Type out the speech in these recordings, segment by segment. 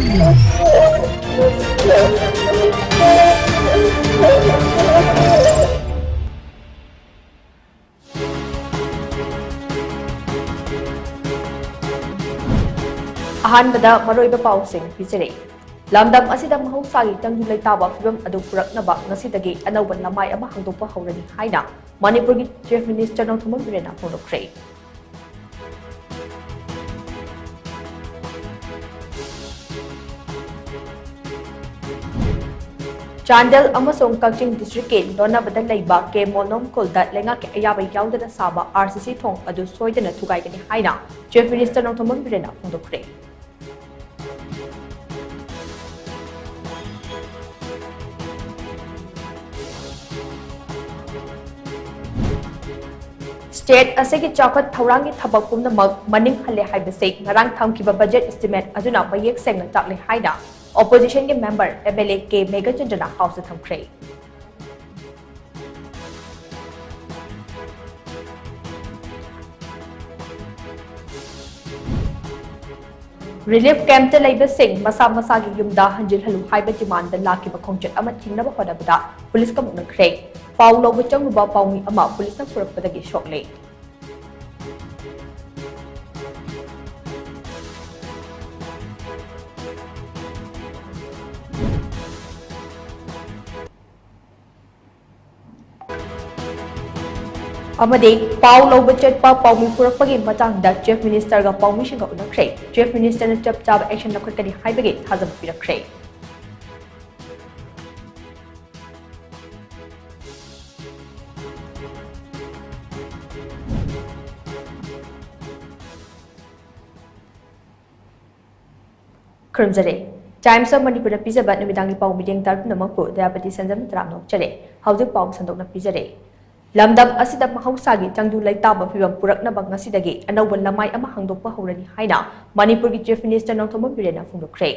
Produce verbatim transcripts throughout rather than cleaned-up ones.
ꯑꯍꯥꯟꯕꯗ ꯃꯔꯨꯑꯣꯏꯕ ꯄꯥꯎꯁꯤꯡ ꯄꯤꯖꯔꯤ꯫ ꯂꯝꯗꯝ ꯑꯁꯤꯗ ꯃꯍꯧꯁꯥꯒꯤ ꯇꯪꯗꯨ ꯂꯩꯇꯥꯕ ꯐꯤꯕꯝ ꯑꯗꯨ ꯄꯨꯔꯛꯅꯕ ꯉꯁꯤꯗꯒꯤ ꯑꯅꯧꯕ ꯂꯃꯥꯏ ꯑꯃ ꯍꯥꯡꯗꯣꯛꯄ ꯍꯧꯔꯅꯤ ꯍꯥꯏꯅ ꯃꯅꯤꯄꯨꯔꯒꯤ Chief Minister ꯅꯣꯡꯊꯣꯝꯕꯝ ꯕꯤꯔꯦꯟꯅ ꯐꯣꯡꯗꯣꯛꯈ꯭ꯔꯦ꯫ ꯆꯥꯟꯗꯦꯜ ꯑꯃꯁꯨꯡ ꯀꯛꯆꯤꯡ district ꯀꯤ ꯂꯣꯟꯅꯕꯗ ꯂꯩꯕ ꯀꯦ ꯃꯣꯅꯣꯝ ꯈꯨꯜꯗ ꯂꯩꯉꯥꯛꯀꯤ ꯑꯌꯥꯕ ꯌꯥꯎꯗꯅ ꯁꯥꯕ RCC ꯊꯣꯡ ꯑꯗꯨ ꯁꯣꯏꯗꯅ ꯊꯨꯒꯥꯏꯒꯅꯤ ꯍꯥꯏꯅ Chief Minister ꯅꯣꯡꯊꯣꯝꯕꯝ ꯕꯤꯔꯦꯟꯅ ꯐꯣꯡꯗꯣꯛꯈ꯭ꯔꯦ꯫ State ꯑꯁꯤꯒꯤ ꯆꯥꯎꯈꯠ ꯊꯧꯔꯥꯡꯒꯤ ꯊꯕꯛ ꯄꯨꯝꯅꯃꯛ ꯃꯅꯤꯡ ꯍꯜꯂꯦ ꯍꯥꯏꯕꯁꯤ ꯉꯔꯥꯡ ꯊꯝꯈꯤꯕ budget estimate ꯑꯗꯨꯅ ꯃꯌꯦꯛ ꯁꯦꯡꯅ ꯇꯥꯛꯂꯦ ꯍꯥꯏꯅ opposition ꯒꯤ member MLA ꯀꯦ ꯃꯦꯘꯆꯟꯗ꯭ꯔꯅ ꯄꯥꯎꯆꯦ ꯊꯝꯈ꯭ꯔꯦ꯫ Relief camp ꯇ ꯂꯩꯕꯁꯤꯡ ꯃꯁꯥ ꯃꯁꯥꯒꯤ ꯌꯨꯝꯗ ꯍꯟꯖꯤꯜꯍꯜꯂꯨ ꯍꯥꯏꯕ demand ꯗ ꯂꯥꯛꯈꯤꯕ ꯈꯣꯡꯆꯠ ꯑꯃ ꯊꯤꯡꯅꯕ ꯍꯣꯠꯅꯕꯗ police ꯀꯥ ꯃꯨꯛꯅꯈ꯭ꯔꯦ꯫ ꯄꯥꯎ ꯂꯧꯕ ꯆꯪꯂꯨꯕ ꯄꯥꯎꯃꯤ ꯑꯃ police ꯅ ꯐꯨꯔꯛꯄꯗꯒꯤ ꯁꯣꯛꯂꯦ꯫ ꯑꯃꯗꯤ ꯄꯥꯎ ꯂꯧꯕ ꯆꯠꯄ ꯄꯥꯎꯃꯤ ꯐꯨꯔꯛꯄꯒꯤ ꯃꯇꯥꯡꯗ Chief Minister ꯒ ꯄꯥꯎꯃꯤꯁꯤꯡꯒ ꯎꯅꯈ꯭ꯔꯦ꯫ Chief Minister ꯅ ꯆꯞ ꯆꯥꯕ action ꯂꯧꯈꯠꯀꯅꯤ ꯍꯥꯏꯕꯒꯤ ꯊꯥꯖꯕ ꯄꯤꯔꯛꯈ꯭ꯔꯦ꯫ ꯈꯨꯔꯨꯝꯖꯔꯤ꯫ Times of Manipur ꯗ ꯄꯤꯖꯕ ꯅꯨꯃꯤꯗꯥꯡꯒꯤ ꯄꯥꯎ ꯃꯤꯠꯌꯦꯡ ꯇꯥꯔꯛ ꯄꯨꯝꯅꯃꯛꯄꯨ ꯗꯌꯥꯄꯇꯤ ꯁꯟꯖꯝ ꯇꯔꯥꯝꯅ ꯑꯣꯛꯆꯔꯤ꯫ ꯍꯧꯖꯤꯛ ꯄꯥꯎ ꯁꯟꯗꯣꯛꯅ ꯄꯤꯖꯔꯤ꯫ ꯂꯝꯗꯝ ꯑꯁꯤꯗ ꯃꯍꯧꯁꯥꯒꯤ ꯇꯪꯗꯨ ꯂꯩꯇꯥꯕ ꯐꯤꯕꯝ ꯄꯨꯔꯛꯅꯕ ꯉꯁꯤꯗꯒꯤ ꯑꯅꯧꯕ ꯂꯃꯥꯏ ꯑꯃ ꯍꯥꯡꯗꯣꯛꯄ ꯍꯧꯔꯅꯤ ꯍꯥꯏꯅ ꯃꯅꯤꯄꯨꯔꯒꯤ Chief Minister ꯅꯣꯡꯊꯣꯝꯕꯝ ꯕꯤꯔꯦꯟꯅ ꯐꯣꯡꯗꯣꯛꯈ꯭ꯔꯦ꯫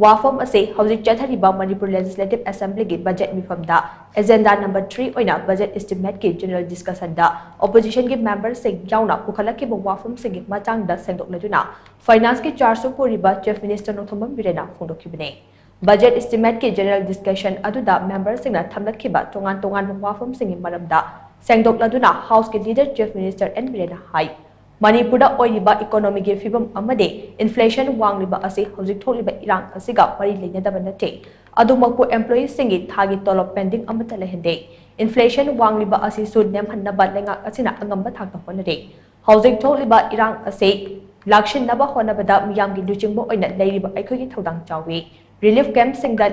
ꯋꯥꯐꯝ ꯑꯁꯤ ꯍꯧꯖꯤꯛ ꯆꯠꯊꯔꯤꯕ ꯃꯅꯤꯄꯨꯔ ꯂꯦꯖꯤꯁꯂꯦꯇꯤꯚ ꯑꯦꯁꯦꯝꯕ꯭ꯂꯤꯒꯤ ꯕꯖꯦꯠ ꯃꯤꯐꯝꯗ ꯑꯦꯖꯦꯟꯗꯥ ꯅꯝꯕꯔ ꯊ꯭ꯔꯤ ꯑꯣꯏꯅ ꯕꯖꯦꯠ ꯏꯁꯇꯤꯃꯦꯠꯀꯤ ꯖꯦꯅꯔꯦꯜ ꯗꯤꯁꯀꯁꯟꯗ ꯑꯣꯄꯣꯖꯤꯁꯟꯒꯤ ꯃꯦꯝꯕꯔꯁꯤꯡ ꯌꯥꯎꯅ ꯄꯨꯈꯠꯂꯛꯈꯤꯕ ꯋꯥꯐꯝꯁꯤꯡꯒꯤ ꯃꯇꯥꯡꯗ ꯁꯦꯡꯗꯣꯛꯂꯗꯨꯅ ꯐꯥꯏꯅꯥꯟꯁꯀꯤ ꯆꯥꯔꯖꯁꯨ ꯄꯨꯔꯤꯕ ꯆꯤꯐ ꯃꯤꯅꯤꯁꯇꯔ ꯅꯣꯡꯊꯣꯝꯕꯝ ꯕꯤꯔꯦꯟꯅ ꯐꯣꯡꯗꯣꯛꯈꯤꯕꯅꯤ꯫ ꯕꯖꯦꯠ ꯏꯁꯇꯤꯃꯦꯠꯀꯤ ꯖꯦꯅꯔꯦꯜ ꯗꯤꯁꯀꯁꯟ ꯑꯗꯨꯗ ꯃꯦꯝꯕꯔꯁꯤꯡꯅ ꯊꯝꯂꯛꯈꯤꯕ ꯇꯣꯉꯥꯟ ꯇꯣꯉꯥꯟꯕ ꯋꯥꯐꯝꯁꯤꯡꯒꯤ ꯃꯔꯝꯗ ꯁꯦꯡꯗꯣꯛꯂꯗꯨꯅ ꯍꯥꯎꯁꯀꯤ ꯂꯤꯗꯔ ꯆꯤꯐ ꯃꯤꯅꯤꯁꯇꯔ ꯑꯦꯟ ꯕꯤꯔꯦꯟꯅ ꯍꯥꯏ, ꯃꯅꯤꯄꯨꯔꯗ ꯑꯣꯏꯔꯤꯕ ꯏꯀꯣꯅꯣꯃꯤꯒꯤ ꯐꯤꯕꯝ ꯑꯃꯗꯤ ꯏꯟꯐ꯭ꯂꯦꯁꯟ ꯋꯥꯡꯂꯤꯕ ꯑꯁꯤ ꯍꯧꯖꯤꯛ ꯊꯣꯛꯂꯤꯕ ꯏꯔꯥꯡ ꯑꯁꯤꯒ ꯃꯔꯤ ꯂꯩꯅꯗꯕ ꯅꯠꯇꯦ꯫ ꯑꯗꯨꯃꯛꯄꯨ ꯑꯦꯝꯄ꯭ꯂꯣꯌꯤꯁꯤꯡꯒꯤ ꯊꯥꯒꯤ ꯇꯣꯂꯣꯞ ꯄꯦꯟꯗꯤꯡ ꯑꯃꯠꯇ ꯂꯩꯍꯟꯗꯦ꯫ ꯏꯟꯐ꯭ꯂꯦꯁꯟ ꯋꯥꯡꯂꯤꯕ ꯑꯁꯤꯁꯨ ꯅꯦꯝꯍꯟꯅꯕ ꯂꯩꯉꯥꯛ ꯑꯁꯤꯅ ꯑꯉꯝꯕ ꯊꯥꯛꯇ ꯍꯣꯠꯅꯔꯤ꯫ ꯍꯧꯖꯤꯛ ꯊꯣꯛꯂꯤꯕ ꯏꯔꯥꯡ ꯑꯁꯤ ꯂꯥꯛꯁꯤꯟꯅꯕ ꯍꯣꯠꯅꯕꯗ ꯃꯤꯌꯥꯝꯒꯤ ꯂꯨꯆꯤꯡꯕ ꯑꯣꯏꯅ ꯂꯩꯔꯤꯕ ꯑꯩꯈꯣꯏꯒꯤ ꯊꯧꯗꯥꯡ ꯆꯥꯎꯏ꯫ ꯔꯤꯂꯤꯐ ꯀꯦꯝꯞꯁꯤꯡꯗ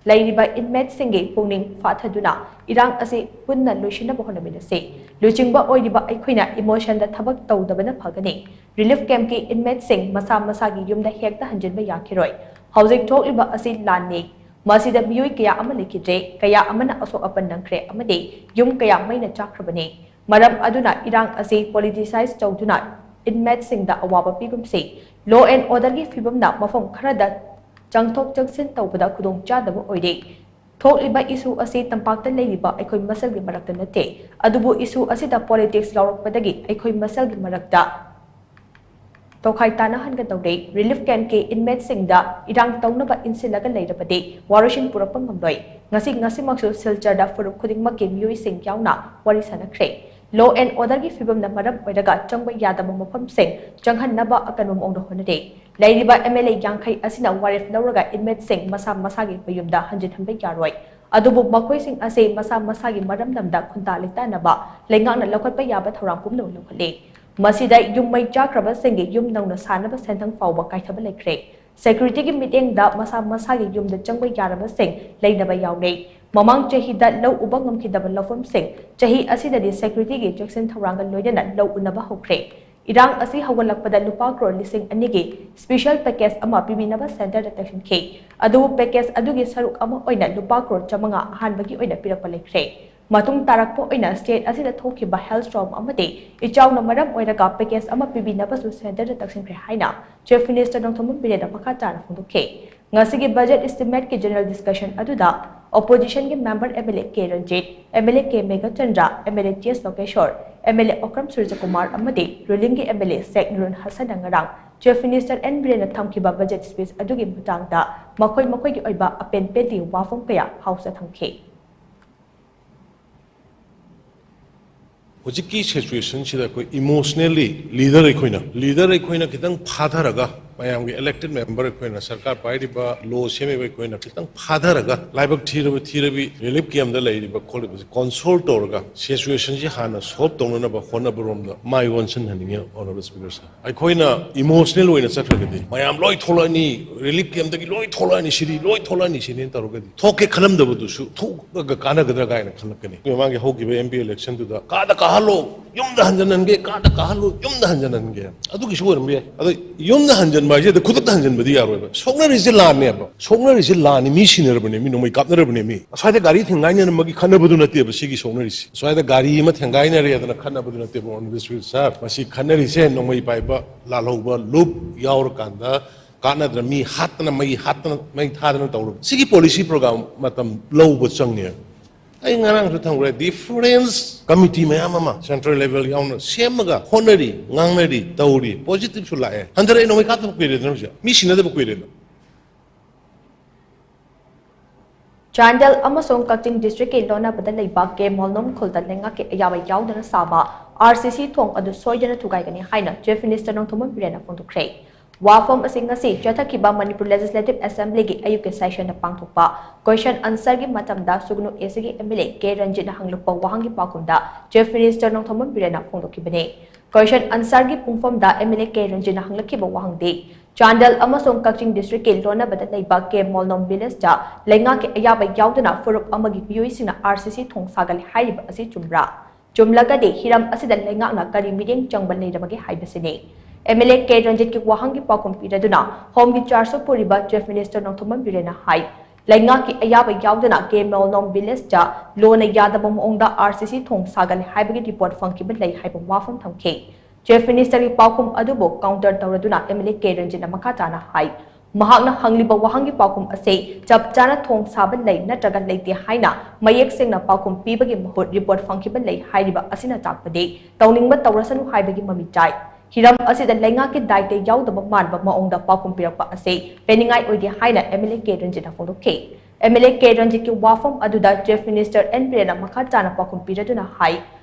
ꯂꯩꯔꯤꯕ ꯏꯟꯃꯦꯠꯁꯤꯡꯒꯤ ꯄꯨꯛꯅꯤꯡ ꯐꯥꯊꯗꯨꯅ ꯏꯔꯥꯡ ꯑꯁꯤ ꯄꯨꯟꯅ ꯂꯣꯏꯁꯤꯟꯅꯕ ꯍꯣꯠꯅꯃꯤꯟꯅꯁꯤ꯫ ꯂꯨꯆꯤꯡꯕ ꯑꯣꯏꯔꯤꯕ ꯑꯩꯈꯣꯏꯅ ꯏꯃꯣꯁꯟꯗ ꯊꯕꯛ ꯇꯧꯗꯕꯅ ꯐꯒꯅꯤ꯫ ꯔꯤꯂꯤꯐ ꯀꯦꯝꯞꯀꯤ ꯏꯟꯃꯦꯠꯁꯤꯡ ꯃꯁꯥ ꯃꯁꯥꯒꯤ ꯌꯨꯝꯗ ꯍꯦꯛꯇ ꯍꯟꯖꯤꯟꯕ ꯌꯥꯈꯤꯔꯣꯏ꯫ ꯍꯧꯖꯤꯛ ꯊꯣꯛꯂꯤꯕ ꯑꯁꯤ ꯂꯥꯟꯅꯤ꯫ ꯃꯁꯤꯗ ꯃꯤꯑꯣꯏ ꯀꯌꯥ ꯑꯃ ꯂꯩꯈꯤꯗ꯭ꯔꯦ, ꯀꯌꯥ ꯑꯃꯅ ꯑꯁꯣꯛ ꯑꯄꯟ ꯅꯪꯈ꯭ꯔꯦ ꯑꯃꯗꯤ ꯌꯨꯝ ꯀꯌꯥ ꯃꯩꯅ ꯆꯥꯛꯈ꯭ꯔꯕꯅꯤ꯫ ꯃꯔꯝ ꯑꯗꯨꯅ ꯏꯔꯥꯡ ꯑꯁꯤ ꯄꯣꯂꯤꯇꯤꯁꯥꯏꯖ ꯇꯧꯗꯨꯅ ꯏꯟꯃꯦꯠꯁꯤꯡꯗ ꯑꯋꯥꯕ ꯄꯤꯒꯨꯝꯁꯤ꯫ ꯂꯣ ꯑꯦꯟ ꯑꯣꯔꯗꯔꯒꯤ ꯐꯤꯕꯝꯅ ꯃꯐꯝ ꯈꯔꯗ ꯆꯪꯊꯣꯛ ꯆꯪꯁꯤꯟ ꯇꯧꯕꯗ ꯈꯨꯗꯣꯡꯆꯥꯗꯕ ꯑꯣꯏꯔꯦ꯫ ꯊꯣꯛꯂꯤꯕ ꯏꯁꯨ ꯑꯁꯤ ꯇꯝꯄꯥꯛꯇ ꯂꯩꯔꯤꯕ ꯑꯩꯈꯣꯏ ꯃꯁꯦꯜꯒꯤ ꯃꯔꯛꯇ ꯅꯠꯇꯦ, ꯑꯗꯨꯕꯨ ꯏꯁꯨ ꯑꯁꯤꯗ ꯄꯣꯂꯤꯇꯤꯛꯁ ꯌꯥꯎꯔꯛꯄꯗꯒꯤ ꯑꯩꯈꯣꯏ ꯃꯁꯦꯜꯒꯤ ꯃꯔꯛꯇ ꯇꯣꯈꯥꯏ ꯇꯥꯅꯍꯟꯒꯗꯧꯔꯦ꯫ ꯔꯤꯂꯤꯐ ꯀꯦꯝꯞꯀꯤ ꯏꯟꯃꯦꯠꯁꯤꯡꯗ ꯏꯔꯥꯡ ꯇꯧꯅꯕ ꯏꯟꯁꯤꯜꯂꯒ ꯂꯩꯔꯕꯗꯤ ꯋꯥꯔꯣꯏꯁꯤꯟ ꯄꯨꯔꯛꯄ ꯉꯝꯂꯣꯏ꯫ ꯉꯁꯤ ꯉꯁꯤꯃꯛꯁꯨ ꯁꯤꯜꯆꯔꯗ ꯐꯨꯔꯨꯞ ꯈꯨꯗꯤꯡꯃꯛꯀꯤ ꯃꯤꯑꯣꯏꯁꯤꯡ ꯌꯥꯎꯅ ꯋꯥꯔꯤ ꯁꯥꯅꯈ꯭ꯔꯦ꯫ ꯂꯣ ꯑꯦꯟ ꯑꯣꯔꯗꯔꯒꯤ ꯐꯤꯕꯝꯅ ꯃꯔꯝ ꯑꯣꯏꯔꯒ ꯆꯪꯕ ꯌꯥꯗꯕ ꯃꯐꯝꯁꯤꯡ ꯆꯪꯍꯟꯅꯕ ꯑꯀꯟꯕ ꯃꯑꯣꯡꯗ ꯍꯣꯠꯅꯔꯤ꯫ ꯂꯩꯔꯤꯕ ꯑꯦꯝ ꯑꯦꯜ ꯑꯦ ꯌꯥꯡꯈꯩ ꯑꯁꯤꯅ ꯋꯥꯔꯦꯞ ꯂꯧꯔꯒ ꯏꯟꯃꯦꯠꯁꯤꯡ ꯃꯁꯥ ꯃꯁꯥꯒꯤ ꯃꯌꯨꯝꯗ ꯍꯟꯖꯤꯟꯍꯟꯕ ꯌꯥꯔꯣꯏ꯫ ꯑꯗꯨꯕꯨ ꯃꯈꯣꯏꯁꯤꯡ ꯑꯁꯤ ꯃꯁꯥ ꯃꯁꯥꯒꯤ ꯃꯔꯝꯗꯝꯗ ꯈꯨꯟꯇꯥ ꯂꯩꯇꯥꯅꯕ ꯂꯩꯉꯥꯛꯅ ꯂꯧꯈꯠꯄ ꯌꯥꯕ ꯊꯧꯔꯥꯡ ꯄꯨꯝꯅꯃꯛ ꯂꯧꯈꯠꯂꯤ꯫ ꯃꯁꯤꯗ ꯌꯨꯝ ꯃꯩ ꯆꯥꯛꯈ꯭ꯔꯕꯁꯤꯡꯒꯤ ꯌꯨꯝ ꯅꯧꯅ ꯁꯥꯅꯕ ꯁꯦꯟꯊꯪ ꯐꯥꯎꯕ ꯀꯥꯏꯊꯕ ꯂꯩꯈ꯭ꯔꯦ꯫ ꯁꯦꯀ꯭ꯌꯨꯔꯤꯇꯤꯒꯤ ꯃꯤꯠꯌꯦꯡꯗ ꯃꯁꯥ ꯃꯁꯥꯒꯤ ꯌꯨꯝꯗ ꯆꯪꯕ ꯌꯥꯔꯕꯁꯤꯡ ꯂꯩꯅꯕ ꯌꯥꯎꯔꯦ꯫ ꯃꯃꯥꯡ ꯆꯍꯤꯗ ꯂꯧ ꯎꯕ ꯉꯝꯈꯤꯗꯕ ꯂꯧꯐꯝꯁꯤꯡ ꯆꯍꯤ ꯑꯁꯤꯗꯗꯤ ꯁꯦꯀ꯭ꯌꯨꯔꯤꯇꯤꯒꯤ ꯆꯦꯛꯁꯤꯟ ꯊꯧꯔꯥꯡꯒ ꯂꯣꯏꯅꯅ ꯂꯧ ꯎꯅꯕ ꯍꯧꯈ꯭ꯔꯦ꯫ ꯏꯔꯥꯡ ꯑꯁꯤ ꯍꯧꯒꯠꯂꯛꯄꯗ ꯂꯨꯄꯥ ꯀ꯭ꯔꯣꯔ ꯂꯤꯁꯤꯡ ꯑꯅꯤꯒꯤ ꯁ꯭ꯄꯦꯁꯤꯌꯦꯜ ꯄꯦꯀꯦꯖ ꯑꯃ ꯄꯤꯕꯤꯅꯕ ꯁꯦꯟꯇꯔꯗ ꯇꯛꯁꯤꯟꯈꯤ꯫ ꯑꯗꯨꯕꯨ ꯄꯦꯀꯦꯖ ꯑꯗꯨꯒꯤ ꯁꯔꯨꯛ ꯑꯃ ꯑꯣꯏꯅ ꯂꯨꯄꯥ ꯀ꯭ꯔꯣꯔ ꯆꯥꯃꯉꯥ ꯑꯍꯥꯟꯕꯒꯤ ꯑꯣꯏꯅ ꯄꯤꯔꯛꯄ ꯂꯩꯈ꯭ꯔꯦ꯫ ꯃꯇꯨꯡ ꯇꯥꯔꯛꯄ ꯑꯣꯏꯅ ꯁ꯭ꯇꯦꯠ ꯑꯁꯤꯗ ꯊꯣꯛꯈꯤꯕ ꯍꯦꯜ ꯁ꯭ꯇꯣꯔꯝ ꯑꯃꯗꯤ ꯏꯆꯥꯎꯅ ꯃꯔꯝ ꯑꯣꯏꯔꯒ ꯄꯦꯀꯦꯖ ꯑꯃ ꯄꯤꯕꯤꯅꯕꯁꯨ ꯁꯦꯟꯇꯔꯗ ꯇꯛꯁꯤꯟꯈ꯭ꯔꯦ ꯍꯥꯏꯅ ꯆꯤꯐ ꯃꯤꯅꯤꯁꯇꯔ ꯅꯣꯡꯊꯣꯝꯕꯝ ꯕꯤꯔꯦꯟꯅ ꯃꯈꯥ ꯇꯥꯅ ꯐꯣꯡꯗꯣꯛꯈꯤ꯫ ꯉꯁꯤꯒꯤ budget estimateꯀꯤ general discussion ꯑꯗꯨꯗ oppositionꯒꯤ member MLA K Ranjit, MLA K Meghachandra, MLA T S ꯂꯣꯀꯦꯁꯣꯔ, MLA Okram ꯁꯨꯔꯖꯀꯨꯃꯥꯔ ꯑꯃꯗꯤ rulingꯒꯤ MLA ꯁꯦꯛ ꯅꯨꯔꯨꯟ ꯍꯁꯟꯅ ꯉꯔꯥꯡ Chief Minister N ꯕꯤꯔꯦꯟꯅ ꯊꯝꯈꯤꯕ budget speech ꯑꯗꯨꯒꯤ ꯃꯇꯥꯡꯗ ꯃꯈꯣꯏ ꯃꯈꯣꯏꯒꯤ ꯑꯣꯏꯕ ꯑꯄꯦꯟ ꯄꯦꯟꯗꯦ ꯋꯥꯐꯝ ꯀꯌꯥ ꯍꯥꯎꯁꯇ ꯊꯝꯈꯤ꯫ ꯍꯧꯖꯤꯛꯀꯤ situationꯁꯤꯗ ꯑꯩꯈꯣꯏ emotionally leader ꯑꯩꯈꯣꯏꯅ leader ꯑꯩꯈꯣꯏꯅ ꯈꯤꯇꯪ ꯐꯥꯊꯔꯒ, ꯃꯌꯥꯝꯒꯤ elected member ꯑꯩꯈꯣꯏꯅ, ꯁꯔꯀꯥꯔ ꯄꯥꯏꯔꯤꯕ, law ꯁꯦꯝꯃꯤꯕ ꯑꯩꯈꯣꯏꯅ ꯈꯤꯇꯪ ꯐꯥꯊꯔꯒ, ꯂꯥꯏꯕꯛ ꯊꯤꯔꯕ ꯊꯤꯔꯕꯤ relief campꯇ ꯂꯩꯔꯤꯕ ꯈꯣꯠꯂꯤꯕꯁꯦ console ꯇꯧꯔꯒ situationꯁꯤ ꯍꯥꯟꯅ solve ꯇꯧꯅꯅꯕ ꯍꯣꯠꯅꯕꯔꯣꯝꯗ ꯃꯥꯏ ꯑꯣꯟꯁꯤꯟꯍꯟꯅꯤꯡꯉꯤ꯫ Honourable Speaker sir, ꯑꯩꯈꯣꯏꯅ emotional ꯑꯣꯏꯅ ꯆꯠꯈ꯭ꯔꯒꯗꯤ, ꯃꯌꯥꯝ ꯂꯣꯏ ꯊꯣꯛꯂꯛꯑꯅꯤ, relief campꯇꯒꯤ ꯂꯣꯏ ꯊꯣꯛꯂꯛꯑꯅꯤ, ꯁꯤꯗꯤ ꯂꯣꯏ ꯊꯣꯛꯂꯛꯑꯅꯤ ꯁꯤꯅꯦꯅ ꯇꯧꯔꯒꯗꯤ, ꯊꯣꯛꯀꯦ ꯈꯜꯂꯝꯗꯕꯗꯨꯁꯨ ꯊꯣꯛꯑꯒ ꯀꯥꯟꯅꯒꯗ꯭ꯔꯥ ꯀꯥꯏꯅ ꯈꯜꯂꯛꯀꯅꯤ꯫ ꯃꯃꯥꯡꯒꯤ ꯍꯧꯈꯤꯕ MP electionꯗꯨꯗ ꯀꯥꯗ ꯀꯥꯍꯜꯂꯣ, ꯌꯨꯝꯗ ꯍꯟꯖꯟꯍꯟꯒꯦ, ꯀꯥꯗ ꯀꯥꯍꯜꯂꯣ, ꯌꯨꯝꯗ ꯍꯟꯖꯟꯍꯟꯒꯦ, ꯑꯗꯨꯒꯤꯁꯨ ꯑꯣꯏꯔꯝꯕ ꯌꯥꯏ꯫ ꯑꯗꯣ ꯌꯨꯝꯗ ꯍꯟꯖꯟꯕ ꯍꯥꯏꯁꯦ ꯑꯗ ꯈꯨꯗꯛꯇ ꯍꯟꯖꯟꯕꯗꯤ ꯌꯥꯔꯣꯏꯕ꯫ ꯁꯣꯛꯅꯔꯤꯁꯦ ꯂꯥꯟꯅꯦꯕ꯫ ꯁꯣꯛꯅꯔꯤꯁꯦ ꯂꯥꯟꯅꯤ, ꯃꯤ ꯁꯤꯅꯔꯕꯅꯦ, ꯃꯤ ꯅꯣꯡꯃꯩ ꯀꯥꯞꯅꯔꯕꯅꯦ꯫ ꯃꯤ ꯑꯁ꯭ꯋꯥꯏꯗ ꯒꯥꯔꯤ ꯊꯦꯡꯒꯥꯏꯅꯔꯝꯕꯒꯤ ꯈꯠꯅꯕꯗꯨ ꯅꯠꯇꯦꯕ ꯁꯤꯒꯤ ꯁꯣꯛꯅꯔꯤꯁꯦ꯫ ꯑꯁ꯭ꯋꯥꯏꯗ ꯒꯥꯔꯤ ꯑꯃ ꯊꯦꯡꯒꯥꯏꯅꯔꯦꯗꯅ ꯈꯠꯅꯕꯗꯨ ꯅꯠꯇꯦꯕ꯫ Honourable Speaker sir, ꯃꯁꯤ ꯈꯠꯅꯔꯤꯁꯦ ꯅꯣꯡꯃꯩ ꯄꯥꯏꯕ ꯂꯥꯜꯍꯧꯕ ꯂꯨꯞ ꯌꯥꯎꯔꯀꯥꯟꯗ ꯀꯥꯟꯅꯗꯅ ꯃꯤ ꯍꯥꯠꯇꯅ, ꯃꯩ ꯍꯥꯠꯇꯅ, ꯃꯩ ꯊꯥꯗꯅ ꯇꯧꯔꯕ ꯁꯤꯒꯤ policy program ꯃꯇꯝ ꯂꯧꯕ ꯆꯪꯉꯦ꯫ ꯑꯩ ꯉꯔꯥꯡꯁꯨ ꯊꯝꯈ꯭ꯔꯦ, difference committee ꯃꯌꯥꯝ ꯑꯃ central level ꯌꯥꯎꯅ ꯁꯦꯝꯃꯒ ꯍꯣꯠꯅꯔꯤ, ꯉꯥꯡꯅꯔꯤ, ꯇꯧꯔꯤ, positiveꯁꯨ ꯂꯥꯛꯑꯦ꯫ ꯍꯟꯗꯔꯛꯑꯦ, ꯅꯣꯡꯃꯩ ꯀꯥꯞꯇꯕ ꯀꯨꯏꯔꯦꯗꯅ ꯍꯧꯖꯤꯛ, ꯃꯤ ꯁꯤꯅꯗꯕ ꯀꯨꯏꯔꯦꯗꯅ꯫ ꯆꯥꯟꯗꯦꯜ ꯑꯃꯁꯨꯡ ꯀꯛꯆꯤꯡ districtꯀꯤ ꯂꯣꯟꯅꯕꯗ ꯂꯩꯕ ꯀꯦ ꯃꯣꯜꯅꯣꯝ ꯈꯨꯜꯗ ꯂꯩꯉꯥꯛꯀꯤ ꯑꯌꯥꯕ ꯌꯥꯎꯗꯅ ꯁꯥꯕ RCC ꯊꯣꯡ ꯑꯗꯨ ꯁꯣꯏꯗꯅ ꯊꯨꯒꯥꯏꯒꯅꯤ ꯍꯥꯏꯅ Chief Minister ꯅꯣꯡꯊꯣꯝꯕꯝ ꯕꯤꯔꯦꯟꯅ ꯐꯣꯡꯗꯣꯛꯈ꯭ꯔꯦ꯫ ꯋꯥꯐꯝ ꯑꯁꯤ ꯉꯁꯤ ꯆꯠꯊꯈꯤꯕ Manipur Legislative Assemblyꯒꯤ ꯑꯌꯨꯛꯀꯤ sessionꯗ ꯄꯥꯡꯊꯣꯛꯄ question answerꯒꯤ ꯃꯇꯝꯗ ꯁꯨꯒꯅꯨ ACꯒꯤ MLA ꯀꯦ ꯔꯟꯖꯤꯠꯅ ꯍꯪꯂꯛꯄ ꯋꯥꯍꯪꯒꯤ ꯄꯥꯎꯈꯨꯝꯗ Chief Minister ꯅꯣꯡꯊꯣꯝꯕꯝ ꯕꯤꯔꯦꯟꯅ ꯐꯣꯡꯗꯣꯛꯈꯤꯕꯅꯤ꯫ Question answerꯒꯤ ꯄꯨꯡꯐꯝꯗ MLA ꯀꯦ ꯔꯟꯖꯤꯠꯅ ꯍꯪꯂꯛꯈꯤꯕ ꯋꯥꯍꯪꯗꯤ, ꯆꯥꯟꯗꯦꯜ ꯑꯃꯁꯨꯡ ꯀꯛꯆꯤꯡ districtꯀꯤ ꯂꯣꯟꯅꯕꯗ ꯂꯩꯕ ꯀꯦ ꯃꯣꯜꯅꯣꯝ villageꯇ ꯂꯩꯉꯥꯛꯀꯤ ꯑꯌꯥꯕ ꯌꯥꯎꯗꯅ ꯐꯨꯔꯨꯞ ꯑꯃꯒꯤ ꯃꯤꯑꯣꯏꯁꯤꯡꯅ RCC ꯊꯣꯡ ꯁꯥꯒꯠꯂꯦ ꯍꯥꯏꯔꯤꯕ ꯑꯁꯤ ꯆꯨꯝꯕ꯭ꯔꯥ? ꯆꯨꯝꯂꯒꯗꯤ ꯍꯤꯔꯝ ꯑꯁꯤꯗ ꯂꯩꯉꯥꯛꯅ ꯀꯔꯤ ꯃꯤꯠꯌꯦꯡ ꯆꯪꯕ ꯂꯩꯔꯕꯒꯦ ꯍꯥꯏꯕꯁꯤꯅꯤ꯫ MLA ꯀꯦ ꯔꯟꯖꯤꯠꯀꯤ ꯋꯥꯍꯪꯒꯤ ꯄꯥꯎꯈꯨꯝ ꯄꯤꯔꯗꯨꯅ Homeꯒꯤ chargeꯁꯨ ꯄꯨꯔꯤꯕ Chief Minister ꯅꯣꯡꯊꯣꯝꯕꯝ ꯕꯤꯔꯦꯟꯅ ꯍꯥꯏ, ꯂꯩꯉꯥꯛꯀꯤ ꯑꯌꯥꯕ ꯌꯥꯎꯗꯅ ꯀꯦ ꯃꯣꯜꯅꯣꯝ villageꯇ ꯂꯣꯟꯅ ꯌꯥꯗꯕ ꯃꯑꯣꯡꯗ RCC ꯊꯣꯡ ꯁꯥꯒꯠꯂꯦ ꯍꯥꯏꯕꯒꯤ report ꯐꯪꯈꯤꯕ ꯂꯩ ꯍꯥꯏꯕ ꯋꯥꯐꯝ ꯊꯝꯈꯤ꯫ Chief Ministerꯒꯤ ꯄꯥꯎꯈꯨꯝ ꯑꯗꯨꯕꯨ counter ꯇꯧꯔꯗꯨꯅ MLA ꯀꯦ ꯔꯟꯖꯤꯠꯅ ꯃꯈꯥ ꯇꯥꯅ ꯍꯥꯏ, ꯃꯍꯥꯛꯅ ꯍꯪꯂꯤꯕ ꯋꯥꯍꯪꯒꯤ ꯄꯥꯎꯈꯨꯝ ꯑꯁꯤ ꯆꯞ ꯆꯥꯅ ꯊꯣꯡ ꯁꯥꯕ ꯂꯩ ꯅꯠꯇ꯭ꯔꯒ ꯂꯩꯇꯦ ꯍꯥꯏꯅ ꯃꯌꯦꯛ ꯁꯦꯡꯅ ꯄꯥꯎꯈꯨꯝ ꯄꯤꯕꯒꯤ ꯃꯍꯨꯠ ꯔꯤꯄꯣꯔꯠ ꯐꯪꯈꯤꯕ ꯂꯩ ꯍꯥꯏꯔꯤꯕ ꯑꯁꯤꯅ ꯇꯥꯛꯄꯗꯤ ꯇꯧꯅꯤꯡꯕ ꯇꯧꯔꯁꯅꯨ ꯍꯥꯏꯕꯒꯤ ꯃꯃꯤ ꯇꯥꯏ꯫ ꯍꯤꯔꯝ ꯑꯁꯤꯗ ꯂꯩꯉꯥꯛꯀꯤ ꯗꯥꯏꯇ ꯌꯥꯎꯗꯕ ꯃꯥꯟꯕ ꯃꯑꯣꯡꯗ ꯄꯥꯎꯈꯨꯝ ꯄꯤꯔꯛꯄ ꯑꯁꯤ ꯄꯦꯟꯅꯤꯡꯉꯥꯏ ꯑꯣꯏꯗꯦ ꯍꯥꯏꯅ MLA ꯀꯦ ꯔꯟꯖꯤꯠꯅ ꯐꯣꯡꯗꯣꯛꯈꯤ꯫ MLA ꯀꯦ ꯔꯟꯖꯤꯠꯀꯤ ꯋꯥꯐꯝ ꯑꯗꯨꯗ Chief Minister ꯑꯦꯟ ꯕꯤꯔꯦꯟꯅ ꯃꯈꯥ ꯇꯥꯅ ꯄꯥꯎꯈꯨꯝ ꯄꯤꯔꯗꯨꯅ ꯍꯥꯏ,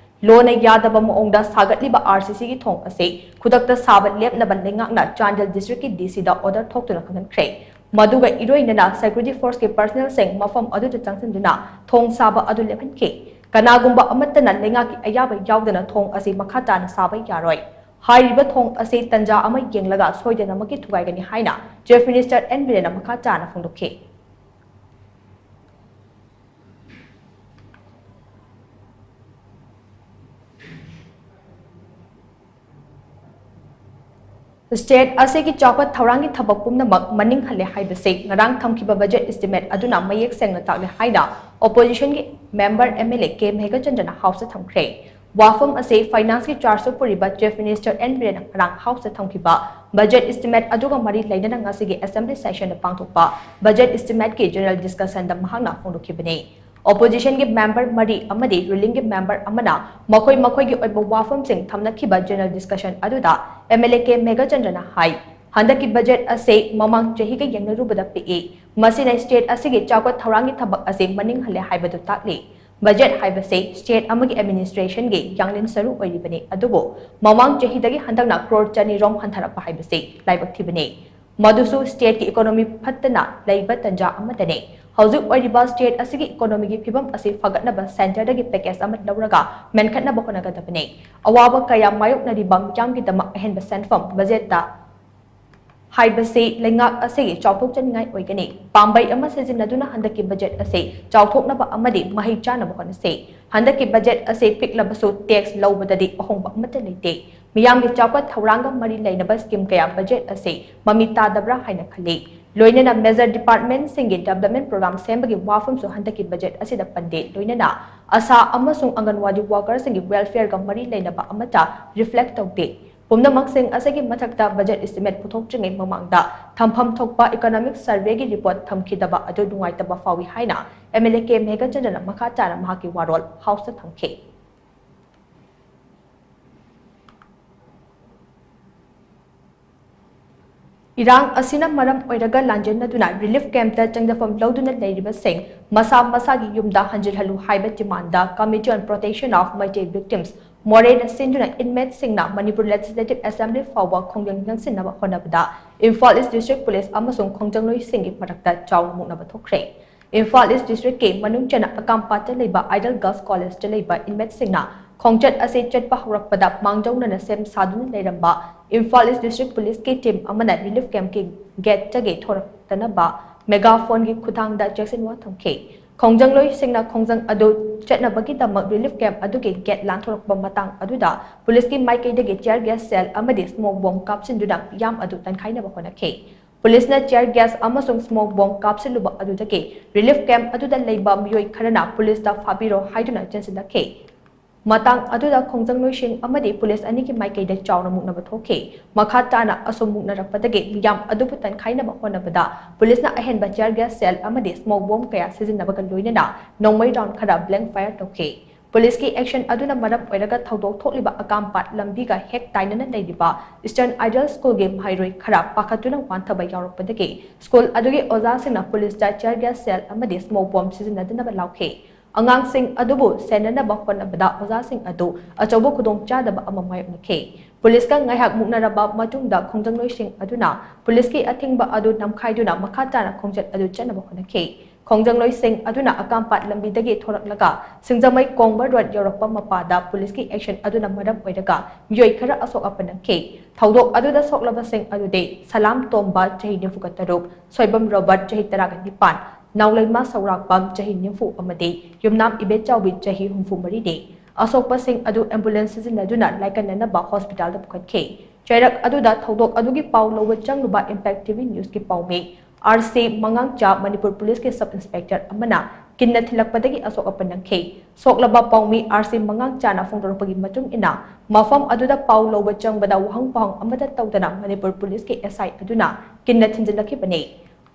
ꯂꯣꯅ ꯌꯥꯗꯕ ꯃꯑꯣꯡꯗ ꯁꯥꯒꯠꯂꯤꯕ RCCꯒꯤ ꯊꯣꯡ ꯑꯁꯤ ꯈꯨꯗꯛꯇ ꯁꯥꯕ ꯂꯦꯞꯅꯕ ꯂꯩꯉꯥꯛꯅ ꯆꯥꯟꯗꯦꯜ districtꯀꯤ DCꯗ order ꯊꯣꯛꯇꯨꯅ ꯈꯪꯍꯟꯈ꯭ꯔꯦ꯫ ꯃꯗꯨꯒ ꯏꯔꯣꯏꯅꯅ security forceꯀꯤ personnelꯁꯤꯡ ꯃꯐꯝ ꯑꯗꯨꯗ ꯆꯪꯁꯤꯟꯗꯨꯅ ꯊꯣꯡ ꯁꯥꯕ ꯑꯗꯨ ꯂꯦꯞꯍꯟꯈꯤ꯫ ꯀꯅꯥꯒꯨꯝꯕ ꯑꯃꯠꯇꯅ ꯂꯩꯉꯥꯛꯀꯤ ꯑꯌꯥꯕ ꯌꯥꯎꯗꯅ ꯊꯣꯡ ꯑꯁꯤ ꯃꯈꯥ ꯇꯥꯅ ꯁꯥꯕ ꯌꯥꯔꯣꯏ꯫ ꯍꯥꯏꯔꯤꯕ ꯊꯣꯡ ꯑꯁꯤ ꯇꯟꯖꯥ ꯑꯃ ꯌꯦꯡꯂꯒ ꯁꯣꯏꯗꯅꯃꯛꯀꯤ ꯊꯨꯒꯥꯏꯒꯅꯤ ꯍꯥꯏꯅ Chief Minister ꯑꯦꯟ ꯕꯤꯔꯦꯟꯅ ꯃꯈꯥ ꯇꯥꯅ ꯐꯣꯡꯗꯣꯛꯈꯤ꯫ State ꯑꯁꯤꯒꯤ ꯆꯥꯎꯈꯠ ꯊꯧꯔꯥꯡꯒꯤ ꯊꯕꯛ ꯄꯨꯝꯅꯃꯛ ꯃꯅꯤꯡ ꯍꯜꯂꯦ ꯍꯥꯏꯕꯁꯤ ꯉꯔꯥꯡ ꯊꯝꯈꯤꯕ budget estimate ꯑꯗꯨꯅ ꯃꯌꯦꯛ ꯁꯦꯡꯅ ꯇꯥꯛꯂꯦ ꯍꯥꯏꯅ oppositionꯒꯤ member MLA ꯀꯦ ꯃꯦꯘꯆꯟꯗ꯭ꯔꯅ Houseꯇ ꯊꯝꯈ꯭ꯔꯦ꯫ ꯋꯥꯐꯝ ꯑꯁꯤ financeꯀꯤ chargeꯁꯨ ꯄꯨꯔꯤꯕ Chief Minister ꯑꯦꯟ ꯕꯤꯔꯦꯟꯅ ꯉꯔꯥꯡ Houseꯇ ꯊꯝꯈꯤꯕ budget estimate ꯑꯗꯨꯒ ꯃꯔꯤ ꯂꯩꯅꯅ ꯉꯁꯤꯒꯤ assembly sessionꯗ ꯄꯥꯡꯊꯣꯛꯄ budget estimateꯀꯤ general discussionꯗ ꯃꯍꯥꯛꯅ ꯐꯣꯡꯗꯣꯛꯈꯤꯕꯅꯤ꯫ Oppositionꯒꯤ member ꯃꯔꯤ ꯑꯃꯗꯤ rulingꯒꯤ member ꯑꯃꯅ ꯃꯈꯣꯏ ꯃꯈꯣꯏꯒꯤ ꯑꯣꯏꯕ ꯋꯥꯐꯝꯁꯤꯡ ꯊꯝꯅꯈꯤꯕ general discussion ꯑꯗꯨꯗ MLA ꯀꯦ ꯃꯦꯘꯆꯟꯗ꯭ꯔꯅ ꯍꯥꯏ, ꯍꯟꯗꯛꯀꯤ budget ꯑꯁꯤ ꯃꯃꯥꯡ ꯆꯍꯤꯒ ꯌꯦꯡꯅꯔꯨꯕꯗ ꯄꯤꯛꯏ꯫ ꯃꯁꯤꯅ state ꯑꯁꯤꯒꯤ ꯆꯥꯎꯈꯠ ꯊꯧꯔꯥꯡꯒꯤ ꯊꯕꯛ ꯑꯁꯤ ꯃꯅꯤꯡ ꯍꯜꯂꯦ ꯍꯥꯏꯕꯗꯨ ꯇꯥꯛꯂꯤ꯫ Budget ꯍꯥꯏꯕꯁꯤ state ꯑꯃꯒꯤ administrationꯒꯤ ꯌꯥꯡꯂꯦꯟ ꯁꯔꯨ ꯑꯣꯏꯔꯤꯕꯅꯤ, ꯑꯗꯨꯕꯨ ꯃꯃꯥꯡ ꯆꯍꯤꯗꯒꯤ ꯍꯟꯗꯛꯅ ꯀ꯭ꯔꯣꯔ ꯆꯅꯤ ꯔꯣꯝ ꯍꯟꯊꯔꯛꯄ ꯍꯥꯏꯕꯁꯤ ꯂꯥꯏꯕꯛ ꯊꯤꯕꯅꯤ꯫ ꯃꯗꯨꯁꯨ stateꯀꯤ economy ꯐꯠꯇꯅ ꯂꯩꯕ ꯇꯟꯖꯥ ꯑꯃꯗꯅꯤ꯫ ꯍꯧꯖꯤꯛ ꯑꯣꯏꯔꯤꯕ state ꯑꯁꯤꯒꯤ economyꯒꯤ ꯐꯤꯕꯝ ꯑꯁꯤ ꯐꯒꯠꯅꯕ centreꯗꯒꯤ package ꯑꯃ ꯂꯧꯔꯒ ꯃꯦꯟꯈꯠꯅꯕ ꯍꯣꯠꯅꯒꯗꯕꯅꯤ꯫ ꯑꯋꯥꯕ ꯀꯌꯥ ꯃꯥꯌꯣꯛꯅꯔꯤꯕ ꯃꯤꯌꯥꯝꯒꯤꯗꯃꯛ ꯑꯍꯦꯟꯕ ꯁꯦꯟꯐꯝ budgetꯇ ꯍꯥꯏꯕꯁꯤ ꯂꯩꯉꯥꯛ ꯑꯁꯤꯒꯤ ꯆꯥꯎꯊꯣꯛꯆꯅꯤꯡꯉꯥꯏ ꯑꯣꯏꯒꯅꯤ꯫ ꯄꯥꯝꯕꯩ ꯑꯃ ꯁꯤꯖꯤꯟꯅꯗꯨꯅ ꯍꯟꯗꯛꯀꯤ budget ꯑꯁꯤ ꯆꯥꯎꯊꯣꯛꯅꯕ ꯑꯃꯗꯤ ꯃꯍꯩ ꯆꯥꯅꯕ ꯍꯣꯠꯅꯁꯤ꯫ ꯍꯟꯗꯛꯀꯤ budget ꯑꯁꯤ ꯄꯤꯛꯂꯕꯁꯨ tax ꯂꯧꯕꯗꯗꯤ ꯑꯍꯣꯡꯕ ꯑꯃꯠꯇ ꯂꯩꯇꯦ꯫ ꯃꯤꯌꯥꯝꯒꯤ ꯆꯥꯎꯈꯠ ꯊꯧꯔꯥꯡꯒ ꯃꯔꯤ ꯂꯩꯅꯕ scheme ꯀꯌꯥ budget ꯑꯁꯤ ꯃꯃꯤ ꯇꯥꯗꯕ꯭ꯔꯥ ꯍꯥꯏꯅ ꯈꯜꯂꯤ꯫ ꯂꯣꯏꯅꯅ major departmentꯁꯤꯡꯒꯤ development program ꯁꯦꯝꯕꯒꯤ ꯋꯥꯐꯝꯁꯨ ꯍꯟꯗꯛꯀꯤ budget ꯑꯁꯤꯗ ꯄꯟꯗꯦ꯫ ꯂꯣꯏꯅꯅ ꯑꯁꯥ ꯑꯃꯁꯨꯡ ꯑꯪꯒꯟꯋꯥꯗꯤ workerꯁꯤꯡꯒꯤ welfareꯒ ꯃꯔꯤ ꯂꯩꯅꯕ ꯑꯃꯠꯇ reflect ꯇꯧꯗꯦ꯫ ꯄꯨꯝꯅꯃꯛꯁꯤꯡ ꯑꯁꯤꯒꯤ ꯃꯊꯛꯇ budget estimate ꯄꯨꯊꯣꯛꯇ꯭ꯔꯤꯉꯩ ꯃꯃꯥꯡꯗ ꯊꯝꯐꯝ ꯊꯣꯛꯄ economic surveyꯒꯤ report ꯊꯝꯈꯤꯗꯕ ꯑꯗꯨ ꯅꯨꯡꯉꯥꯏꯇꯕ ꯐꯥꯎꯏ ꯍꯥꯏꯅ MLA ꯀꯦ ꯃꯦꯘꯆꯟꯗ꯭ꯔꯅ ꯃꯈꯥ ꯇꯥꯅ ꯃꯍꯥꯛꯀꯤ ꯋꯥꯔꯣꯜ Houseꯇ ꯊꯝꯈꯤ꯫ ꯏꯔꯥꯡ ꯑꯁꯤꯅ ꯃꯔꯝ ꯑꯣꯏꯔꯒ ꯂꯥꯟꯖꯦꯟꯅꯗꯨꯅ relief campꯇ ꯆꯪꯖꯐꯝ ꯂꯧꯗꯨꯅ ꯂꯩꯔꯤꯕꯁꯤꯡ ꯃꯁꯥ ꯃꯁꯥꯒꯤ ꯌꯨꯝꯗ ꯍꯟꯖꯤꯜꯍꯜꯂꯨ ꯍꯥꯏꯕ demandꯗ Committee on Protection of Meitei Victims, ꯃꯣꯔꯦꯅ ꯁꯤꯟꯗꯨꯅ inmateꯁꯤꯡꯅ ꯃꯅꯤꯄꯨꯔ Legislative Assembly ꯐꯥꯎꯕ ꯈꯣꯡꯖꯪ ꯅꯪꯁꯤꯟꯅꯕ ꯍꯣꯠꯅꯕꯗ ꯏꯝꯐꯥꯜ East District Police ꯑꯃꯁꯨꯡ ꯈꯣꯡꯖꯪꯂꯣꯏꯁꯤꯡꯒꯤ ꯃꯔꯛꯇ ꯆꯥꯎꯅ ꯃꯨꯛꯅꯕ ꯊꯣꯛꯈ꯭ꯔꯦ꯫ ꯏꯝꯐꯥꯜ East Districtꯀꯤ ꯃꯅꯨꯡ ꯆꯟꯅ ꯑꯀꯥꯝꯄꯥꯠꯇ ꯂꯩꯕ Ideal Girls Collegeꯇ ꯂꯩꯕ inmateꯁꯤꯡꯅ ꯈꯣꯡꯆꯠ ꯑꯁꯤ ꯆꯠꯄ ꯍꯧꯔꯛꯄꯗ ꯃꯥꯡꯖꯧꯅꯅ ꯁꯦꯝ ꯁꯥꯗꯨꯅ ꯂꯩꯔꯝꯕ ꯏꯝꯐꯥꯜ East District Policeꯀꯤ team ꯑꯃꯅ relief campꯀꯤ gateꯇꯒꯤ ꯊꯣꯔꯛꯇꯅꯕ megaphoneꯒꯤ ꯈꯨꯠꯊꯥꯡꯗ ꯆꯦꯛꯁꯤꯟꯋꯥ ꯊꯝꯈꯤ꯫ ꯈꯣꯡꯖꯪꯂꯣꯏꯁꯤꯡꯅ ꯈꯣꯡꯖꯪ ꯑꯗꯨ ꯆꯠꯅꯕꯒꯤꯗꯃꯛ relief camp ꯑꯗꯨꯒꯤ gate ꯂꯥꯟꯊꯣꯔꯛꯄ ꯃꯇꯥꯡ ꯑꯗꯨꯗ policeꯀꯤ ꯃꯥꯏꯀꯩꯗꯒꯤ tear gas shell ꯑꯃꯗꯤ smoke bomb ꯀꯥꯞꯁꯤꯟꯗꯨꯅ ꯃꯤꯌꯥꯝ ꯑꯗꯨ ꯇꯟꯈꯥꯏꯅꯕ ꯍꯣꯠꯅꯈꯤ꯫ Policeꯅ tear gas ꯑꯃꯁꯨꯡ smoke bomb ꯀꯥꯞꯁꯤꯜꯂꯨꯕ ꯑꯗꯨꯗꯒꯤ relief camp ꯑꯗꯨꯗ ꯂꯩꯕ ꯃꯤꯑꯣꯏ ꯈꯔꯅ policeꯇ ꯐꯥꯕꯤꯔꯣ ꯍꯥꯏꯗꯨꯅ ꯆꯦꯟꯁꯤꯜꯂꯛꯈꯤ꯫ ꯃꯇꯥꯡ ꯑꯗꯨꯗ ꯈꯣꯡꯖꯪꯂꯣꯏꯁꯤꯡ ꯑꯃꯗꯤ police ꯑꯅꯤꯒꯤ ꯃꯥꯏꯀꯩꯗ ꯆꯥꯎꯅ ꯃꯨꯛꯅꯕ ꯊꯣꯛꯈꯤ꯫ ꯃꯈꯥ ꯇꯥꯅ ꯑꯁꯨꯝ ꯃꯨꯛꯅꯔꯛꯄꯗꯒꯤ ꯃꯤꯌꯥꯝ ꯑꯗꯨꯕꯨ ꯇꯟꯈꯥꯏꯅꯕ ꯍꯣꯠꯅꯕꯗ policeꯅ ꯑꯍꯦꯟꯕ tear gas shell ꯑꯃꯗꯤ smoke bomb ꯀꯌꯥ ꯁꯤꯖꯤꯟꯅꯕꯒ ꯂꯣꯏꯅꯅ ꯅꯣꯡꯃꯩ round ꯈꯔ blank fire ꯇꯧꯈꯤ꯫ Policeꯀꯤ action ꯑꯗꯨꯅ ꯃꯔꯝ ꯑꯣꯏꯔꯒ ꯊꯧꯗꯣꯛ ꯊꯣꯛꯂꯤꯕ ꯑꯀꯥꯝꯄꯥꯠ ꯂꯝꯕꯤꯒ ꯍꯦꯛ ꯇꯥꯏꯅꯅ ꯂꯩꯔꯤꯕ Eastern Ideal Schoolꯒꯤ ꯃꯍꯩꯔꯣꯏ ꯈꯔ ꯄꯥꯈꯠꯇꯨꯅ ꯋꯥꯟꯊꯕ ꯌꯥꯎꯔꯛꯄꯗꯒꯤ school ꯑꯗꯨꯒꯤ ꯑꯣꯖꯥꯁꯤꯡꯅ policeꯇ tear gas shell ꯑꯃꯗꯤ smoke bomb ꯁꯤꯖꯤꯟꯅꯗꯅꯕ ꯂꯥꯎꯈꯤ꯫ ꯑꯉꯥꯡꯁꯤꯡ ꯑꯗꯨꯕꯨ ꯁꯦꯟꯅꯅꯕ ꯍꯣꯠꯅꯕꯗ ꯑꯣꯖꯥꯁꯤꯡ ꯑꯗꯨ ꯑꯆꯧꯕ ꯈꯨꯗꯣꯡꯆꯥꯗꯕ ꯑꯃ ꯃꯥꯌꯣꯛꯅꯈꯤ꯫ Policeꯀ ꯉꯥꯏꯍꯥꯛ ꯃꯨꯛꯅꯔꯕ ꯃꯇꯨꯡꯗ ꯈꯣꯡꯖꯪꯂꯣꯏꯁꯤꯡ ꯑꯗꯨꯅ policeꯀꯤ ꯑꯊꯤꯡꯕ ꯑꯗꯨ ꯅꯝꯈꯥꯏꯗꯨꯅ ꯃꯈꯥ ꯇꯥꯅ ꯈꯣꯡꯆꯠ ꯑꯗꯨ ꯆꯠꯅꯕ ꯍꯣꯠꯅꯈꯤ꯫ ꯈꯣꯡꯖꯪꯂꯣꯏꯁꯤꯡ ꯑꯗꯨꯅ ꯑꯀꯥꯝꯄꯥꯠ ꯂꯝꯕꯤꯗꯒꯤ ꯊꯣꯔꯛꯂꯒ ꯁꯤꯡꯖꯃꯩ ꯀꯣꯡꯕ road ꯌꯧꯔꯛꯄ ꯃꯄꯥꯗ policeꯀꯤ action ꯑꯗꯨꯅ ꯃꯔꯝ ꯑꯣꯏꯔꯒ ꯃꯤꯑꯣꯏ ꯈꯔ ꯑꯁꯣꯛ ꯑꯄꯟ ꯅꯪꯈꯤ꯫ ꯊꯧꯗꯣꯛ ꯑꯗꯨꯗ ꯁꯣꯛꯂꯕꯁꯤꯡ ꯑꯗꯨꯗꯤ ꯁꯂꯥꯝ ꯇꯣꯝꯕ, ꯆꯍꯤ ꯅꯤꯐꯨꯒ ꯇꯔꯨꯛ, ꯁꯣꯏꯕꯝ ꯔꯣꯕꯔꯠ, ꯆꯍꯤ ꯇꯔꯥꯒ ꯅꯤꯄꯥꯟ, ꯅꯥꯎꯂꯩꯃ ꯁꯧꯔꯥꯛꯄꯝ, ꯆꯍꯤ ꯅꯤꯐꯨ, ꯑꯃꯗꯤ ꯌꯨꯝꯅꯥꯝ ꯏꯕꯦꯆꯥꯎꯕꯤ, ꯆꯍꯤ ꯍꯨꯝꯐꯨ ꯃꯔꯤꯅꯤ꯫ ꯑꯁꯣꯛꯄꯁꯤꯡ ꯑꯗꯨ ambulance ꯁꯤꯖꯤꯟꯅꯗꯨꯅ ꯂꯥꯏꯀꯠꯅꯅꯕ hospitalꯗ ꯄꯨꯈꯠꯈꯤ꯫ ꯆꯩꯔꯛ ꯑꯗꯨꯗ ꯊꯧꯗꯣꯛ ꯑꯗꯨꯒꯤ ꯄꯥꯎ ꯂꯧꯕ ꯆꯪꯂꯨꯕ Impact TV Newsꯀꯤ ꯄꯥꯎꯃꯤ R C ꯃꯉꯥꯡꯆꯥ, Manipur Policeꯀꯤ Sub Inspector ꯑꯃꯅ ꯀꯤꯟꯅ ꯊꯤꯜꯂꯛꯄꯗꯒꯤ ꯑꯁꯣꯛ ꯑꯄꯟ ꯅꯪꯈꯤ꯫ ꯁꯣꯛꯂꯕ ꯄꯥꯎꯃꯤ ꯑꯥꯔ ꯁꯤ ꯃꯉꯥꯡꯆꯥꯅ ꯐꯣꯡꯗꯣꯔꯛꯄꯒꯤ ꯃꯇꯨꯡ ꯏꯟꯅ, ꯃꯐꯝ ꯑꯗꯨꯗ ꯄꯥꯎ ꯂꯧꯕ ꯆꯪꯕꯗ ꯋꯥꯍꯪ ꯄꯥꯎꯍꯪ ꯑꯃꯠꯇ ꯇꯧꯗꯅ ꯃꯅꯤꯄꯨꯔ ꯄꯨꯂꯤꯁꯀꯤ ꯑꯦꯁ ꯑꯥꯏ ꯑꯗꯨꯅ ꯀꯤꯟꯅ ꯊꯤꯟꯖꯤꯜꯂꯛꯈꯤꯕꯅꯤ꯫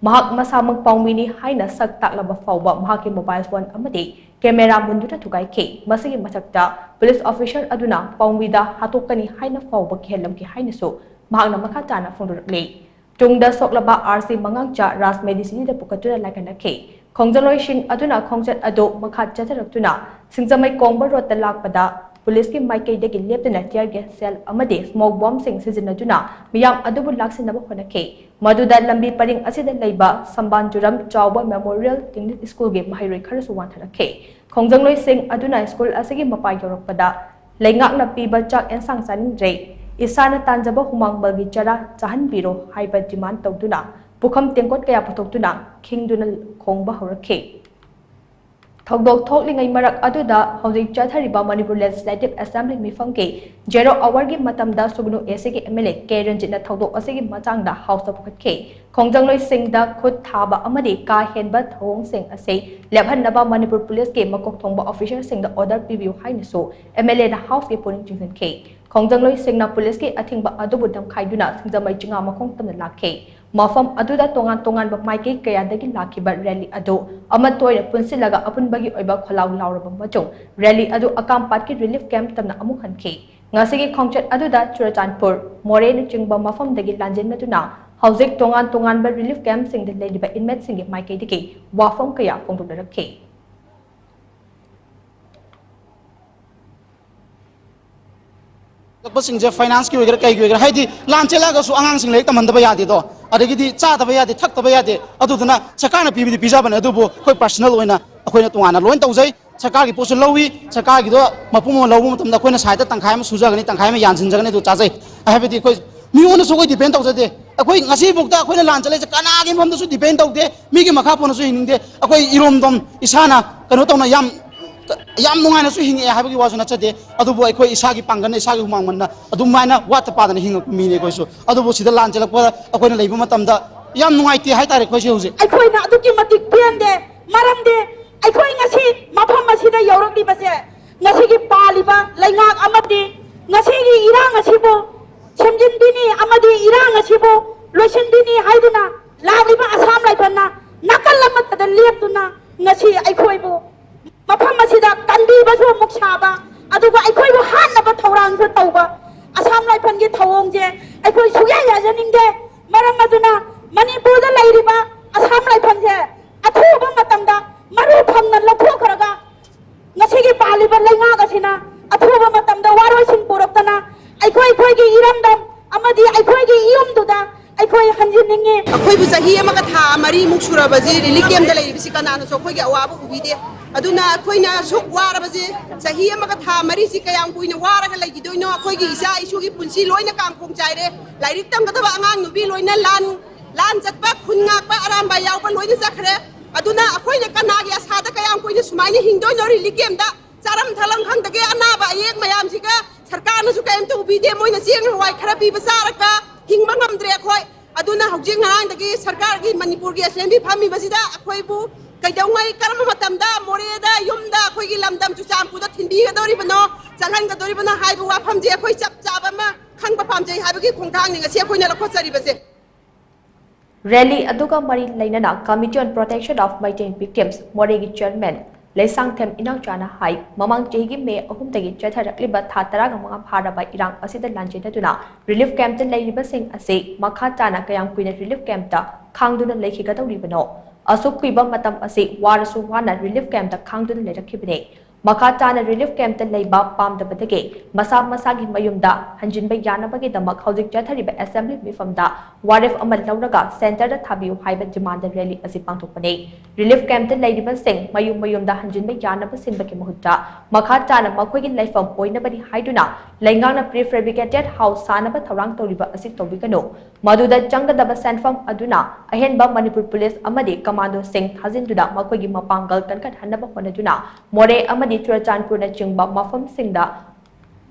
ꯃꯍꯥꯛ ꯃꯁꯥꯃꯛ ꯄꯥꯎꯃꯤꯅꯤ ꯍꯥꯏꯅ ꯁꯛ ꯇꯥꯛꯂꯕ ꯐꯥꯎꯕ ꯃꯍꯥꯛꯀꯤ ꯃꯣꯕꯥꯏꯜ ꯐꯣꯟ ꯑꯃꯗꯤ ꯀꯦꯃꯦꯔꯥ ꯃꯨꯟꯗꯨꯅ ꯊꯨꯒꯥꯏꯈꯤ꯫ ꯃꯁꯤꯒꯤ ꯃꯊꯛꯇ ꯄꯨꯂꯤꯁ ꯑꯣꯐꯤꯁꯔ ꯑꯗꯨꯅ ꯄꯥꯎꯃꯤꯗ ꯍꯥꯠꯇꯣꯛꯀꯅꯤ ꯍꯥꯏꯅ ꯐꯥꯎꯕ ꯀꯤꯍꯜꯂꯝꯈꯤ ꯍꯥꯏꯅꯁꯨ ꯃꯍꯥꯛꯅ ꯃꯈꯥ ꯇꯥꯅ ꯐꯣꯡꯗꯣꯔꯛꯂꯤ꯫ ꯇꯨꯡꯗ ꯁꯣꯛꯂꯕ ꯑꯥꯔ ꯁꯤ ꯃꯉꯥꯡꯆꯥ ꯔꯥꯖ ꯃꯦꯗꯤꯁꯤꯅꯤꯗ ꯄꯨꯈꯠꯇꯨꯅ ꯂꯥꯏꯀꯠꯅꯈꯤ꯫ ꯈꯣꯡꯖꯪꯂꯣꯏꯁꯤꯡ ꯑꯗꯨꯅ ꯈꯣꯡꯆꯠ ꯑꯗꯨ ꯃꯈꯥ ꯆꯠꯊꯔꯛꯇꯨꯅ ꯁꯤꯡꯖꯃꯩ ꯀꯣꯡꯕ ꯔꯣꯗꯇ ꯂꯥꯛꯄꯗ ꯄꯨꯂꯤꯁꯀꯤ ꯃꯥꯏꯀꯩꯗꯒꯤ ꯂꯦꯞꯇꯅ tear gas shell ꯑꯃꯗꯤ smoke bombꯁꯤꯡ ꯁꯤꯖꯤꯟꯅꯗꯨꯅ ꯃꯤꯌꯥꯝ ꯑꯗꯨꯕꯨ ꯂꯥꯛꯁꯤꯟꯅꯕ ꯍꯣꯠꯅꯈꯤ꯫ ꯃꯗꯨꯗ ꯂꯝꯕꯤ ꯄꯔꯤꯡ ꯑꯁꯤꯗ ꯂꯩꯕ ꯁꯝꯕꯥꯟꯖꯨꯔꯝ ꯆꯥꯎꯕ Memorial English Schoolꯒꯤ ꯃꯍꯩꯔꯣꯏ ꯈꯔꯁꯨ ꯋꯥꯟꯊꯔꯛꯈꯤ꯫ ꯈꯣꯡꯖꯪꯂꯣꯏꯁꯤꯡ ꯑꯗꯨꯅ ꯁ꯭ꯀꯨꯜ ꯑꯁꯤꯒꯤ ꯃꯄꯥ ꯌꯧꯔꯛꯄꯗ ꯂꯩꯉꯥꯛꯅ ꯄꯤꯕ ꯆꯥꯛ ꯑꯦꯟꯁꯥꯡ ꯆꯥꯅꯤꯡꯗ꯭ꯔꯦ, ꯏꯁꯥꯅ ꯇꯥꯟꯖꯕ ꯍꯨꯃꯥꯡꯃꯜꯒꯤ ꯆꯔꯥ ꯆꯥꯍꯟꯕꯤꯔꯣ ꯍꯥꯏꯕ demand ꯇꯧꯗꯨꯅ ꯄꯨꯈꯝ ꯇꯦꯡꯀꯣꯠ ꯀꯌꯥ ꯄꯨꯊꯣꯛꯇꯨꯅ ꯈꯤꯡꯗꯨꯅ ꯈꯣꯡꯕ ꯍꯧꯔꯛꯈꯤ꯫ ꯊꯧꯗꯣꯛ ꯊꯣꯛꯂꯤꯉꯩ ꯃꯔꯛ ꯑꯗꯨꯗ ꯍꯧꯖꯤꯛ ꯆꯠꯊꯔꯤꯕ ꯃꯅꯤꯄꯨꯔ Legislative Assembly ꯃꯤꯐꯝꯒꯤ zero hourꯒꯤ ꯃꯇꯝꯗ ꯁꯨꯒꯅꯨ ꯑꯦꯁꯤꯒꯤ MLA ꯀꯦ ꯔꯟꯖꯤꯠꯅ ꯊꯧꯗꯣꯛ ꯑꯁꯤꯒꯤ ꯃꯇꯥꯡꯗ Houseꯇ ꯄꯨꯈꯠꯈꯤ꯫ ꯈꯣꯡꯖꯪꯂꯣꯏꯁꯤꯡꯗ ꯈꯨꯠ ꯊꯥꯕ ꯑꯃꯗꯤ ꯀꯥ ꯍꯦꯟꯕ ꯊꯧꯑꯣꯡꯁꯤꯡ ꯑꯁꯤ ꯂꯦꯞꯍꯟꯅꯕ ꯃꯅꯤꯄꯨꯔ ꯄꯨꯂꯤꯁꯀꯤ ꯃꯀꯣꯛ ꯊꯣꯡꯕ officerꯁꯤꯡꯗ order ꯄꯤꯕꯤꯌꯨ ꯍꯥꯏꯅꯁꯨ MLAꯅ Houseꯀꯤ ꯄꯨꯛꯅꯤꯡ ꯆꯤꯡꯁꯤꯟꯈꯤ꯫ ꯈꯣꯡꯖꯪꯂꯣꯏꯁꯤꯡꯅ ꯄꯨꯂꯤꯁꯀꯤ ꯑꯊꯤꯡꯕ ꯑꯗꯨꯕꯨ ꯅꯝꯈꯥꯏꯗꯨꯅ ꯁꯤꯡꯖꯃꯩ ꯆꯤꯡꯉꯥ ꯃꯈꯣꯡ ꯇꯝꯅ ꯂꯥꯛꯈꯤ꯫ ꯃꯐꯝ ꯑꯗꯨꯗ ꯇꯣꯉꯥꯟ ꯇꯣꯉꯥꯟꯕ ꯃꯥꯏꯀꯩ ꯀꯌꯥꯗꯒꯤ ꯂꯥꯛꯈꯤꯕ rally ꯑꯗꯨ ꯑꯃꯠꯇ ꯑꯣꯏꯅ ꯄꯨꯟꯁꯤꯜꯂꯒ ꯑꯄꯨꯟꯕꯒꯤ ꯑꯣꯏꯕ ꯈꯣꯜꯂꯥꯎ ꯂꯥꯎꯔꯕ ꯃꯇꯨꯡ rally ꯑꯗꯨ ꯑꯀꯥꯝꯄꯥꯠꯀꯤ relief camp ꯇꯝꯅ ꯑꯃꯨꯛ ꯍꯟꯈꯤ꯫ ꯉꯁꯤꯒꯤ ꯈꯣꯡꯆꯠ ꯑꯗꯨꯗ ꯆꯨꯔꯆꯥꯟꯄꯨꯔ, ꯃꯣꯔꯦꯅꯆꯤꯡꯕ ꯃꯐꯝꯗꯒꯤ ꯂꯥꯟꯖꯦꯟꯅꯗꯨꯅ ꯍꯧꯖꯤꯛ ꯇꯣꯉꯥꯟ ꯇꯣꯉꯥꯟꯕ relief campꯁꯤꯡꯗ ꯂꯩꯔꯤꯕ inmateꯁꯤꯡꯒꯤ ꯃꯥꯏꯀꯩꯗꯒꯤ ꯋꯥꯐꯝ ꯀꯌꯥ ꯐꯣꯡꯗꯣꯛꯅꯔꯛꯈꯤ꯫ ꯂꯥꯛꯄꯁꯤꯡꯁꯦ financeꯀꯤ ꯑꯣꯏꯒꯦꯔꯥ ꯀꯩꯒꯤ ꯑꯣꯏꯒꯦꯔꯥ, ꯍꯥꯏꯗꯤ ꯂꯥꯟ ꯆꯦꯜꯂꯛꯑꯒꯁꯨ ꯑꯉꯥꯡꯁꯤꯡ ꯂꯥꯏꯔꯤꯛ ꯇꯝꯍꯟꯗꯕ ꯌꯥꯗꯦꯗꯣ, ꯑꯗꯒꯤꯗꯤ ꯆꯥꯗꯕ ꯌꯥꯗꯦ, ꯊꯛꯇꯕ ꯌꯥꯗꯦ, ꯑꯗꯨꯗꯨꯅ ꯁꯔꯀꯥꯔꯅ ꯄꯤꯕꯗꯤ ꯄꯤꯖꯕꯅꯦ, ꯑꯗꯨꯕꯨ ꯑꯩꯈꯣꯏ personal ꯑꯣꯏꯅ ꯑꯩꯈꯣꯏꯅ ꯇꯣꯉꯥꯟꯅ ꯂꯣꯏ ꯇꯧꯖꯩ꯫ ꯁꯔꯀꯥꯔꯒꯤ ꯄꯣꯠꯁꯨ ꯂꯧꯏ, ꯁꯔꯀꯥꯔꯒꯤꯗꯣ ꯃꯄꯨꯝ ꯑꯃ ꯂꯧꯕ ꯃꯇꯝꯗ ꯑꯩꯈꯣꯏꯅ sideꯇ ꯇꯪꯈꯥꯏ ꯑꯃ ꯁꯨꯖꯒꯅꯤ, ꯇꯪꯈꯥꯏ ꯑꯃ ꯌꯥꯟꯁꯤꯟꯖꯒꯅꯤ, ꯑꯗꯨ ꯆꯥꯖꯩ꯫ ꯍꯥꯏꯕꯗꯤ ꯑꯩꯈꯣꯏ ꯃꯤꯉꯣꯟꯗꯁꯨ ꯑꯩꯈꯣꯏ depend ꯇꯧꯖꯗꯦ꯫ ꯑꯩꯈꯣꯏ ꯉꯁꯤꯐꯥꯎꯗ ꯑꯩꯈꯣꯏꯅ ꯂꯥꯟ ꯆꯠꯂꯛꯏꯁꯦ ꯀꯅꯥꯒꯤ ꯃꯐꯝꯗꯁꯨ depend ꯇꯧꯗꯦ, ꯃꯤꯒꯤ ꯃꯈꯥ ꯄꯣꯟꯅꯁꯨ ꯍꯤꯡꯅꯤꯡꯗꯦ꯫ ꯑꯩꯈꯣꯏ ꯏꯔꯣꯝꯗꯣꯝ ꯏꯁꯥꯅ ꯀꯩꯅꯣ ꯇꯧꯅ ꯌꯥꯝ, ꯌꯥꯝ ꯅꯨꯡꯉꯥꯏꯅꯁꯨ ꯍꯤꯡꯉꯛꯑꯦ ꯍꯥꯏꯕꯒꯤ ꯋꯥꯁꯨ ꯅꯠꯆꯗꯦ, ꯑꯗꯨꯕꯨ ꯑꯩꯈꯣꯏ ꯏꯁꯥꯒꯤ ꯄꯥꯡꯒꯜꯅ, ꯏꯁꯥꯒꯤ ꯍꯨꯃꯥꯡ ꯃꯟꯅ ꯑꯗꯨꯃꯥꯏꯅ ꯋꯥꯠꯇ ꯄꯥꯗꯅ ꯍꯤꯡꯉꯛꯄ ꯃꯤꯅꯦ ꯑꯩꯈꯣꯏꯁꯨ꯫ ꯑꯗꯨꯕꯨ ꯁꯤꯗ ꯂꯥꯟ ꯆꯦꯜꯂꯛꯄꯗ ꯑꯩꯈꯣꯏꯅ ꯂꯩꯕ ꯃꯇꯝꯗ ꯌꯥꯝ ꯅꯨꯡꯉꯥꯏꯇꯦ ꯍꯥꯏꯇꯥꯔꯦ ꯑꯩꯈꯣꯏꯁꯦ ꯍꯧꯖꯤꯛ꯫ ꯑꯩꯈꯣꯏꯅ ꯑꯗꯨꯛꯀꯤ ꯃꯇꯤꯛ ꯄꯦꯟꯗꯦ, ꯃꯔꯝꯗꯤ ꯑꯩꯈꯣꯏ ꯉꯁꯤ ꯃꯐꯝ ꯑꯁꯤꯗ ꯌꯧꯔꯛꯂꯤꯕꯁꯦ, ꯉꯁꯤꯒꯤ ꯄꯥꯜꯂꯤꯕ ꯂꯩꯉꯥꯛ ꯑꯃꯗꯤ ꯉꯁꯤꯒꯤ ꯏꯔꯥꯡ ꯑꯁꯤꯕꯨ ꯁꯦꯝꯖꯤꯟꯕꯤꯅꯤ ꯑꯃꯗꯤ ꯏꯔꯥꯡ ꯑꯁꯤꯕꯨ ꯂꯣꯏꯁꯤꯟꯕꯤꯅꯤ ꯍꯥꯏꯗꯨꯅ ꯂꯥꯛꯂꯤꯕ ꯑꯁꯥꯝ ꯔꯥꯏꯐꯜꯅ ꯅꯥꯀꯜ ꯑꯃꯠꯇꯗ ꯂꯦꯞꯇꯨꯅ ꯉꯁꯤ ꯑꯩꯈꯣꯏꯕꯨ ꯃꯐꯝ ꯑꯁꯤꯗ ꯀꯟꯕꯤꯕꯁꯨ ꯑꯃꯨꯛ ꯁꯥꯕ, ꯑꯗꯨꯒ ꯑꯩꯈꯣꯏꯕꯨ ꯍꯥꯠꯅꯕ ꯊꯧꯔꯥꯡꯁꯨ ꯇꯧꯕ ꯑꯁꯥꯝ ꯔꯥꯏꯐꯜꯒꯤ ꯊꯧꯑꯣꯡꯁꯦ ꯑꯩꯈꯣꯏ ꯁꯨꯛꯌꯥ ꯌꯥꯖꯅꯤꯡꯗꯦ꯫ ꯃꯔꯝ ꯑꯗꯨꯅ ꯃꯅꯤꯄꯨꯔꯗ ꯂꯩꯔꯤꯕ ꯑꯁꯥꯝ ꯔꯥꯏꯐꯜꯁꯦ ꯑꯊꯨꯕ ꯃꯇꯝꯗ ꯃꯔꯨ ꯐꯪꯅ ꯂꯧꯊꯣꯛꯈ꯭ꯔꯒ ꯉꯁꯤꯒꯤ ꯄꯥꯜꯂꯤꯕ ꯂꯩꯉꯥꯛ ꯑꯁꯤꯅ ꯑꯊꯨꯕ ꯃꯇꯝꯗ ꯋꯥꯔꯣꯏꯁꯤꯟ ꯄꯨꯔꯛꯇꯅ ꯑꯩꯈꯣꯏ ꯑꯩꯈꯣꯏꯒꯤ ꯏꯔꯝꯗꯝ ꯑꯃꯗꯤ ꯑꯩꯈꯣꯏꯒꯤ ꯏꯌꯨꯝꯗꯨꯗ ꯑꯩꯈꯣꯏ ꯍꯟꯖꯤꯟꯅꯤꯡꯉꯤ꯫ ꯑꯩꯈꯣꯏꯕꯨ ꯆꯍꯤ ꯑꯃꯒ ꯊꯥ ꯃꯔꯤꯃꯨꯛ ꯁꯨꯔꯕꯁꯤ ꯔꯤꯂꯤꯐ ꯀꯦꯝꯗ ꯂꯩꯔꯤꯕꯁꯤ ꯀꯅꯥꯅꯁꯨ ꯑꯩꯈꯣꯏꯒꯤ ꯑꯋꯥꯕ ꯎꯕꯤꯗꯦ꯫ ꯑꯗꯨꯅ ꯑꯩꯈꯣꯏꯅ ꯑꯁꯨꯛ ꯋꯥꯔꯕꯁꯦ, ꯆꯍꯤ ꯑꯃꯒ ꯊꯥ ꯃꯔꯤꯁꯤ ꯀꯌꯥꯝ ꯀꯨꯏꯅ ꯋꯥꯔꯒ ꯂꯩꯈꯤꯗꯣꯏꯅꯣ? ꯑꯩꯈꯣꯏꯒꯤ ꯏꯆꯥ ꯏꯁꯨꯒꯤ ꯄꯨꯟꯁꯤ ꯂꯣꯏꯅ ꯀꯥꯡꯈꯣꯡ ꯆꯥꯏꯔꯦ꯫ ꯂꯥꯏꯔꯤꯛ ꯇꯝꯒꯗꯕ ꯑꯉꯥꯡ ꯅꯨꯄꯤ ꯂꯣꯏꯅ ꯂꯥꯟ ꯂꯥꯟ ꯆꯠꯄ, ꯈꯨꯟ ꯉꯥꯛꯄ, ꯑꯔꯥꯝꯕꯥꯏ ꯌꯥꯎꯕ ꯂꯣꯏꯅ ꯆꯠꯈ꯭ꯔꯦ꯫ ꯑꯗꯨꯅ ꯑꯩꯈꯣꯏꯅ ꯀꯅꯥꯒꯤ ꯑꯁꯥꯗ ꯀꯌꯥꯝ ꯀꯨꯏꯅ ꯁꯨꯃꯥꯏꯅ ꯍꯤꯡꯗꯣꯏꯅꯣ? ꯔꯤꯂꯤꯐ ꯀꯦꯝꯗ ꯆꯥꯔꯝ ꯊꯛꯂꯝ ꯈꯪꯗꯒꯦ ꯑꯅꯥꯕ ꯑꯌꯦꯛ ꯃꯌꯥꯝꯁꯤꯒ ꯁꯔꯀꯥꯔꯅꯁꯨ ꯀꯔꯤꯝꯇ ꯎꯕꯤꯗꯦ꯫ ꯃꯣꯏꯅ ꯆꯦꯡ ꯍꯋꯥꯏ ꯈꯔ ꯄꯤꯕ ꯆꯥꯔꯒ ꯍꯤꯡꯕ ꯉꯝꯗ꯭ꯔꯦ ꯑꯩꯈꯣꯏ꯫ ꯑꯗꯨꯅ ꯍꯧꯖꯤꯛ ꯉꯔꯥꯡꯗꯒꯤ ꯁꯔꯀꯥꯔꯒꯤ, ꯃꯅꯤꯄꯨꯔꯒꯤ ꯑꯦꯁꯦꯝꯕ꯭ꯂꯤ ꯐꯝꯃꯤꯕꯁꯤꯗ ꯑꯩꯈꯣꯏꯕꯨ ꯀꯩꯗꯧꯉꯩ, ꯀꯔꯝꯕ ꯃꯇꯝꯗ ꯃꯣꯔꯦꯗ, ꯌꯨꯝꯗ, ꯑꯩꯈꯣꯏꯒꯤ ꯂꯝꯗꯝ ꯆꯨꯔꯆꯥꯟꯄꯨꯔꯗ ꯊꯤꯟꯕꯤꯒꯗꯧꯔꯤꯕꯅꯣ, ꯆꯠꯍꯟꯒꯗꯧꯔꯤꯕꯅꯣ ꯍꯥꯏꯕ ꯋꯥꯐꯝꯁꯦ ꯑꯩꯈꯣꯏ ꯆꯞ ꯆꯥꯕ ꯑꯃ ꯈꯪꯕ ꯄꯥꯝꯖꯩ ꯍꯥꯏꯕꯒꯤ ꯈꯣꯡꯊꯥꯡꯅꯤ ꯉꯁꯤ ꯑꯩꯈꯣꯏꯅ ꯂꯧꯈꯠꯆꯔꯤꯕꯁꯦ꯫ ꯔꯦꯂꯤ ꯑꯗꯨꯒ ꯃꯔꯤ ꯂꯩꯅꯅ Committee on Protection of Meitei Victims ꯃꯣꯔꯦꯒꯤ ꯆꯤꯌꯔꯃꯦꯟ ꯂꯩꯁꯥꯡꯊꯦꯝ ꯏꯅꯥꯎꯆꯥꯅ ꯍꯥꯏ, ꯃꯃꯥꯡ ꯆꯍꯤꯒꯤ ꯃꯦ ꯑꯍꯨꯝꯗꯒꯤ ꯆꯠꯊꯔꯛꯂꯤꯕ ꯊꯥ ꯇꯔꯥꯒ ꯃꯉꯥ ꯐꯥꯔꯕ ꯏꯔꯥꯡ ꯑꯁꯤꯗ ꯂꯥꯟꯖꯦꯟꯅꯗꯨꯅ ꯔꯤꯂꯤꯐ ꯀꯦꯝꯞꯇ ꯂꯩꯔꯤꯕꯁꯤꯡ ꯑꯁꯤ ꯃꯈꯥ ꯇꯥꯅ ꯀꯌꯥꯝ ꯀꯨꯏꯅ ꯔꯤꯂꯤꯐ ꯀꯦꯝꯞꯇ ꯈꯥꯡꯗꯨꯅ ꯂꯩꯈꯤꯒꯗꯧꯔꯤꯕꯅꯣ? ꯑꯁꯨꯛ ꯀꯨꯏꯕ ꯃꯇꯝ ꯑꯁꯤ ꯋꯥꯔꯁꯨ ꯋꯥꯅ ꯔꯤꯂꯤꯐ ꯀꯦꯝꯞꯇ ꯈꯥꯡꯗꯨꯅ ꯂꯩꯔꯛꯈꯤꯕꯅꯤ꯫ ꯃꯈꯥ ꯇꯥꯅ ꯔꯤꯂꯤꯐ ꯀꯦꯝꯞꯇ ꯂꯩꯕ ꯄꯥꯝꯗꯕꯗꯒꯤ ꯃꯁꯥ ꯃꯁꯥꯒꯤ ꯃꯌꯨꯝꯗ ꯍꯟꯖꯤꯟꯕ ꯌꯥꯅꯕꯒꯤꯗꯃꯛ ꯍꯧꯖꯤꯛ ꯆꯠꯊꯔꯤꯕ ꯑꯦꯁꯦꯝꯕ꯭ꯂꯤ ꯃꯤꯐꯝꯗ ꯋꯥꯔꯦꯞ ꯑꯃ ꯂꯧꯔꯒ ꯁꯦꯟꯇꯔꯗ ꯊꯥꯕꯤꯌꯨ ꯍꯥꯏꯕ ꯗꯤꯃꯥꯟꯗ ꯔꯦꯂꯤ ꯑꯁꯤ ꯄꯥꯡꯊꯣꯛꯄꯅꯤ꯫ ꯔꯤꯂꯤꯐ ꯀꯦꯝꯞꯇ ꯂꯩꯔꯤꯕꯁꯤꯡ ꯃꯌꯨꯝ ꯃꯌꯨꯝꯗ ꯍꯟꯖꯤꯟꯕ ꯌꯥꯅꯕ ꯁꯤꯟꯕꯒꯤ ꯃꯍꯨꯠꯇ ꯃꯈꯥ ꯇꯥꯅ ꯃꯈꯣꯏꯒꯤ ꯂꯩꯐꯝ ꯑꯣꯏꯅꯕꯅꯤ ꯍꯥꯏꯗꯨꯅ ꯂꯩꯉꯥꯛꯅ prefabricated house ꯁꯥꯅꯕ ꯊꯧꯔꯥꯡ ꯇꯧꯔꯤꯕ ꯑꯁꯤ ꯇꯧꯕꯤꯒꯅꯨ꯫ ꯃꯗꯨꯗ ꯆꯪꯒꯗꯕ ꯁꯦꯟꯐꯝ ꯑꯗꯨꯅ ꯑꯍꯦꯟꯕ ꯃꯅꯤꯄꯨꯔ ꯄꯨꯂꯤꯁ ꯑꯃꯗꯤ ꯀꯃꯥꯟꯗꯣꯁꯤꯡ ꯊꯥꯖꯤꯟꯗꯨꯅ ꯃꯈꯣꯏꯒꯤ ꯃꯄꯥꯡꯒꯜ ꯀꯟꯈꯠꯍꯟꯅꯕ ꯍꯣꯠꯅꯗꯨꯅ ꯃꯣꯔꯦ ꯑꯃꯗꯤ ꯆꯨꯔꯆꯥꯟꯄꯨꯔꯅꯆꯤꯡꯕ ꯃꯐꯝꯁꯤꯡꯗ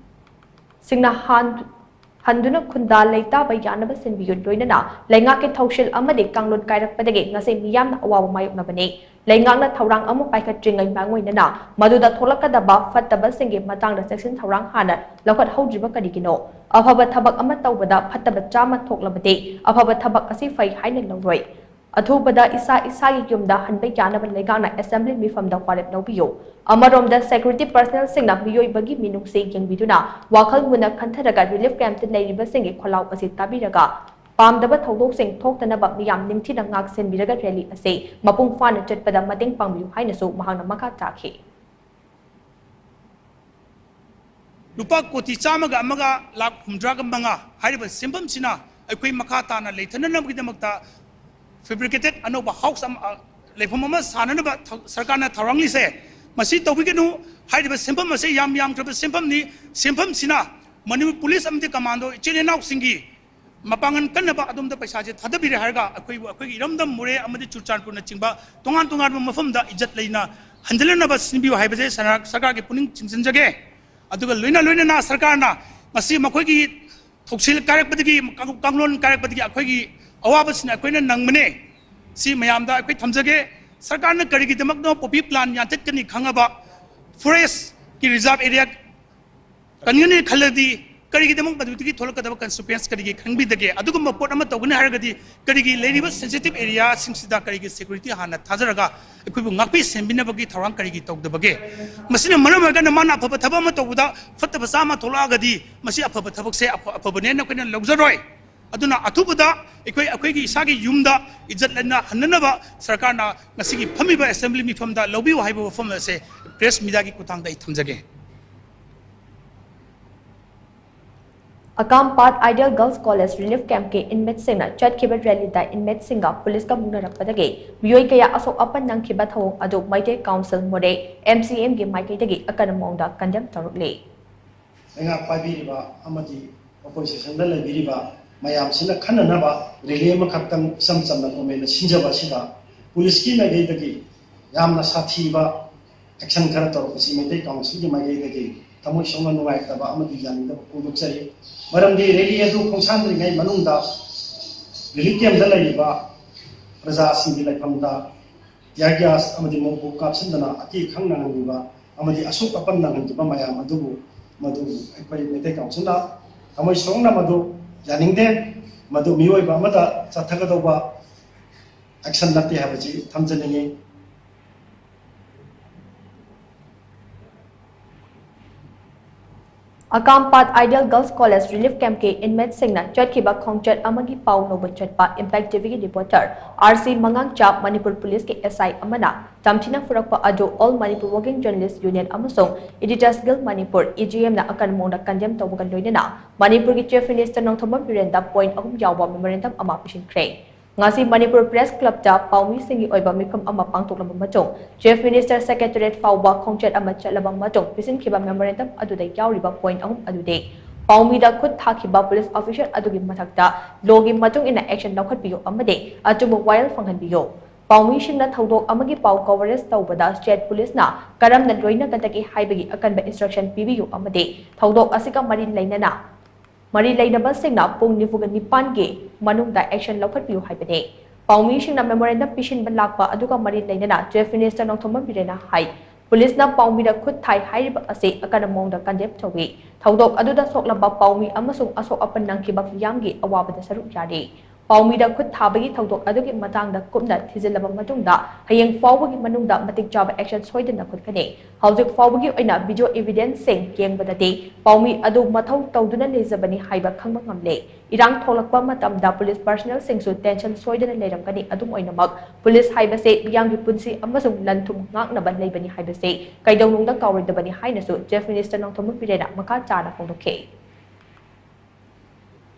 ꯁꯤꯡꯅꯍꯥꯟ-, ꯍꯟꯗꯨꯅ ꯈꯨꯟꯗꯥ ꯂꯩꯇꯥꯕ ꯌꯥꯅꯕ ꯁꯤꯟꯕꯤꯌꯨ꯫ ꯂꯣꯏꯅꯅ ꯂꯩꯉꯥꯛꯀꯤ ꯊꯧꯁꯤꯜ ꯑꯃꯗꯤ ꯀꯥꯡꯂꯣꯟ ꯀꯥꯏꯔꯛꯄꯗꯒꯤ ꯉꯁꯤ ꯃꯤꯌꯥꯝꯅ ꯑꯋꯥꯕ ꯃꯥꯌꯣꯛꯅꯕꯅꯤ꯫ ꯂꯩꯉꯥꯛꯅ ꯊꯧꯔꯥꯡ ꯑꯃ ꯄꯥꯏꯈꯠꯇ꯭ꯔꯤꯉꯩ ꯃꯥꯡꯑꯣꯏꯅꯅ ꯃꯗꯨꯗ ꯊꯣꯛꯂꯛꯀꯗꯕ ꯐꯠꯇꯕꯁꯤꯡꯒꯤ ꯃꯇꯥꯡꯗ ꯆꯦꯛꯁꯤꯟ ꯊꯧꯔꯥꯡ ꯍꯥꯟꯅ ꯂꯧꯈꯠꯍꯧꯗ꯭ꯔꯤꯕ ꯀꯔꯤꯒꯤꯅꯣ? ꯑꯐꯕ ꯊꯕꯛ ꯑꯃ ꯇꯧꯕꯗ ꯐꯠꯇꯕ ꯆꯥꯝꯃ ꯊꯣꯛꯂꯕꯗꯤ ꯑꯐꯕ ꯊꯕꯛ ꯑꯁꯤ ꯐꯩ ꯍꯥꯏꯅ ꯂꯧꯔꯣꯏ꯫ ꯑꯊꯨꯕꯗ ꯏꯁꯥ ꯏꯁꯥꯒꯤ ꯌꯨꯝꯗ ꯍꯟꯕ ꯌꯥꯅꯕ ꯂꯩꯉꯥꯛꯅ ꯑꯦꯁꯦꯝꯕ꯭ꯂꯤ ꯃꯤꯐꯝꯗ ꯋꯥꯔꯦꯞ ꯂꯧꯕꯤꯌꯨ꯫ ꯑꯃꯔꯣꯝꯗ, ꯁꯦꯀ꯭ꯌꯨꯔꯤꯇꯤ ꯄꯔꯁꯅꯦꯜꯁꯤꯡꯅ ꯃꯤꯑꯣꯏꯕꯒꯤ ꯃꯤꯅꯨꯡꯁꯤ ꯌꯦꯡꯕꯤꯗꯨꯅ ꯋꯥꯈꯜ ꯃꯨꯟꯅ ꯈꯟꯊꯔꯒ ꯔꯤꯂꯤꯐ ꯀꯦꯝꯞꯇ ꯂꯩꯔꯤꯕꯁꯤꯡꯒꯤ ꯈꯣꯜꯂꯥꯎ ꯑꯁꯤ ꯇꯥꯕꯤꯔꯒ ꯄꯥꯝꯗꯕ ꯊꯧꯗꯣꯛꯁꯤꯡ ꯊꯣꯛꯇꯅꯕ ꯃꯤꯌꯥꯝ ꯅꯤꯡꯊꯤꯅ ꯉꯥꯛ ꯁꯦꯟꯕꯤꯔꯒ ꯔꯦꯂꯤ ꯑꯁꯤ ꯃꯄꯨꯡ ꯐꯥꯅ ꯆꯠꯄꯗ ꯃꯇꯦꯡ ꯄꯥꯡꯕꯤꯌꯨ ꯍꯥꯏꯅꯁꯨ ꯃꯍꯥꯛꯅ ꯃꯈꯥ ꯇꯥꯈꯤ꯫ ꯂꯨꯄꯥ ꯀꯣꯇꯤ ꯆꯥꯝꯃꯒ ꯑꯃꯒ ꯂꯥꯈ ꯍꯨꯝꯗ꯭ꯔꯥꯒ ꯃꯉꯥ ꯍꯥꯏꯔꯤꯕ ꯁꯦꯟꯐꯝꯁꯤꯅ ꯑꯩꯈꯣꯏ ꯃꯈꯥ ꯇꯥꯅ ꯂꯩꯊꯅꯅꯕꯒꯤꯗꯃꯛꯇ ꯐꯦꯕ꯭ꯔꯤꯀꯦꯇꯦꯠ ꯑꯅꯧꯕ ꯍꯥꯎꯁ ꯑꯃ, ꯑ, ꯂꯩꯐꯝ ꯑꯃ ꯁꯥꯅꯅꯕ ꯊ-, ꯁꯔꯀꯥꯔꯅ ꯊꯧꯔꯥꯡꯂꯤꯁꯦ꯫ ꯃꯁꯤ ꯇꯧꯕꯤꯒꯅꯨ꯫ ꯍꯥꯏꯔꯤꯕ ꯁꯦꯟꯐꯝ ꯑꯁꯦ ꯌꯥꯝ ꯌꯥꯝꯈ꯭ꯔꯕ ꯁꯦꯟꯐꯝꯅꯤ꯫ ꯁꯦꯟꯐꯝꯁꯤꯅ ꯃꯅꯤꯄꯨꯔ ꯄꯨꯂꯤꯁ ꯑꯃꯗꯤ ꯀꯃꯥꯟꯗꯣ ꯏꯆꯤꯜ ꯏꯅꯥꯎꯁꯤꯡꯒꯤ ꯃꯄꯥꯡꯒꯜ ꯀꯟꯅꯕ ꯑꯗꯣꯝꯗ ꯄꯩꯁꯥꯁꯦ ꯊꯥꯗꯕꯤꯔꯦ ꯍꯥꯏꯔꯒ ꯑꯩꯈꯣꯏꯕꯨ ꯑꯩꯈꯣꯏꯒꯤ ꯏꯔꯝꯗꯝ ꯃꯣꯔꯦ ꯑꯃꯗꯤ ꯆꯨꯔꯆꯥꯟꯄꯨꯔꯅꯆꯤꯡꯕ ꯇꯣꯉꯥꯟ ꯇꯣꯉꯥꯟꯕ ꯃꯐꯝꯗ ꯏꯖꯠ ꯂꯩꯅ ꯍꯟꯖꯤꯜꯂꯛꯅꯕ ꯁꯤꯟꯕꯤꯌꯨ ꯍꯥꯏꯕꯁꯦ ꯁꯔꯀꯥꯔ-, ꯁꯔꯀꯥꯔꯒꯤ ꯄꯨꯛꯅꯤꯡ ꯆꯤꯡꯁꯤꯟꯖꯒꯦ꯫ ꯑꯗꯨꯒ ꯂꯣꯏꯅ ꯂꯣꯏꯅꯅ ꯁꯔꯀꯥꯔꯅ ꯉꯁꯤ ꯃꯈꯣꯏꯒꯤ ꯊꯧꯁꯤꯜ ꯀꯥꯏꯔꯛꯄꯗꯒꯤ, ꯀꯥꯡ-, ꯀꯥꯡꯂꯣꯟ ꯀꯥꯏꯔꯛꯄꯗꯒꯤ ꯑꯩꯈꯣꯏꯒꯤ ꯑꯋꯥꯕꯁꯤꯅ ꯑꯩꯈꯣꯏꯅ ꯅꯪꯕꯅꯦ꯫ ꯁꯤ ꯃꯌꯥꯝꯗ ꯑꯩꯈꯣꯏ ꯊꯝꯖꯒꯦ꯫ ꯁꯔꯀꯥꯔꯅ ꯀꯔꯤꯒꯤꯗꯃꯛꯅꯣ ꯄꯣꯄꯤ ꯄ꯭ꯂꯥꯟ ꯌꯥꯟꯊꯠꯀꯅꯤ ꯈꯪꯉꯕ ꯐꯣꯔꯦꯁꯀꯤ ꯔꯤꯖꯥꯔꯚ ꯑꯦꯔꯤꯌꯥ ꯀꯟꯒꯅꯤ ꯈꯜꯂꯗꯤ ꯀꯔꯤꯒꯤꯗꯃꯛ ꯃꯗꯨꯗꯒꯤ ꯊꯣꯛꯂꯛꯀꯗꯕ ꯀꯟꯁꯤꯀ꯭ꯋꯦꯟꯁ ꯀꯔꯤꯒꯤ ꯈꯪꯕꯤꯗꯒꯦ? ꯑꯗꯨꯒꯨꯝꯕ ꯄꯣꯠ ꯑꯃ ꯇꯧꯒꯅꯤ ꯍꯥꯏꯔꯒꯗꯤ ꯀꯔꯤꯒꯤ ꯂꯩꯔꯤꯕ ꯁꯦꯟꯁꯤꯇꯤꯚ ꯑꯦꯔꯤꯌꯥꯁꯤꯡꯁꯤꯗ ꯀꯔꯤꯒꯤ ꯁꯦꯀ꯭ꯌꯨꯔꯤꯇꯤ ꯍꯥꯟꯅ ꯊꯥꯖꯔꯒ ꯑꯩꯈꯣꯏꯕꯨ ꯉꯥꯛꯄꯤ ꯁꯦꯟꯕꯤꯅꯕꯒꯤ ꯊꯧꯔꯥꯡ ꯀꯔꯤꯒꯤ ꯇꯧꯗꯕꯒꯦ? ꯃꯁꯤꯅ ꯃꯔꯝ ꯑꯣꯏꯔꯀꯥꯟꯗ ꯃꯥꯅ ꯑꯐꯕ ꯊꯕꯛ ꯑꯃ ꯇꯧꯕꯗ ꯐꯠꯇꯕ ꯆꯥꯝꯃ ꯊꯣꯛꯂꯛꯑꯒꯗꯤ ꯃꯁꯤ ꯑꯐꯕ ꯊꯕꯛꯁꯦ ꯑꯐ-, ꯑꯐꯕꯅꯦꯅ ꯑꯩꯈꯣꯏꯅ ꯂꯧꯖꯔꯣꯏ꯫ ꯑꯗꯨꯅ ꯑꯊꯨꯕꯗ ꯑꯩꯈꯣꯏ, ꯑꯩꯈꯣꯏꯒꯤ ꯏꯁꯥꯒꯤ ꯌꯨꯝꯗ ꯏꯖꯠ ꯂꯩꯅ ꯍꯟꯅꯅꯕ ꯁꯔꯀꯥꯔꯅ ꯉꯁꯤꯒꯤ ꯐꯝꯃꯤꯕ ꯑꯦꯁꯦꯝꯕ꯭ꯂꯤ ꯃꯤꯐꯝꯗ ꯂꯧꯕꯤꯌꯨ ꯍꯥꯏꯕ ꯋꯥꯐꯝ ꯑꯁꯦ ꯄ꯭ꯔꯦꯁ ꯃꯤꯗꯤꯌꯥꯒꯤ ꯈꯨꯠꯊꯥꯡꯗ ꯑꯩ ꯊꯝꯖꯒꯦ꯫ ꯑꯀꯥꯝꯄꯥꯠ ꯑꯥꯏꯗꯤꯌꯦꯜ ꯒꯔꯜꯁ ꯀꯣꯂꯦꯖ ꯔꯤꯂꯤꯐ ꯀꯦꯝꯞꯀꯤ ꯏꯟꯃꯦꯠꯁꯤꯡꯅ ꯆꯠꯈꯤꯕ ꯔꯦꯂꯤꯗ ꯏꯟꯃꯦꯠꯁꯤꯡꯒ ꯄꯨꯂꯤꯁꯀ ꯃꯨꯛꯅꯔꯛꯄꯗꯒꯤ ꯃꯤꯑꯣꯏ ꯀꯌꯥ ꯑꯁꯣꯛ ꯑꯄꯟ ꯅꯪꯈꯤꯕ ꯊꯧꯑꯣꯡ ꯑꯗꯨ ꯃꯩꯇꯩ ꯀꯥꯎꯟꯁꯤꯜ ꯃꯣꯔꯦ, ꯑꯦꯝ ꯁꯤ ꯑꯦꯝꯒꯤ ꯃꯥꯏꯀꯩꯗꯒꯤ ꯑꯀꯟꯕ ꯃꯑꯣꯡꯗ ꯀꯟꯗꯦꯝ ꯇꯧꯔꯛꯂꯤ꯫ ꯂꯩꯉꯥꯛ ꯄꯥꯏꯕꯤꯔꯤꯕ ꯑꯃꯗꯤ ꯑꯣꯄꯣꯖꯤꯁꯟꯗ ꯂꯩꯕꯤꯔꯤꯕ ꯃꯌꯥꯝꯁꯤꯅ ꯈꯟꯅꯅꯕ ꯔꯦꯂꯤ ꯑꯃꯈꯛꯇꯪ ꯏꯆꯝ ꯆꯝꯅ ꯒꯣꯔꯃꯦꯟꯅ ꯁꯤꯟꯖꯕ ꯑꯁꯤꯗ ꯄꯨꯂꯤꯁꯀꯤ ꯃꯥꯏꯀꯩꯗꯒꯤ ꯌꯥꯝꯅ ꯁꯥꯊꯤꯕ ꯑꯦꯛꯁꯟ ꯈꯔ ꯇꯧꯔꯛꯄꯁꯤ ꯃꯩꯇꯩ ꯀꯥꯎꯟꯁꯤꯜꯒꯤ ꯃꯥꯏꯀꯩꯗꯒꯤ ꯊꯃꯣꯏ ꯁꯣꯛꯅ ꯅꯨꯡꯉꯥꯏꯇꯕ ꯑꯃꯗꯤ ꯌꯥꯅꯤꯡꯗꯕ ꯐꯣꯡꯗꯣꯛꯆꯔꯤ꯫ ꯃꯔꯝꯗꯤ ꯔꯦꯂꯤ ꯑꯗꯨ ꯈꯣꯡꯁꯥꯟꯗ꯭ꯔꯤꯉꯩ ꯃꯅꯨꯡꯗ ꯔꯤꯂꯤꯐ ꯀꯦꯝꯞꯇ ꯂꯩꯔꯤꯕ ꯄ꯭ꯔꯖꯥꯁꯤꯡꯒꯤ ꯂꯩꯐꯝꯗ ꯇꯤꯌꯥꯔ ꯒ꯭ꯌꯥꯁ ꯑꯃꯗꯤ ꯃꯣꯝꯄꯥꯛ ꯀꯥꯞꯁꯤꯟꯗꯅ ꯑꯀꯤ ꯑꯈꯪ ꯅꯪꯍꯟꯈꯤꯕ ꯑꯃꯗꯤ ꯑꯁꯣꯛ ꯑꯄꯟ ꯅꯪꯍꯟꯈꯤꯕ ꯃꯌꯥꯝ ꯑꯗꯨꯕꯨ, ꯃꯗꯨ ꯑꯩꯈꯣꯏ ꯃꯩꯇꯩ ꯀꯥꯎꯟꯁꯤꯜꯅ ꯊꯃꯣꯏ ꯁꯣꯛꯅ ꯃꯗꯨ ꯌꯥꯅꯤꯡꯗꯦ꯫ ꯃꯗꯨ ꯃꯤꯑꯣꯏꯕ ꯑꯃꯗ ꯆꯠꯊꯒꯗꯧꯕ ꯑꯦꯛꯁꯟ ꯅꯠꯇꯦ ꯍꯥꯏꯕꯁꯤ ꯊꯝꯖꯅꯤꯡꯏ꯫ ꯑꯀꯥꯝꯄꯥꯠ Ideal Girls College Relief Camp ꯀꯤ inmate ꯁꯤꯡꯅ ꯆꯠꯈꯤꯕ ꯈꯣꯡꯆꯠ ꯑꯃꯒꯤ ꯄꯥꯎ ꯂꯧꯕ ꯆꯠꯄ Impact ꯇꯤꯚꯤ ꯒꯤ reporter ꯑꯥꯔ ꯁꯤ ꯃꯉꯥꯡꯆꯥ, ꯃꯅꯤꯄꯨꯔ ꯄꯨꯂꯤꯁꯀꯤ ꯑꯦꯁ ꯑꯥꯏ ꯑꯃꯅ ꯇꯝꯊꯤꯅ ꯐꯨꯔꯛꯄ ꯑꯗꯨ All Manipur Working Journalist Union ꯑꯃꯁꯨꯡ Editors Guild Manipur, E G M ꯅ ꯑꯀꯟꯕ ꯃꯑꯣꯡꯗ condemn ꯇꯧꯕꯒ ꯂꯣꯏꯅꯅ ꯃꯅꯤꯄꯨꯔꯒꯤ Chief Minister ꯅꯣꯡꯊꯣꯝꯕꯝ ꯕꯤꯔꯦꯟꯗ point ꯑꯍꯨꯝ ꯌꯥꯎꯕ memorandum ꯑꯃ ꯄꯤꯁꯤꯟꯈ꯭ꯔꯦ꯫ ꯉꯁꯤ ꯃꯅꯤꯄꯨꯔ Press Club ꯇ ꯄꯥꯎꯃꯤꯁꯤꯡꯒꯤ ꯑꯣꯏꯕ ꯃꯤꯐꯝ ꯑꯃ ꯄꯥꯡꯊꯣꯛꯂꯕ ꯃꯇꯨꯡ, Chief Minister Secretariat ꯐꯥꯎꯕ ꯈꯣꯡꯆꯠ ꯑꯃ ꯆꯠꯂꯕ ꯃꯇꯨꯡ ꯄꯤꯁꯤꯟꯈꯤꯕ memorandum ꯑꯗꯨꯗ ꯌꯥꯎꯔꯤꯕ point ꯑꯍꯨꯝ ꯑꯗꯨꯗꯤ, ꯄꯥꯎꯃꯤꯗ ꯈꯨꯠ ꯊꯥꯈꯤꯕ police officer ꯑꯗꯨꯒꯤ ꯃꯊꯛꯇ law ꯒꯤ ꯃꯇꯨꯡ ꯏꯟꯅ action ꯂꯧꯈꯠꯄꯤꯌꯨ ꯑꯃꯗꯤ ꯑꯆꯨꯝꯕ ꯋꯥꯌꯦꯜ ꯐꯪꯍꯟꯕꯤꯌꯨ꯫ ꯄꯥꯎꯃꯤꯁꯤꯡꯅ ꯊꯧꯗꯣꯛ ꯑꯃꯒꯤ ꯄꯥꯎ coverage ꯇꯧꯕꯗ state police ꯅ ꯀꯔꯝꯅ ꯂꯣꯏꯅꯒꯗꯒꯦ ꯍꯥꯏꯕꯒꯤ ꯑꯀꯟꯕ instruction ꯄꯤꯕꯤꯌꯨ ꯑꯃꯗꯤ ꯊꯧꯗꯣꯛ ꯑꯁꯤꯒ ꯃꯔꯤ ꯂꯩꯅꯅ ꯃꯔꯤ ꯂꯩꯅꯕꯁꯤꯡꯅ ꯄꯨꯡ ꯅꯤꯐꯨꯒ ꯅꯤꯄꯥꯟꯒꯤ ꯃꯅꯨꯡꯗ action ꯂꯧꯈꯠꯄꯤꯌꯨ ꯍꯥꯏꯕꯅꯤ꯫ ꯄꯥꯎꯃꯤꯁꯤꯡꯅ memorandum ꯄꯤꯁꯤꯟꯕ ꯂꯥꯛꯄ ꯑꯗꯨꯒ ꯃꯔꯤ ꯂꯩꯅꯅ Chief Minister ꯅꯣꯡꯊꯣꯝꯕꯝ ꯕꯤꯔꯦꯟꯅ ꯍꯥꯏ, ꯄꯨꯂꯤꯁꯅ ꯄꯥꯎꯃꯤꯗ ꯈꯨꯠ ꯊꯥꯏ ꯍꯥꯏꯔꯤꯕ ꯑꯁꯤ ꯑꯀꯟꯕ ꯃꯑꯣꯡꯗ condemn ꯇꯧꯏ꯫ ꯊꯧꯗꯣꯛ ꯑꯗꯨꯗ ꯁꯣꯛꯂꯕ ꯄꯥꯎꯃꯤ ꯑꯃꯁꯨꯡ ꯑꯁꯣꯛ ꯑꯄꯟ ꯅꯪꯈꯤꯕ ꯃꯤꯌꯥꯝꯒꯤ ꯑꯋꯥꯕꯗ ꯁꯔꯨꯛ ꯌꯥꯔꯤ꯫ ꯄꯥꯎꯃꯤꯗ ꯈꯨꯠ ꯊꯥꯕꯒꯤ ꯊꯧꯗꯣꯛ ꯑꯗꯨꯒꯤ ꯃꯇꯥꯡꯗ ꯀꯨꯞꯅ ꯊꯤꯖꯤꯜꯂꯕ ꯃꯇꯨꯡꯗ ꯍꯌꯦꯡ ꯐꯥꯎꯕꯒꯤ ꯃꯅꯨꯡꯗ ꯃꯇꯤꯛ ꯆꯥꯕ action ꯁꯣꯏꯗꯅ ꯂꯧꯈꯠꯀꯅꯤ꯫ ꯍꯧꯖꯤꯛ ꯐꯥꯎꯕꯒꯤ ꯑꯣꯏꯅ video evidence ꯁꯤꯡ ꯌꯦꯡꯕꯗꯗꯤ ꯄꯥꯎꯃꯤ ꯑꯗꯨ ꯃꯊꯧ ꯇꯧꯗꯨꯅ ꯂꯩꯖꯕꯅꯤ ꯍꯥꯏꯕ ꯈꯪꯕ ꯉꯝꯂꯦ꯫ ꯏꯔꯥꯡ ꯊꯣꯛꯂꯛꯄ ꯃꯇꯝꯗ police personnel ꯁꯤꯡꯁꯨ tension ꯁꯣꯏꯗꯅ ꯂꯩꯔꯝꯒꯅꯤ꯫ ꯑꯗꯨꯝ ꯑꯣꯏꯅꯃꯛ, ꯄꯨꯂꯤꯁ ꯍꯥꯏꯕꯁꯦ ꯃꯤꯌꯥꯝꯒꯤ ꯄꯨꯟꯁꯤ ꯑꯃꯁꯨꯡ ꯂꯟ ꯊꯨꯝ ꯉꯥꯛꯅꯕ ꯂꯩꯕꯅꯤ ꯍꯥꯏꯕꯁꯦ ꯀꯩꯗꯧꯅꯨꯡꯗ ꯀꯥꯎꯔꯣꯏꯗꯕꯅꯤ ꯍꯥꯏꯅꯁꯨ Chief Minister ꯅꯣꯡꯊꯣꯝꯕꯝ ꯕꯤꯔꯦꯟꯅ ꯃꯈꯥ ꯇꯥꯅ ꯐꯣꯡꯗꯣꯛꯈꯤ꯫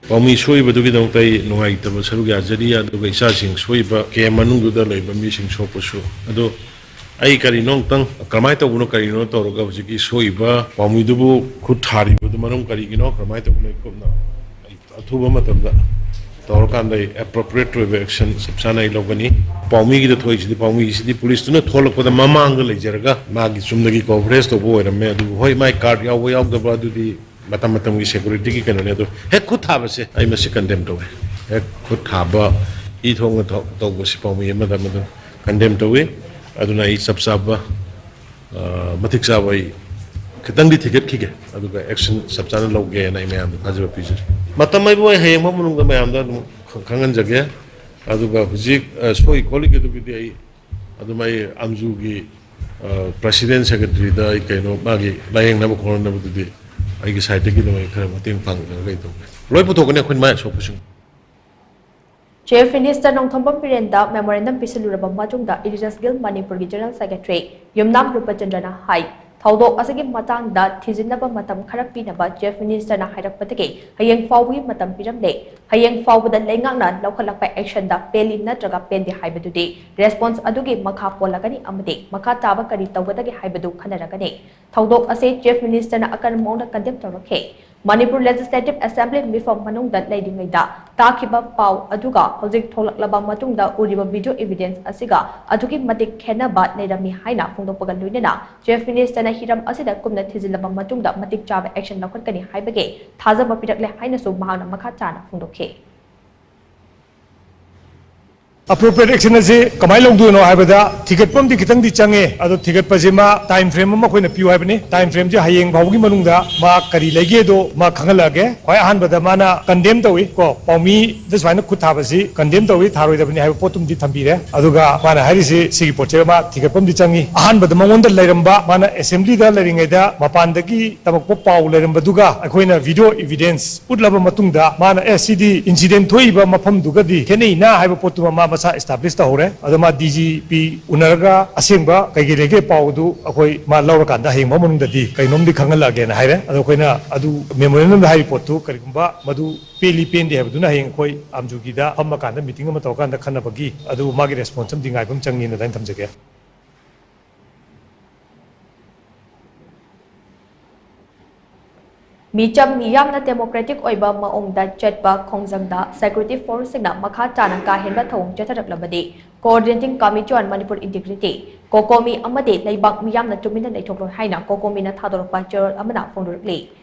ꯄꯥꯎꯃꯤ ꯁꯣꯛꯏꯕꯗꯨꯒꯤꯗꯃꯛꯇ ꯑꯩ ꯅꯨꯡꯉꯥꯏꯇꯕ ꯁꯔꯨꯛ ꯌꯥꯖꯔꯤ, ꯑꯗꯨꯒ ꯏꯆꯥꯁꯤꯡ ꯁꯣꯛꯏꯕ camp ꯃꯅꯨꯡꯗꯨꯗ ꯂꯩꯕ ꯃꯤꯁꯤꯡ ꯁꯣꯛꯄꯁꯨ꯫ ꯑꯗꯣ ꯑꯩ ꯀꯔꯤꯅꯣ ꯑꯃꯨꯛꯇꯪ ꯀꯔꯝꯍꯥꯏꯅ ꯇꯧꯕꯅꯣ ꯀꯔꯤꯅꯣ ꯇꯧꯔꯒ ꯍꯧꯖꯤꯛꯀꯤ ꯁꯣꯛꯏꯕ ꯄꯥꯎꯃꯤꯗꯨꯕꯨ ꯈꯨꯠ ꯊꯥꯔꯤꯕꯗꯨ ꯃꯔꯝ ꯀꯔꯤꯒꯤꯅꯣ, ꯀꯔꯝꯍꯥꯏꯅ ꯇꯧꯕꯅꯣ, ꯑꯩ ꯀꯨꯞꯅ ꯑꯩ ꯑꯊꯨꯕ ꯃꯇꯝꯗ ꯇꯧꯔꯀꯥꯟꯗ ꯑꯩ appropriate ꯑꯣꯏꯕ action ꯆꯞ ꯆꯥꯅ ꯑꯩ ꯂꯧꯒꯅꯤ꯫ ꯄꯥꯎꯃꯤꯒꯤꯗ ꯊꯣꯛꯏꯁꯤꯗꯤ, ꯄꯥꯎꯃꯤꯒꯤꯁꯤꯗꯤ ꯄꯨꯂꯤꯁꯇꯨꯅ ꯊꯣꯛꯂꯛꯄꯗ ꯃꯃꯥꯡꯗ ꯂꯩꯖꯔꯒ ꯃꯥꯒꯤ ꯆꯨꯝꯅꯒꯤ coverage ꯇꯧꯕ ꯑꯣꯏꯔꯝꯃꯦ꯫ ꯑꯗꯨꯕꯨ ꯍꯣꯏ, ꯃꯥꯏ card ꯌꯥꯎꯕ ꯌꯥꯎꯗꯕ ꯑꯗꯨꯗꯤ ꯃꯇꯝ ꯃꯇꯝꯒꯤ ꯁꯦꯀ꯭ꯌꯨꯔꯤꯇꯤꯒꯤ ꯀꯩꯅꯣꯅꯦ꯫ ꯑꯗꯣ ꯍꯦꯛ ꯈꯨꯠ ꯊꯥꯕꯁꯦ ꯑꯩ ꯃꯁꯤ ꯀꯟꯗꯦꯝ ꯇꯧꯋꯦ꯫ ꯍꯦꯛ ꯈꯨꯠ ꯊꯥꯕ, ꯏ ꯊꯣꯡꯅ ꯊ- ꯇꯧꯕꯁꯤ ꯄꯥꯎꯃꯤ ꯑꯃꯗ ꯑꯃꯗ ꯀꯟꯗꯦꯝ ꯇꯧꯋꯤ꯫ ꯑꯗꯨꯅ ꯑꯩ ꯆꯞ ꯆꯥꯕ, ꯑ, ꯃꯇꯤꯛ ꯆꯥꯕ ꯑꯩ ꯈꯤꯇꯪꯗꯤ ꯊꯤꯒꯠꯈꯤꯒꯦ, ꯑꯗꯨꯒ ꯑꯦꯛꯁꯟ ꯆꯞ ꯆꯥꯅ ꯂꯧꯒꯦꯅ ꯑꯩ ꯃꯌꯥꯝꯗ ꯊꯥꯖꯕ ꯄꯤꯖꯔꯤ꯫ ꯃꯇꯝ ꯍꯥꯏꯕꯨ ꯑꯩ ꯍꯌꯦꯡ ꯐꯥꯎ ꯃꯅꯨꯡꯗ ꯃꯌꯥꯝꯗ ꯑꯗꯨꯝ ꯈ- ꯈꯪꯍꯟꯖꯒꯦ꯫ ꯑꯗꯨꯒ ꯍꯧꯖꯤꯛ, ꯑ, ꯁꯣꯏ ꯈꯣꯠꯂꯤꯒꯗꯨꯒꯤꯗꯤ ꯑꯩ ꯑꯗꯨꯝ ꯑꯩ ꯑꯝꯖꯨꯒꯤ, ꯑ, ꯄ꯭ꯔꯁꯤꯗꯦꯟ ꯁꯦꯀ꯭ꯔꯦꯇꯔꯤꯗ ꯑꯩ ꯀꯩꯅꯣ ꯃꯥꯒꯤ ꯂꯥꯌꯦꯡꯅꯕ ꯈꯣꯠꯅꯕꯗꯨꯗꯤ ꯑꯩꯒꯤ ꯁꯥꯏꯠꯇꯒꯤ ꯑꯗꯨꯝ ꯑꯩ ꯈꯔ ꯃꯇꯦꯡ ꯄꯥꯡꯖꯔꯒ ꯑꯩ ꯇꯧꯒꯦ꯫ ꯂꯣꯏ ꯄꯨꯊꯣꯛꯀꯅꯤ ꯑꯩꯈꯣꯏꯅ ꯃꯥꯏ ꯑꯁꯣꯛꯄꯁꯤꯡ꯫ Chief Minister ꯅꯣꯡꯊꯣꯝꯕꯝ ꯕꯤꯔꯦꯟꯗ memorandum ꯄꯤꯁꯤꯜꯂꯨꯔꯕ ꯃꯇꯨꯡꯗ Elias Gill, ꯃꯅꯤꯄꯨꯔꯒꯤ General Secretary, ꯌꯨꯝꯅꯥꯝ ꯔꯨꯄꯆꯟꯗ꯭ꯔꯅ ꯍꯥꯏ, ꯊꯧꯗꯣꯛ ꯑꯁꯤꯒꯤ ꯃꯇꯥꯡꯗ ꯊꯤꯖꯤꯟꯅꯕ ꯃꯇꯝ ꯈꯔ ꯄꯤꯅꯕ Chief Minister ꯅ ꯍꯥꯏꯔꯛꯄꯗꯒꯤ ꯍꯌꯦꯡ ꯐꯥꯎꯕꯒꯤ ꯃꯇꯝ ꯄꯤꯔꯝꯂꯦ꯫ ꯍꯌꯦꯡ ꯐꯥꯎꯕꯗ ꯂꯩꯉꯥꯛꯅ ꯂꯧꯈꯠꯂꯛꯄ action ꯗ ꯄꯦꯜꯂꯤ ꯅꯠꯇ꯭ꯔꯒ ꯄꯦꯟꯗꯦ ꯍꯥꯏꯕꯗꯨꯗꯤ response ꯑꯗꯨꯒꯤ ꯃꯈꯥ ꯄꯣꯜꯂꯒꯅꯤ ꯑꯃꯗꯤ ꯃꯈꯥ ꯇꯥꯕ ꯀꯔꯤ ꯇꯧꯒꯗꯒꯦ ꯍꯥꯏꯕꯗꯨ ꯈꯟꯅꯔꯒꯅꯤ꯫ ꯊꯧꯗꯣꯛ ꯑꯁꯤ Chief Minister ꯅ ꯑꯀꯟꯕ ꯃꯑꯣꯡꯗ ꯀꯟꯗꯦꯝ ꯇꯧꯔꯛꯈꯤ꯫ ꯃꯅꯤꯄꯨꯔ Legislative Assembly ꯃꯤꯐꯝ ꯃꯅꯨꯡꯗ ꯂꯩꯔꯤꯉꯩꯗ ꯇꯥꯈꯤꯕ ꯄꯥꯎ ꯑꯗꯨꯒ ꯍꯧꯖꯤꯛ ꯊꯣꯛꯂꯛꯂꯕ ꯃꯇꯨꯡꯗ ꯎꯔꯤꯕ video evidence ꯑꯁꯤꯒ ꯑꯗꯨꯛꯀꯤ ꯃꯇꯤꯛ ꯈꯦꯟꯅꯕ ꯂꯩꯔꯝꯃꯤ ꯍꯥꯏꯅ ꯐꯣꯡꯗꯣꯛꯄꯒ ꯂꯣꯏꯅꯅ Chief Minister ꯅ ꯍꯤꯔꯝ ꯑꯁꯤꯗ ꯀꯨꯞꯅ ꯊꯤꯖꯤꯜꯂꯕ ꯃꯇꯨꯡꯗ ꯃꯇꯤꯛ ꯆꯥꯕ action ꯂꯧꯈꯠꯀꯅꯤ ꯍꯥꯏꯕꯒꯤ ꯊꯥꯖꯕ ꯄꯤꯔꯛꯂꯦ ꯍꯥꯏꯅꯁꯨ ꯃꯍꯥꯛꯅ ꯃꯈꯥ ꯇꯥꯅ ꯐꯣꯡꯗꯣꯛꯈꯤ꯫ Appropriate action ꯑꯁꯤ ꯀꯃꯥꯏꯅ ꯂꯧꯗꯣꯏꯅꯣ ꯍꯥꯏꯕꯗ ꯊꯤꯒꯠꯄ ꯑꯃꯗꯤ ꯈꯤꯇꯪꯗꯤ ꯆꯪꯉꯦ꯫ ꯑꯗꯣ ꯊꯤꯒꯠꯄꯁꯤ ꯃꯥ time frame ꯑꯃ ꯑꯩꯈꯣꯏꯅ ꯄꯤꯌꯨ ꯍꯥꯏꯕꯅꯤ꯫ Time frame ꯁꯤ ꯍꯌꯦꯡ ꯐꯥꯎꯕꯒꯤ ꯃꯅꯨꯡꯗ ꯃꯥ ꯀꯔꯤ ꯂꯩꯒꯦꯗꯣ ꯃꯥ ꯈꯪꯍꯜꯂꯛꯑꯒꯦ꯫ ꯈ꯭ꯋꯥꯏ ꯑꯍꯥꯟꯕꯗ ꯃꯥꯅ condemn ꯇꯧꯏ ꯀꯣ, ꯄꯥꯎꯃꯤꯗ ꯁꯨꯃꯥꯏꯅ ꯈꯨꯠ ꯊꯥꯕꯁꯤ condemn ꯇꯧꯏ, ꯊꯥꯔꯣꯏꯗꯕꯅꯤ ꯍꯥꯏꯕ ꯄꯣꯠꯇꯨꯃꯗꯤ ꯊꯝꯕꯤꯔꯦ꯫ ꯑꯗꯨꯒ ꯃꯥꯅ ꯍꯥꯏꯔꯤꯁꯤ ꯁꯤꯒꯤ ꯄꯣꯠꯁꯦ ꯃꯥ ꯊꯤꯒꯠꯄ ꯑꯃꯗꯤ ꯆꯪꯉꯤ꯫ ꯑꯍꯥꯟꯕꯗ ꯃꯉꯣꯟꯗ ꯂꯩꯔꯝꯕ, ꯃꯥꯅ assembly ꯗ ꯂꯩꯔꯤꯉꯩꯗ ꯃꯄꯥꯟꯗꯒꯤ ꯇꯝꯃꯛꯄ ꯄꯥꯎ ꯂꯩꯔꯝꯕꯗꯨꯒ ꯑꯩꯈꯣꯏꯅ video evidence ꯎꯠꯂꯕ ꯃꯇꯨꯡꯗ ꯃꯥꯅ ꯑꯦ ꯁꯤꯗꯤ incident ꯊꯣꯛꯏꯕ ꯃꯐꯝꯗꯨꯒꯗꯤ ꯈꯦꯠꯅꯩꯅ ꯍꯥꯏꯕ ꯄꯣꯠꯇꯨꯃ ꯃꯥ ꯃꯁꯥ establish ꯇꯧꯍꯧꯔꯦ꯫ ꯑꯗꯣ ꯃꯥ D G P ꯎꯅꯔꯒ ꯑꯁꯦꯡꯕ ꯀꯩꯀꯩ ꯂꯩꯒꯦ ꯄꯥꯎꯗꯨ ꯑꯩꯈꯣꯏ ꯃꯥ ꯂꯧꯔꯀꯥꯟꯗ ꯍꯌꯦꯡ ꯐꯥꯎ ꯃꯅꯨꯡꯗꯗꯤ ꯀꯩꯅꯣꯝꯗꯤ ꯈꯪꯍꯜꯂꯛꯑꯒꯦꯅ ꯍꯥꯏꯔꯦ꯫ ꯑꯗꯣ ꯑꯩꯈꯣꯏꯅ ꯑꯗꯨ memorandum ꯗ ꯍꯥꯏꯔꯤꯕ ꯄꯣꯠꯇꯨ ꯀꯔꯤꯒꯨꯝꯕ ꯃꯗꯨ ꯄꯦꯜꯂꯤ ꯄꯦꯟꯗꯦ ꯍꯥꯏꯕꯗꯨꯅ ꯍꯌꯦꯡ ꯑꯩꯈꯣꯏ ꯑꯝꯖꯨꯒꯤꯗ ꯐꯝꯃꯀꯥꯟꯗ meeting ꯑꯃ ꯇꯧꯔꯀꯥꯟꯗ ꯈꯟꯅꯕꯒꯤ ꯑꯗꯨ ꯃꯥꯒꯤ response ꯑꯃꯗꯤ ꯉꯥꯏꯕ ꯑꯃ ꯆꯪꯉꯤꯅ ꯑꯗꯨꯃꯥꯏꯅ ꯊꯝꯖꯒꯦ꯫ ꯃꯤꯆꯝ ꯃꯤꯌꯥꯝꯅ democratic ꯑꯣꯏꯕ ꯃꯑꯣꯡꯗ ꯆꯠꯄ ꯈꯣꯡꯖꯪꯗ security force ꯁꯤꯡꯅ ꯃꯈꯥ ꯇꯥꯅ ꯀꯥ ꯍꯦꯟꯕ ꯊꯧꯑꯣꯡ ꯆꯠꯊꯔꯛꯂꯕꯗꯤ Coordinating Committee on Manipur Integrity, COCOMI, ꯑꯃꯗꯤ ꯂꯩꯕꯥꯛ ꯃꯤꯌꯥꯝꯅ ꯇꯨꯃꯤꯟꯅ ꯂꯩꯊꯣꯛꯂꯣꯏ ꯍꯥꯏꯅ COCOMI ꯅ ꯊꯥꯗꯣꯔꯛꯄ ꯆꯦꯔꯣꯜ ꯑꯃꯅ ꯐꯣꯡꯗꯣꯔꯛꯂꯤ꯫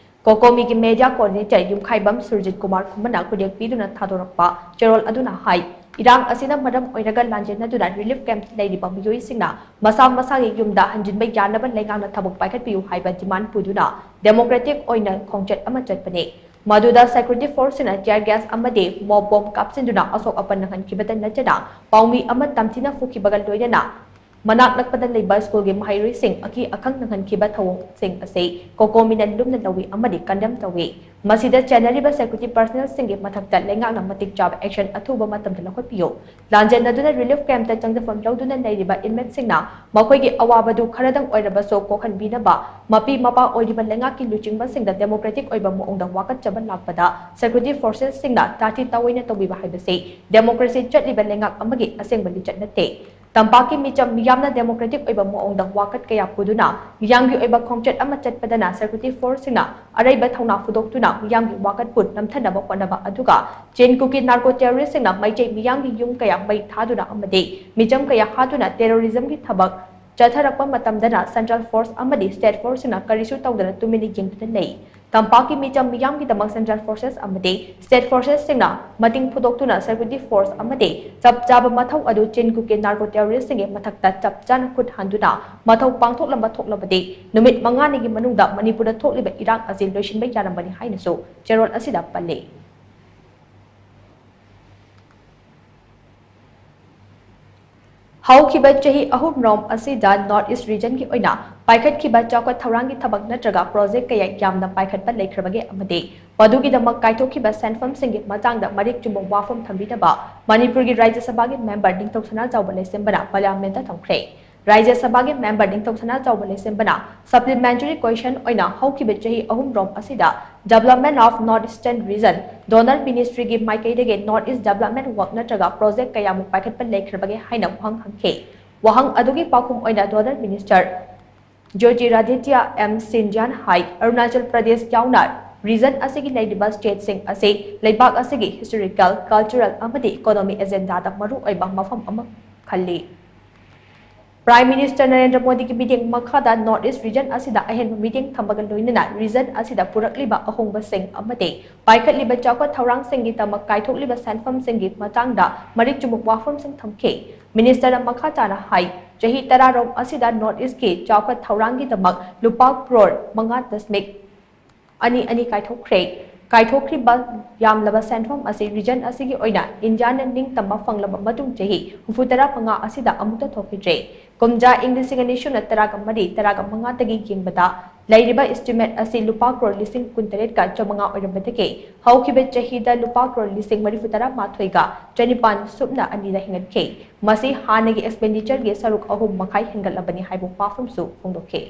ꯀꯣꯀꯣꯃꯤꯒꯤ ꯃꯦꯗꯤꯌꯥ ꯀꯣꯑꯣꯔꯗꯤꯅꯦꯇꯔ ꯌꯨꯝꯈꯥꯏꯕꯝ ꯁꯨꯔꯖꯤꯠ ꯀꯨꯃꯥꯔ ꯈꯨꯃꯟꯅ ꯈꯨꯗꯦꯛ ꯄꯤꯗꯨꯅ ꯊꯥꯗꯣꯔꯛꯄ ꯆꯦꯔꯣꯜ ꯑꯗꯨꯅ ꯍꯥꯏ, ꯏꯔꯥꯡ ꯑꯁꯤꯅ ꯃꯔꯝ ꯑꯣꯏꯔꯒ ꯂꯥꯟꯖꯦꯟꯅꯗꯨꯅ ꯔꯤꯂꯤꯐ ꯀꯦꯝꯞ ꯂꯩꯔꯤꯕ ꯃꯤꯑꯣꯏꯁꯤꯡꯅ ꯃꯁꯥ ꯃꯁꯥꯒꯤ ꯌꯨꯝꯗ ꯍꯟꯖꯤꯟꯕ ꯌꯥꯅꯕ ꯂꯩꯉꯥꯛꯅ ꯊꯕꯛ ꯄꯥꯏꯈꯠꯄꯤꯌꯨ ꯍꯥꯏꯕ ꯗꯤꯃꯥꯟ ꯄꯨꯗꯨꯅ ꯗꯦꯃꯣꯀ꯭ꯔꯦꯇꯤꯛ ꯑꯣꯏꯅ ꯈꯣꯡꯆꯠ ꯑꯃ ꯆꯠꯄꯅꯤ꯫ ꯃꯗꯨꯗ ꯁꯦꯀ꯭ꯌꯨꯔꯤꯇꯤ ꯐꯣꯔꯁꯁꯤꯡꯅ ꯇꯤꯌꯔ ꯒ꯭ꯌꯥꯁ ꯑꯃꯗꯤ ꯃꯣꯞ ꯕꯣꯝ ꯀꯥꯞꯁꯤꯟꯗꯨꯅ ꯑꯁꯣꯛ ꯑꯄꯟ ꯅꯪꯍꯟꯈꯤꯕꯇ ꯅꯠꯇꯅ ꯄꯥꯎꯃꯤ ꯑꯃ ꯇꯝꯊꯤꯅ ꯐꯨꯈꯤꯕꯒ ꯂꯣꯏꯅꯅ ꯃꯅꯥꯛ ꯅꯛꯄꯗ ꯂꯩꯕ ꯁ꯭ꯀꯨꯜꯒꯤ ꯃꯍꯩꯔꯣꯏꯁꯤꯡ ꯑꯀꯤ ꯑꯈꯪ ꯅꯪꯍꯟꯈꯤꯕ ꯊꯧꯑꯣꯡꯁꯤꯡ ꯑꯁꯤ ꯀꯣꯀꯣꯃꯤꯅ ꯂꯨꯝꯅ ꯂꯧꯏ ꯑꯃꯗꯤ ꯀꯟꯗꯦꯝ ꯇꯧꯏ꯫ ꯃꯁꯤꯗ ꯆꯦꯟꯅꯔꯤꯕ ꯁꯦꯀ꯭ꯌꯨꯔꯤꯇꯤ ꯄꯔꯁꯅꯦꯜꯁꯤꯡꯒꯤ ꯃꯊꯛꯇ ꯂꯩꯉꯥꯛꯅ ꯃꯇꯤꯛ ꯆꯥꯕ ꯑꯦꯛꯁꯟ ꯑꯊꯨꯕ ꯃꯇꯝꯗ ꯂꯧꯈꯠꯄꯤꯌꯨ꯫ ꯂꯥꯟꯖꯦꯟꯅꯗꯨꯅ ꯔꯤꯂꯤꯐ ꯀꯦꯝꯞꯇ ꯆꯪꯖꯐꯝ ꯂꯧꯗꯨꯅ ꯂꯩꯔꯤꯕ ꯏꯟꯃꯦꯠꯁꯤꯡꯅ ꯃꯈꯣꯏꯒꯤ ꯑꯋꯥꯕꯗꯨ ꯈꯔꯗꯪ ꯑꯣꯏꯔꯕꯁꯨ ꯀꯣꯛꯍꯟꯕꯤꯅꯕ ꯃꯄꯤ ꯃꯄꯥ ꯑꯣꯏꯔꯤꯕ ꯂꯩꯉꯥꯛꯀꯤ ꯂꯨꯆꯤꯡꯕꯁꯤꯡꯗ ꯗꯦꯃꯣꯀ꯭ꯔꯦꯇꯤꯛ ꯑꯣꯏꯕ ꯃꯑꯣꯡꯗ ꯋꯥꯀꯠꯆꯕ ꯂꯥꯛꯄꯗ ꯁꯦꯀ꯭ꯌꯨꯔꯤꯇꯤ ꯐꯣꯔꯁꯦꯁꯁꯤꯡꯅ ꯇꯥꯊꯤ ꯇꯥꯑꯣꯏꯅ ꯇꯧꯕꯤꯕ ꯍꯥꯏꯕꯁꯤ ꯗꯦꯃꯣꯀ꯭ꯔꯦꯁꯤ ꯆꯠꯂꯤꯕ ꯂꯩꯉꯥꯛ ꯑꯃꯒꯤ ꯑꯁꯦꯡꯕ ꯂꯤꯆꯠ ꯅꯠꯇꯦ꯫ ꯇꯝꯄꯥꯛꯀꯤ ꯃꯤꯆꯝ ꯃꯤꯌꯥꯝꯅ ꯗꯦꯃꯣꯀ꯭ꯔꯦꯇꯤꯛ ꯑꯣꯏꯕ ꯃꯑꯣꯡꯗ ꯋꯥꯀꯠ ꯀꯌꯥ ꯄꯨꯗꯨꯅ ꯃꯤꯌꯥꯝꯒꯤ ꯑꯣꯏꯕ ꯈꯣꯡꯆꯠ ꯑꯃ ꯆꯠꯄꯗꯅ ꯁꯦꯀ꯭ꯌꯨꯔꯤꯇꯤ ꯐꯣꯔꯁꯁꯤꯡꯅ ꯑꯔꯩꯕ ꯊꯧꯅꯥ ꯐꯨꯗꯣꯛꯇꯨꯅ ꯃꯤꯌꯥꯝꯒꯤ ꯋꯥꯀꯠꯄꯨ ꯅꯝꯊꯅꯕ ꯍꯣꯠꯅꯕ, ꯑꯗꯨꯒ ꯆꯤꯟ ꯀꯨꯀꯤ ꯅꯥꯔꯀꯣ ꯇꯦꯔꯣꯔꯤꯁꯁꯤꯡꯅ ꯃꯩꯇꯩ ꯃꯤꯌꯥꯝꯒꯤ ꯌꯨꯝ ꯀꯌꯥ ꯃꯩ ꯊꯥꯗꯨꯅ ꯑꯃꯗꯤ ꯃꯤꯆꯝ ꯀꯌꯥ ꯍꯥꯠꯇꯨꯅ ꯇꯦꯔꯣꯔꯤꯖꯝꯒꯤ ꯊꯕꯛ ꯆꯠꯊꯔꯛꯄ ꯃꯇꯝꯗꯅ ꯁꯦꯟꯇ꯭ꯔꯦꯜ ꯐꯣꯔꯁ ꯑꯃꯗꯤ ꯁ꯭ꯇꯦꯠ ꯐꯣꯔꯁꯁꯤꯡꯅ ꯀꯔꯤꯁꯨ ꯇꯧꯗꯅ ꯇꯨꯃꯤꯟꯅ ꯌꯦꯡꯗꯨꯅ ꯂꯩ꯫ ꯇꯝꯄꯥꯛꯀꯤ ꯃꯤꯆꯝ ꯃꯤꯌꯥꯝꯒꯤꯗꯃꯛ ꯁꯦꯟꯇ꯭ꯔꯦꯜ ꯐꯣꯔꯁꯦꯁ ꯑꯃꯗꯤ ꯁ꯭ꯇꯦꯠ ꯐꯣꯔꯁꯦꯁꯁꯤꯡꯅ ꯃꯇꯤꯡ ꯐꯨꯗꯣꯛꯇꯨꯅ ꯁꯦꯀ꯭ꯌꯨꯔꯤꯇꯤ ꯐꯣꯔꯁ ꯑꯃꯗꯤ ꯆꯞ ꯆꯥꯕ ꯃꯊꯧ ꯑꯗꯨ ꯆꯤꯟ ꯀꯨꯀꯤ ꯅꯥꯔꯀꯣ ꯇꯦꯔꯣꯔꯤꯁꯁꯤꯡꯒꯤ ꯃꯊꯛꯇ ꯆꯞ ꯆꯥꯅ ꯈꯨꯠ ꯍꯟꯗꯨꯅ ꯃꯊꯧ ꯄꯥꯡꯊꯣꯛꯂꯝꯕ ꯊꯣꯛꯂꯕꯗꯤ ꯅꯨꯃꯤꯠ ꯃꯉꯥꯅꯤꯒꯤ ꯃꯅꯨꯡꯗ ꯃꯅꯤꯄꯨꯔꯗ ꯊꯣꯛꯂꯤꯕ ꯏꯔꯥꯡ ꯑꯁꯤ ꯂꯣꯏꯁꯤꯟꯕ ꯌꯥꯔꯝꯕꯅꯤ ꯍꯥꯏꯅꯁꯨ ꯆꯦꯔꯣꯜ ꯑꯁꯤꯗ ꯄꯜꯂꯤ꯫ ꯍꯧꯈꯤꯕ ꯆꯍꯤ ꯑꯍꯨꯝꯔꯣꯝ ꯑꯁꯤꯗ ꯅꯣꯔꯠ ꯏꯁ ꯔꯤꯖꯟꯒꯤ ꯑꯣꯏꯅ ꯄꯥꯏꯈꯠꯈꯤꯕ ꯆꯥꯎꯈꯠ ꯊꯧꯔꯥꯡꯒꯤ ꯊꯕꯛ ꯅꯠꯇ꯭ꯔꯒ ꯄ꯭ꯔꯣꯖꯦꯛ ꯀꯌꯥ ꯌꯥꯝꯅ ꯄꯥꯏꯈꯠꯄ ꯂꯩꯈ꯭ꯔꯕꯒꯦ ꯑꯃꯗꯤ ꯃꯗꯨꯒꯤꯗꯃꯛ ꯀꯥꯏꯊꯣꯛꯈꯤꯕ ꯁꯦꯟꯐꯝꯁꯤꯡꯒꯤ ꯃꯇꯥꯡꯗ ꯃꯔꯤꯛ ꯆꯨꯝꯕ ꯋꯥꯐꯝ ꯊꯝꯕꯤꯅꯕ ꯃꯅꯤꯄꯨꯔꯒꯤ ꯔꯥꯖ꯭ꯌ ꯁꯚꯥꯒꯤ ꯃꯦꯝꯕꯔ ꯅꯤꯡꯊꯧ ꯁꯅꯥꯖꯥꯎꯕ ꯂꯩꯁꯦꯝꯕꯅ ꯄꯥꯔꯂꯤꯌꯥꯃꯦꯟꯠꯇ ꯊꯝꯈ꯭ꯔꯦ꯫ ꯔꯥꯖ꯭ꯌ ꯁꯚꯥꯒꯤ ꯃꯦꯝꯕꯔ ꯅꯤꯡꯊꯧ ꯁꯅꯥꯖꯥꯎꯕ ꯂꯩꯁꯦꯝꯕꯅ ꯁꯄ꯭ꯂꯤꯃꯦꯟꯇꯔꯤ ꯀ꯭ꯋꯦꯁꯟ ꯑꯣꯏꯅ ꯍꯧꯈꯤꯕ ꯆꯍꯤ ꯑꯍꯨꯝꯔꯣꯝ ꯑꯁꯤꯗ Development of North Eastern Region, DoNER ꯃꯤꯅꯤꯁꯇ꯭ꯔꯤꯒꯤ ꯃꯥꯏꯀꯩꯗꯒꯤ ꯅꯣꯔꯠ ꯏꯁ ꯗꯦꯕꯂꯞꯃꯦꯟ ꯋꯥꯔꯛ ꯅꯠꯇ꯭ꯔꯒ ꯄ꯭ꯔꯣꯖꯦꯛ ꯀꯌꯥꯃꯨꯛ ꯄꯥꯏꯈꯠꯄ ꯂꯩꯈ꯭ꯔꯕꯒꯦ ꯍꯥꯏꯅ ꯋꯥꯍꯪ ꯍꯪꯈꯤ꯫ ꯋꯥꯍꯪ ꯑꯗꯨꯒꯤ ꯄꯥꯎꯈꯨꯝ ꯑꯣꯏꯅ ꯗꯣꯅꯔ ꯃꯤꯅꯤꯁꯇꯔ ꯖ꯭ꯌꯣꯇꯤꯔꯥꯗꯤꯇ꯭ꯌ ꯑꯦꯝ ꯁꯤꯟꯙ꯭ꯌꯥꯅ ꯍꯥꯏ, ꯑꯔꯨꯅꯥꯆꯜ ꯄ꯭ꯔꯗꯦꯁ ꯌꯥꯎꯅ ꯔꯤꯖꯟ ꯑꯁꯤꯒꯤ ꯂꯩꯔꯤꯕ ꯁ꯭ꯇꯦꯠꯁꯤꯡ ꯑꯁꯤ ꯂꯩꯕꯥꯛ ꯑꯁꯤꯒꯤ ꯍꯤꯁꯇꯣꯔꯤꯀꯦꯜ, ꯀꯜꯆꯔꯦꯜ ꯑꯃꯗꯤ ꯏꯀꯣꯅꯣꯃꯤ ꯑꯦꯖꯦꯟꯗꯥꯗ ꯃꯔꯨꯑꯣꯏꯕ ꯃꯐꯝ ꯑꯃ ꯈꯜꯂꯤ꯫ Prime Minister ꯅꯔꯦꯟꯗ꯭ꯔ ꯃꯣꯗꯤꯒꯤ ꯃꯤꯠꯌꯦꯡ ꯃꯈꯥꯗ North East region ꯑꯁꯤꯗ ꯑꯍꯦꯟꯕ ꯃꯤꯠꯌꯦꯡ ꯊꯝꯕꯒ ꯂꯣꯏꯅꯅ region ꯑꯁꯤꯗ ꯄꯨꯔꯛꯂꯤꯕ ꯑꯍꯣꯡꯕꯁꯤꯡ ꯑꯃꯗꯤ ꯄꯥꯏꯈꯠꯂꯤꯕ ꯆꯥꯎꯈꯠ ꯊꯧꯔꯥꯡꯁꯤꯡꯒꯤꯗꯃꯛ ꯀꯥꯏꯊꯣꯛꯂꯤꯕ ꯁꯦꯟꯐꯝꯁꯤꯡꯒꯤ ꯃꯇꯥꯡꯗ ꯃꯔꯤꯛ ꯆꯨꯝꯕ ꯋꯥꯐꯝꯁꯤꯡ ꯊꯝꯈꯤ꯫ Minister ꯅ ꯃꯈꯥ ꯇꯥꯅ ꯍꯥꯏ, ꯆꯍꯤ ꯇꯔꯥꯔꯣꯝ ꯑꯁꯤꯗ North East ꯀꯤ ꯆꯥꯎꯈꯠ ꯊꯧꯔꯥꯡꯒꯤꯗꯃꯛ ꯂꯨꯄꯥ ꯀ꯭ꯔꯣꯔ ꯃꯉꯥ ꯗꯁꯃꯤꯛ ꯑꯅꯤ ꯑꯅꯤ ꯀꯥꯏꯊꯣꯛꯈ꯭ꯔꯦ꯫ ꯀꯥꯏꯊꯣꯛꯈ꯭ꯔꯤꯕ ꯌꯥꯝꯂꯕ ꯁꯦꯟꯐꯝ ꯑꯁꯤ region ꯑꯁꯤꯒꯤ ꯑꯣꯏꯅ ꯏꯟꯗꯤꯌꯥꯅ ꯅꯤꯡꯇꯝꯕ ꯐꯪꯂꯕ ꯃꯇꯨꯡ ꯆꯍꯤ ꯍꯨꯝꯐꯨꯇꯔꯥ ꯃꯉꯥ ꯑꯁꯤꯗ ꯑꯃꯨꯛꯇ ꯊꯣꯛꯈꯤꯗ꯭ꯔꯤ꯫ ꯀꯨꯝꯖꯥ ꯏꯪ ꯂꯤꯁꯤꯡ ꯑꯅꯤ ꯁꯨꯞꯅ ꯇꯔꯥꯒ ꯃꯔꯤ ꯇꯔꯥꯒ ꯃꯉꯥꯗꯒꯤ ꯌꯦꯡꯕꯗ ꯂꯩꯔꯤꯕ estimate ꯑꯁꯤ ꯂꯨꯄꯥ ꯀ꯭ꯔꯣꯔ ꯂꯤꯁꯤꯡ ꯀꯨꯟꯇꯔꯦꯠꯀ ꯆꯥꯃꯉꯥ ꯑꯣꯏꯔꯝꯕꯗꯒꯤ ꯍꯧꯈꯤꯕ ꯆꯍꯤꯗ ꯂꯨꯄꯥ ꯀ꯭ꯔꯣꯔ ꯂꯤꯁꯤꯡ ꯃꯔꯤꯐꯨꯇꯔꯥ ꯃꯥꯊꯣꯏꯒ ꯆꯅꯤꯄꯥꯟ ꯁꯨꯞꯅ ꯑꯅꯤꯗ ꯍꯦꯟꯒꯠꯈꯤ꯫ ꯃꯁꯤ ꯍꯥꯟꯅꯒꯤ expenditure ꯒꯤ ꯁꯔꯨꯛ ꯑꯍꯨꯝ ꯃꯈꯥꯏ ꯍꯦꯟꯒꯠꯂꯕꯅꯤ ꯍꯥꯏꯕ ꯋꯥꯐꯝꯁꯨ ꯐꯣꯡꯗꯣꯛꯈꯤ꯫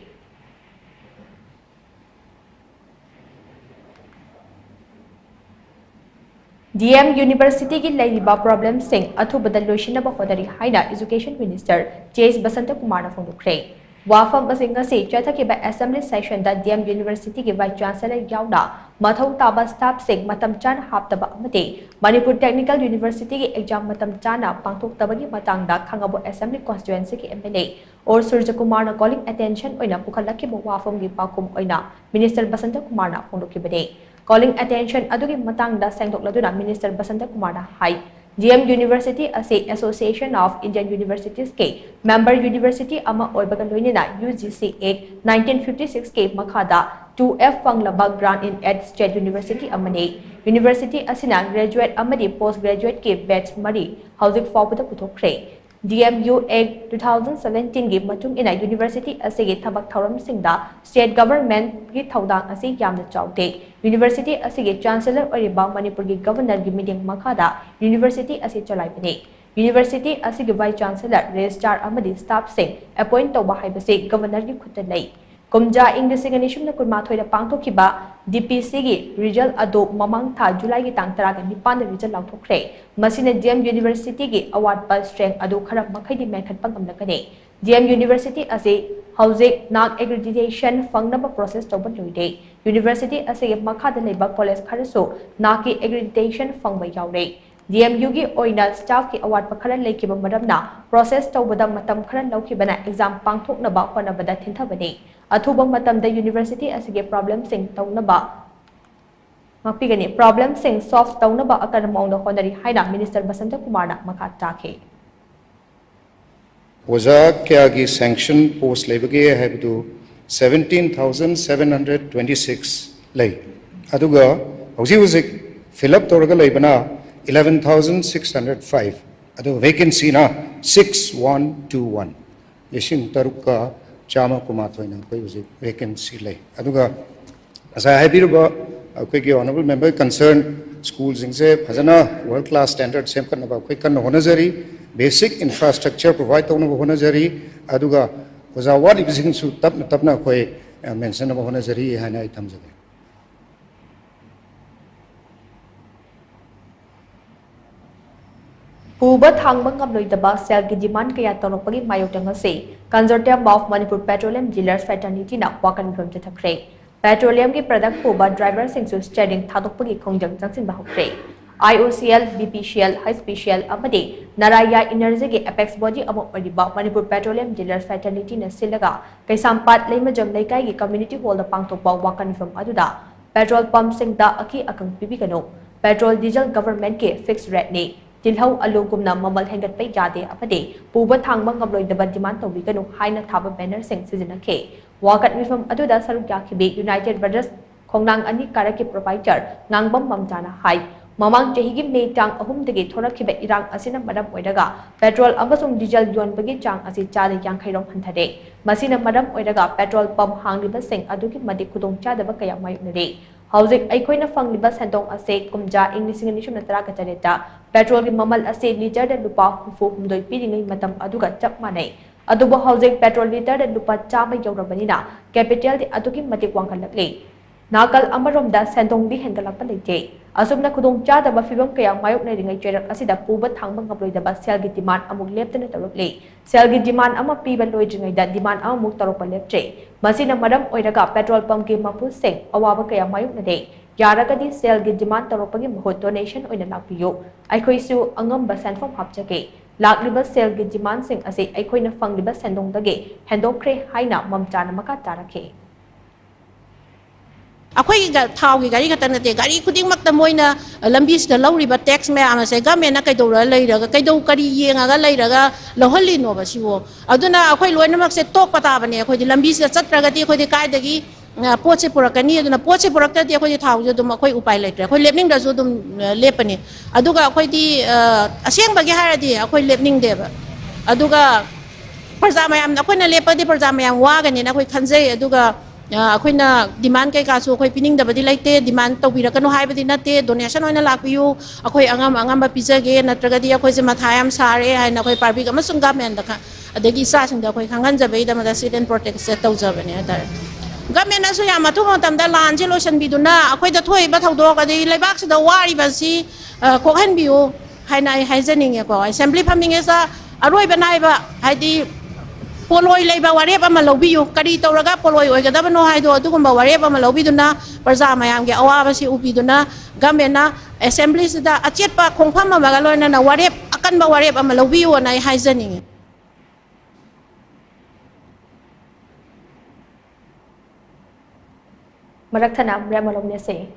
D M University ꯒꯤ ꯂꯩꯔꯤꯕ problemꯁꯤꯡ ꯑꯊꯨꯕꯗ ꯂꯣꯏꯁꯤꯟꯅꯕ ꯍꯣꯠꯅꯔꯤ ꯍꯥꯏꯅ Education Minister J S Basanta ꯀꯨꯃꯥꯔꯅ ꯐꯣꯡꯗꯣꯛꯈ꯭ꯔꯦ꯫ ꯋꯥꯐꯝ ꯑꯁꯤ ꯉꯁꯤ ꯆꯠꯊꯈꯤꯕ assembly session ꯗ D M University ꯒꯤ vice chancellor ꯌꯥꯎꯅ ꯃꯊꯧ ꯇꯥꯕ staff ꯁꯤꯡ ꯃꯇꯝ ꯆꯥꯅ ꯍꯥꯞꯇꯕ ꯑꯃꯗꯤ Manipur Technical University ꯒꯤ exam ꯃꯇꯝ ꯆꯥꯅ ꯄꯥꯡꯊꯣꯛꯇꯕꯒꯤ ꯃꯇꯥꯡꯗ ꯈꯥꯉꯕꯣꯛ assembly constituency ꯒꯤ M L A ꯑꯣ ꯁꯨꯔꯖꯀꯨꯃꯥꯔꯅ calling attention ꯑꯣꯏꯅ ꯄꯨꯈꯠꯂꯛꯈꯤꯕ ꯋꯥꯐꯝꯒꯤ ꯄꯥꯎꯈꯨꯝ ꯑꯣꯏꯅ Minister ꯕꯁꯟꯇ ꯀꯨꯃꯥꯔꯅ ꯐꯣꯡꯗꯣꯛꯈꯤꯕꯅꯤ꯫ Calling attention ꯑꯗꯨꯒꯤ ꯃꯇꯥꯡꯗ ꯁꯦꯡꯗꯣꯛꯂꯗꯨꯅ Minister ꯕꯁꯟꯇ ꯀꯨꯃꯥꯔꯅ ꯍꯥꯏ, D M University ꯑꯁꯤ Association of Indian Universities ꯀꯤ member university ꯑꯃ ꯑꯣꯏꯕꯒ ꯂꯣꯏꯅꯅ U G C Act nineteen fifty six ꯀꯤ ꯃꯈꯥꯗ two F ꯐꯪꯂꯕ grant in aid state university ꯑꯃꯅꯤ꯫ University ꯑꯁꯤꯅ graduate ꯑꯃꯗꯤ post graduate ꯀꯤ batch ꯃꯔꯤ ꯍꯧꯖꯤꯛ ꯐꯥꯎꯕꯗ ꯄꯨꯊꯣꯛꯈ꯭ꯔꯦ꯫ D M U Act two thousand seventeen ꯒꯤ ꯃꯇꯨꯡ ꯏꯟꯅ university ꯑꯁꯤꯒꯤ ꯊꯕꯛ ꯊꯧꯔꯝꯁꯤꯡꯗ state government ꯀꯤ ꯊꯧꯗꯥꯡ ꯑꯁꯤ ꯌꯥꯝꯅ ꯆꯥꯎꯗꯦ꯫ University ꯑꯁꯤꯒꯤ chancellor ꯑꯣꯏꯔꯤꯕ ꯃꯅꯤꯄꯨꯔꯒꯤ governor ꯒꯤ ꯃꯤꯠꯌꯦꯡ ꯃꯈꯥꯗ university ꯑꯁꯤ ꯆꯂꯥꯏꯕꯅꯤ꯫ University ꯑꯁꯤꯒꯤ vice chancellor, registrar ꯑꯃꯗꯤ staff ꯁꯤꯡ appoint ꯇꯧꯕ ꯍꯥꯏꯕꯁꯤ governor ꯒꯤ ꯈꯨꯠꯇ ꯂꯩ꯫ ꯀꯨꯝꯖꯥ ꯏꯪ ꯂꯤꯁꯤꯡ ꯑꯅꯤ ꯁꯨꯞꯅ ꯀꯨꯟꯃꯥꯊꯣꯏꯗ ꯄꯥꯡꯊꯣꯛꯈꯤꯕ D P C ꯒꯤ result ꯑꯗꯨ ꯃꯃꯥꯡ ꯊꯥ July ꯒꯤ ꯇꯥꯡ ꯇꯔꯥꯒ ꯅꯤꯄꯥꯟꯗ result ꯂꯥꯎꯊꯣꯛꯈ꯭ꯔꯦ꯫ ꯃꯁꯤꯅ D M University ꯒꯤ ꯑꯋꯥꯠꯄ strength ꯑꯗꯨ ꯈꯔ ꯃꯈꯩꯗꯤ ꯃꯦꯟꯈꯠꯄ ꯉꯝꯂꯒꯅꯤ꯫ D M University ꯑꯁꯤ ꯍꯧꯖꯤꯛ NAAC accreditation ꯐꯪꯅꯕ process ꯇꯧꯕ ꯂꯣꯏꯔꯦ꯫ University ꯑꯁꯤꯒꯤ ꯃꯈꯥꯗ ꯂꯩꯕ college ꯈꯔꯁꯨ NAAC ꯀꯤ accreditation ꯐꯪꯕ ꯌꯥꯎꯔꯦ꯫ ꯗꯤ ꯑꯦꯝ ꯌꯨꯒꯤ ꯑꯣꯏꯅ staff ꯀꯤ ꯑꯋꯥꯠꯄ ꯈꯔ ꯂꯩꯈꯤꯕ ꯃꯔꯝꯅ process ꯇꯧꯕꯗ ꯃꯇꯝ ꯈꯔ ꯂꯧꯈꯤꯕꯅ exam ꯄꯥꯡꯊꯣꯛꯅꯕ ꯍꯣꯠꯅꯕꯗ ꯊꯤꯟꯊꯕꯅꯤ꯫ ꯑꯊꯨꯕ ꯃꯇꯝꯗ university ꯑꯁꯤꯒꯤ problem ꯁꯤꯡ ꯇꯧꯅꯕ ꯉꯥꯛꯄꯤꯒꯅꯤ꯫ Problem ꯁꯤꯡ solve ꯇꯧꯅꯕ ꯑꯀꯟꯕ ꯃꯑꯣꯡꯗ ꯍꯣꯠꯅꯔꯤ ꯍꯥꯏꯅ Minister ꯕꯁꯟꯇ ꯀꯨꯃꯥꯔꯅ ꯃꯈꯥ ꯇꯥꯈꯤ꯫ ꯑꯣꯖꯥ ꯀꯌꯥꯒꯤ sanction post ꯂꯩꯕꯒꯦ ꯍꯥꯏꯕꯗꯨ seventeen thousand seven hundred twenty six ꯂꯩ꯫ ꯑꯗꯨꯒ ꯍꯧꯖꯤꯛ ꯍꯧꯖꯤꯛ fill up ꯇꯧꯔꯒ ꯂꯩꯕꯅ eleven thousand six hundred five, ꯑꯗꯨꯒ vacancy ꯅ six one two one, ꯂꯤꯁꯤꯡ ꯇꯔꯨꯛꯀ ꯆꯥꯝꯃ ꯀꯨꯟꯃꯥꯊꯣꯏꯅ ꯑꯩꯈꯣꯏ ꯍꯧꯖꯤꯛ vacancy ꯂꯩ꯫ ꯑꯗꯨꯒ ꯉꯁꯥꯏ ꯍꯥꯏꯕꯤꯔꯤꯕ ꯑꯩꯈꯣꯏꯒꯤ honourable member concern school ꯁꯤꯡꯁꯦ ꯐꯖꯅ world class standard ꯁꯦꯝꯒꯠꯅꯕ ꯑꯩꯈꯣꯏ ꯀꯟꯅ ꯍꯣꯠꯅꯖꯔꯤ꯫ Basic infrastructure provide ꯇꯧꯅꯕ ꯍꯣꯠꯅꯖꯔꯤ꯫ ꯑꯗꯨꯒ ꯑꯣꯖꯥ ꯋꯥꯠꯂꯤꯕꯁꯤꯡꯁꯨ ꯇꯞꯅ ꯇꯞꯅ ꯑꯩꯈꯣꯏ ꯃꯦꯟꯁꯤꯟꯅꯕ ꯍꯣꯠꯅꯖꯔꯤ ꯍꯥꯏꯅ ꯑꯩ ꯊꯝꯖꯒꯦ꯫ ꯄꯨꯕ ꯊꯥꯡꯕ ꯉꯝꯂꯣꯏꯗꯕ ꯁꯦꯜꯒꯤ demand ꯀꯌꯥ ꯇꯧꯔꯛꯄꯒꯤ ꯃꯥꯌꯣꯛꯇ ꯉꯁꯤ Consortium of Manipur Petroleum Dealers Fraternity ꯅ ꯋꯥꯀꯠ ꯃꯤꯐꯝ ꯆꯠꯊꯈ꯭ꯔꯦ꯫ Petroleum ꯒꯤ product ꯄꯨꯕ driver ꯁꯤꯡꯁꯨ steering ꯊꯥꯗꯣꯛꯄꯒꯤ ꯈꯣꯡꯖꯪ ꯆꯪꯁꯤꯟꯕ ꯍꯧꯈ꯭ꯔꯦ꯫ I O C L, B P C L, H P C L ꯑꯃꯗꯤ Naraya Energy ꯒꯤ apex body ꯑꯃ ꯑꯣꯏꯔꯤꯕ Manipur Petroleum Dealers Fraternity ꯅ ꯁꯤꯜꯂꯒ ꯀꯩꯁꯥꯝꯄꯥꯠ ꯂꯩꯃꯖꯝ ꯂꯩꯀꯥꯏꯒꯤ community hall ꯗ ꯄꯥꯡꯊꯣꯛꯄ ꯋꯥꯀꯠ ꯃꯤꯐꯝ ꯑꯗꯨꯗ petrol pump ꯁꯤꯡꯗ ꯑꯀꯤ ꯑꯀꯪ ꯄꯤꯕꯤꯒꯅꯨ, petrol, diesel government ꯀꯤ fixed rate ꯅꯤ, ꯇꯤꯜꯍꯧ, ꯑꯂꯨꯒꯨꯝꯅ ꯃꯃꯜ ꯍꯦꯟꯒꯠꯄ ꯌꯥꯗꯦ ꯑꯃꯗꯤ ꯄꯨꯕ ꯊꯥꯡꯕ ꯉꯝꯂꯣꯏꯗꯕ demand ꯇꯧꯕꯤꯒꯅꯨ ꯍꯥꯏꯅ ꯊꯥꯕ banner ꯁꯤꯡ ꯁꯤꯖꯤꯟꯅꯈꯤ꯫ ꯋꯥꯀꯠ ꯃꯤꯐꯝ ꯑꯗꯨꯗ ꯁꯔꯨꯛ ꯌꯥꯈꯤꯕꯤ United Brothers ꯈꯣꯡꯅꯥꯡ ꯑꯅꯤ ꯀꯥꯔꯛꯀꯤ proprietor ꯉꯥꯡꯕꯝ ꯃꯝꯇꯥꯅ ꯍꯥꯏ, ꯃꯃꯥꯡ ꯆꯍꯤꯒꯤ ꯃꯦ ꯇꯥꯡ ꯑꯍꯨꯝꯗꯒꯤ ꯊꯣꯔꯛꯈꯤꯕ ꯏꯔꯥꯡ ꯑꯁꯤꯅ ꯃꯔꯝ ꯑꯣꯏꯔꯒ petrol ꯑꯃꯁꯨꯡ diesel ꯌꯣꯟꯕꯒꯤ ꯆꯥꯡ ꯑꯁꯤ ꯆꯥꯗ ꯌꯥꯡꯈꯩ ꯔꯣꯝ ꯍꯟꯊꯔꯦ꯫ ꯃꯁꯤꯅ ꯃꯔꯝ ꯑꯣꯏꯔꯒ petrol pump ꯍꯥꯡꯂꯤꯕꯁꯤꯡ ꯑꯗꯨꯛꯀꯤ ꯃꯇꯤꯛ ꯈꯨꯗꯣꯡꯆꯥꯗꯕ ꯀꯌꯥ ꯃꯥꯌꯣꯛꯅꯔꯤ꯫ ꯍꯧꯖꯤꯛ ꯑꯩꯈꯣꯏꯅ ꯐꯪꯂꯤꯕ ꯁꯦꯟꯗꯣꯡ ꯑꯁꯤ ꯀꯨꯝꯖꯥ ꯏꯪ ꯂꯤꯁꯤꯡ ꯑꯅꯤ ꯁꯨꯞꯅ ꯇꯔꯥꯒ ꯇꯔꯦꯠꯇ petrol ꯒꯤ ꯃꯃꯜ ꯑꯁꯤ litre ꯗ ꯂꯨꯄꯥ ꯍꯨꯝꯐꯨ ꯍꯨꯝꯗꯣꯏ ꯄꯤꯔꯤꯉꯩ ꯃꯇꯝ ꯑꯗꯨꯒ ꯆꯞ ꯃꯥꯟꯅꯩ꯫ ꯑꯗꯨꯕꯨ ꯍꯧꯖꯤꯛ petrol litre ꯗ ꯂꯨꯄꯥ ꯆꯥꯝꯃ ꯌꯧꯔꯕꯅꯤꯅ capital ꯗꯤ ꯑꯗꯨꯛꯀꯤ ꯃꯇꯤꯛ ꯋꯥꯡꯈꯠꯂꯛꯂꯤ꯫ ꯅꯥꯀꯜ ꯑꯃꯔꯣꯝꯗ ꯁꯦꯟꯗꯣꯡꯗꯤ ꯍꯦꯟꯒꯠꯂꯛꯄ ꯂꯩꯇꯦ꯫ ꯑꯁꯨꯝꯅ ꯈꯨꯗꯣꯡꯆꯥꯗꯕ ꯐꯤꯚꯝ ꯀꯌꯥ ꯃꯥꯌꯣꯛꯅꯔꯤꯉꯩ ꯆꯩꯔꯛ ꯑꯁꯤꯗ ꯄꯨꯕ ꯊꯥꯡꯕ ꯉꯝꯂꯣꯏꯗꯕ ꯁꯦꯜꯒꯤ demand ꯑꯃꯨꯛ ꯂꯦꯞꯇꯅ ꯇꯧꯔꯛꯂꯤ꯫ ꯁꯦꯜꯒꯤ demand ꯑꯃ ꯄꯤꯕ ꯂꯣꯏꯗ꯭ꯔꯤꯉꯩꯗ demand ꯑꯃꯃꯨꯛ ꯇꯧꯔꯛꯄ ꯂꯦꯞꯇ꯭ꯔꯦ꯫ ꯃꯁꯤꯅ ꯃꯔꯝ ꯑꯣꯏꯔꯒ petrol pump ꯀꯤ ꯃꯄꯨꯁꯤꯡ ꯑꯋꯥꯕ ꯀꯌꯥ ꯃꯥꯌꯣꯛꯅꯔꯦ꯫ ꯌꯥꯔꯒꯗꯤ ꯁꯦꯜꯒꯤ ꯗꯤꯃꯥꯟ ꯇꯧꯔꯛꯄꯒꯤ ꯃꯍꯨꯠ ꯗꯣꯅꯦꯁꯟ ꯑꯣꯏꯅ ꯂꯥꯛꯄꯤꯌꯨ꯫ ꯑꯩꯈꯣꯏꯁꯨ ꯑꯉꯝꯕ ꯁꯦꯟꯐꯝ ꯍꯥꯞꯆꯒꯦ꯫ ꯂꯥꯛꯂꯤꯕ ꯁꯦꯜꯒꯤ ꯗꯤꯃꯥꯟꯁꯤꯡ ꯑꯁꯤ ꯑꯩꯈꯣꯏꯅ ꯐꯪꯂꯤꯕ ꯁꯦꯟꯗꯣꯡꯗꯒꯤ ꯍꯦꯟꯗꯣꯛꯈ꯭ꯔꯦ ꯍꯥꯏꯅ ꯃꯝꯇꯥꯅ ꯃꯈꯥ ꯇꯥꯔꯛꯈꯤ꯫ ꯑꯩꯈꯣꯏꯒꯤ ꯊꯥꯎꯒꯤ ꯒꯥꯔꯤ ꯈꯛꯇ ꯅꯠꯇꯦ, ꯒꯥꯔꯤ ꯈꯨꯗꯤꯡꯃꯛꯇ ꯃꯣꯏꯅ ꯂꯝꯕꯤꯁꯤꯗ ꯂꯧꯔꯤꯕ ꯇꯦꯛꯁ ꯃꯌꯥꯝ ꯑꯁꯦ ꯒꯃꯦꯟꯅ ꯀꯩꯗꯧꯔ ꯂꯩꯔꯒ, ꯀꯩꯗꯧ ꯀꯔꯤ ꯌꯦꯡꯉꯒ ꯂꯩꯔꯒ ꯂꯧꯍꯜꯂꯤꯅꯣꯕ ꯁꯤꯕꯨ? ꯑꯗꯨꯅ ꯑꯩꯈꯣꯏ ꯂꯣꯏꯅꯃꯛꯁꯦ ꯇꯣꯛꯄ ꯇꯥꯕꯅꯦ꯫ ꯑꯩꯈꯣꯏꯗꯤ ꯂꯝꯕꯤꯁꯤꯗ ꯆꯠꯇ꯭ꯔꯒꯗꯤ ꯑꯩꯈꯣꯏꯗꯤ ꯀꯥꯏꯗꯒꯤ ꯄꯣꯠꯁꯦ ꯄꯨꯔꯛꯀꯅꯤ? ꯑꯗꯨꯅ ꯄꯣꯠꯁꯦ ꯄꯨꯔꯛꯇ꯭ꯔꯗꯤ ꯑꯩꯈꯣꯏꯗꯤ ꯊꯥꯎꯁꯦ ꯑꯗꯨꯝ ꯑꯩꯈꯣꯏ ꯎꯄꯥꯏ ꯂꯩꯇ꯭ꯔꯦ꯫ ꯑꯩꯈꯣꯏ ꯂꯦꯞꯅꯤꯡꯗ꯭ꯔꯁꯨ ꯑꯗꯨꯝ ꯂꯦꯞꯄꯅꯤ꯫ ꯑꯗꯨꯒ ꯑꯩꯈꯣꯏꯗꯤ ꯑꯁꯦꯡꯕꯒꯤ ꯍꯥꯏꯔꯗꯤ ꯑꯩꯈꯣꯏ ꯂꯦꯞꯅꯤꯡꯗꯦꯕ꯫ ꯑꯗꯨꯒ ꯄ꯭ꯔꯖꯥ ꯃꯌꯥꯝꯅ ꯑꯩꯈꯣꯏꯅ ꯂꯦꯞꯄꯗꯤ ꯄ꯭ꯔꯖꯥ ꯃꯌꯥꯝ ꯋꯥꯒꯅꯦꯅ ꯑꯩꯈꯣꯏ ꯈꯟꯖꯩ꯫ ꯑꯗꯨꯒ ꯑꯩꯈꯣꯏꯅ ꯗꯤꯃꯥꯟ ꯀꯩꯀꯥꯁꯨ ꯑꯩꯈꯣꯏ ꯄꯤꯅꯤꯡꯗꯕꯗꯤ ꯂꯩꯇꯦ꯫ ꯗꯤꯃꯥꯟ ꯇꯧꯕꯤꯔꯛꯀꯅꯨ ꯍꯥꯏꯕꯗꯤ ꯅꯠꯇꯦ꯫ ꯗꯣꯅꯦꯁꯟ ꯑꯣꯏꯅ ꯂꯥꯛꯄꯤꯌꯨ, ꯑꯩꯈꯣꯏ ꯑꯉꯝ ꯑꯉꯝꯕ ꯄꯤꯖꯒꯦ, ꯅꯠꯇ꯭ꯔꯒꯗꯤ ꯑꯩꯈꯣꯏꯁꯦ ꯃꯊꯥ ꯌꯥꯝ ꯁꯥꯔꯦ ꯍꯥꯏꯅ ꯑꯩꯈꯣꯏ ꯄꯥꯕ꯭ꯂꯤꯛ ꯑꯃꯁꯨꯡ ꯒꯃꯦꯟꯗ, ꯑꯗꯒꯤ ꯏꯆꯥꯁꯤꯡꯗ ꯑꯩꯈꯣꯏ ꯈꯪꯍꯟꯖꯕꯒꯤꯗꯃꯛꯇ sit in protest ꯇꯧꯖꯕꯅꯦ ꯍꯥꯏꯇꯥꯔꯦ꯫ ꯒꯃꯦꯟꯅꯁꯨ ꯌꯥꯝ ꯑꯊꯨꯕ ꯃꯇꯝꯗ ꯂꯥꯟꯁꯦ ꯂꯣꯏꯁꯤꯟꯕꯤꯗꯨꯅ ꯑꯩꯈꯣꯏꯗ ꯊꯣꯛꯏꯕ ꯊꯧꯗꯣꯛ ꯑꯗꯒꯤ ꯂꯩꯕꯥꯛꯁꯤꯗ ꯋꯥꯔꯤꯕꯁꯤ ꯀꯣꯛꯍꯟꯕꯤꯌꯨ ꯍꯥꯏꯅ ꯑꯩ ꯍꯥꯏꯖꯅꯤꯡꯉꯦꯀꯣ꯫ ꯑꯦꯁꯦꯝꯕ꯭ꯂꯤ ꯐꯝꯅꯤꯡꯉꯦꯁ ꯑꯔꯣꯏꯕ ꯅꯥꯏꯕ, ꯍꯥꯏꯗꯤ ꯄꯣꯠꯂꯣꯏ ꯂꯩꯕ ꯋꯥꯔꯦꯞ ꯑꯃ ꯂꯧꯕꯤꯌꯨ꯫ ꯀꯔꯤ ꯇꯧꯔꯒ ꯄꯣꯠꯂꯣꯏ ꯑꯣꯏꯒꯗꯕꯅꯣ ꯍꯥꯏꯗꯣ, ꯑꯗꯨꯒꯨꯝꯕ ꯋꯥꯔꯦꯞ ꯑꯃ ꯂꯧꯕꯤꯗꯨꯅ ꯄ꯭ꯔꯖꯥ ꯃꯌꯥꯝꯒꯤ ꯑꯋꯥꯕꯁꯤ ꯎꯕꯤꯗꯨꯅ ꯒꯃꯦꯟꯅ ꯑꯦꯁꯦꯝꯕ꯭ꯂꯤꯁꯤꯗ ꯑꯆꯦꯠꯄ ꯈꯣꯡꯐꯝ ꯑꯃꯒ ꯂꯣꯏꯅꯅ ꯋꯥꯔꯦꯞ, ꯑꯀꯟꯕ ꯋꯥꯔꯦꯞ ꯑꯃ ꯂꯧꯕꯤꯌꯨꯅ ꯑꯩ ꯍꯥꯏꯖꯅꯤꯡꯉꯤ꯫ ꯃꯔꯛ ꯊꯠꯅ ꯃꯌꯥꯝ ꯃꯔꯣꯝꯅꯁꯦ꯫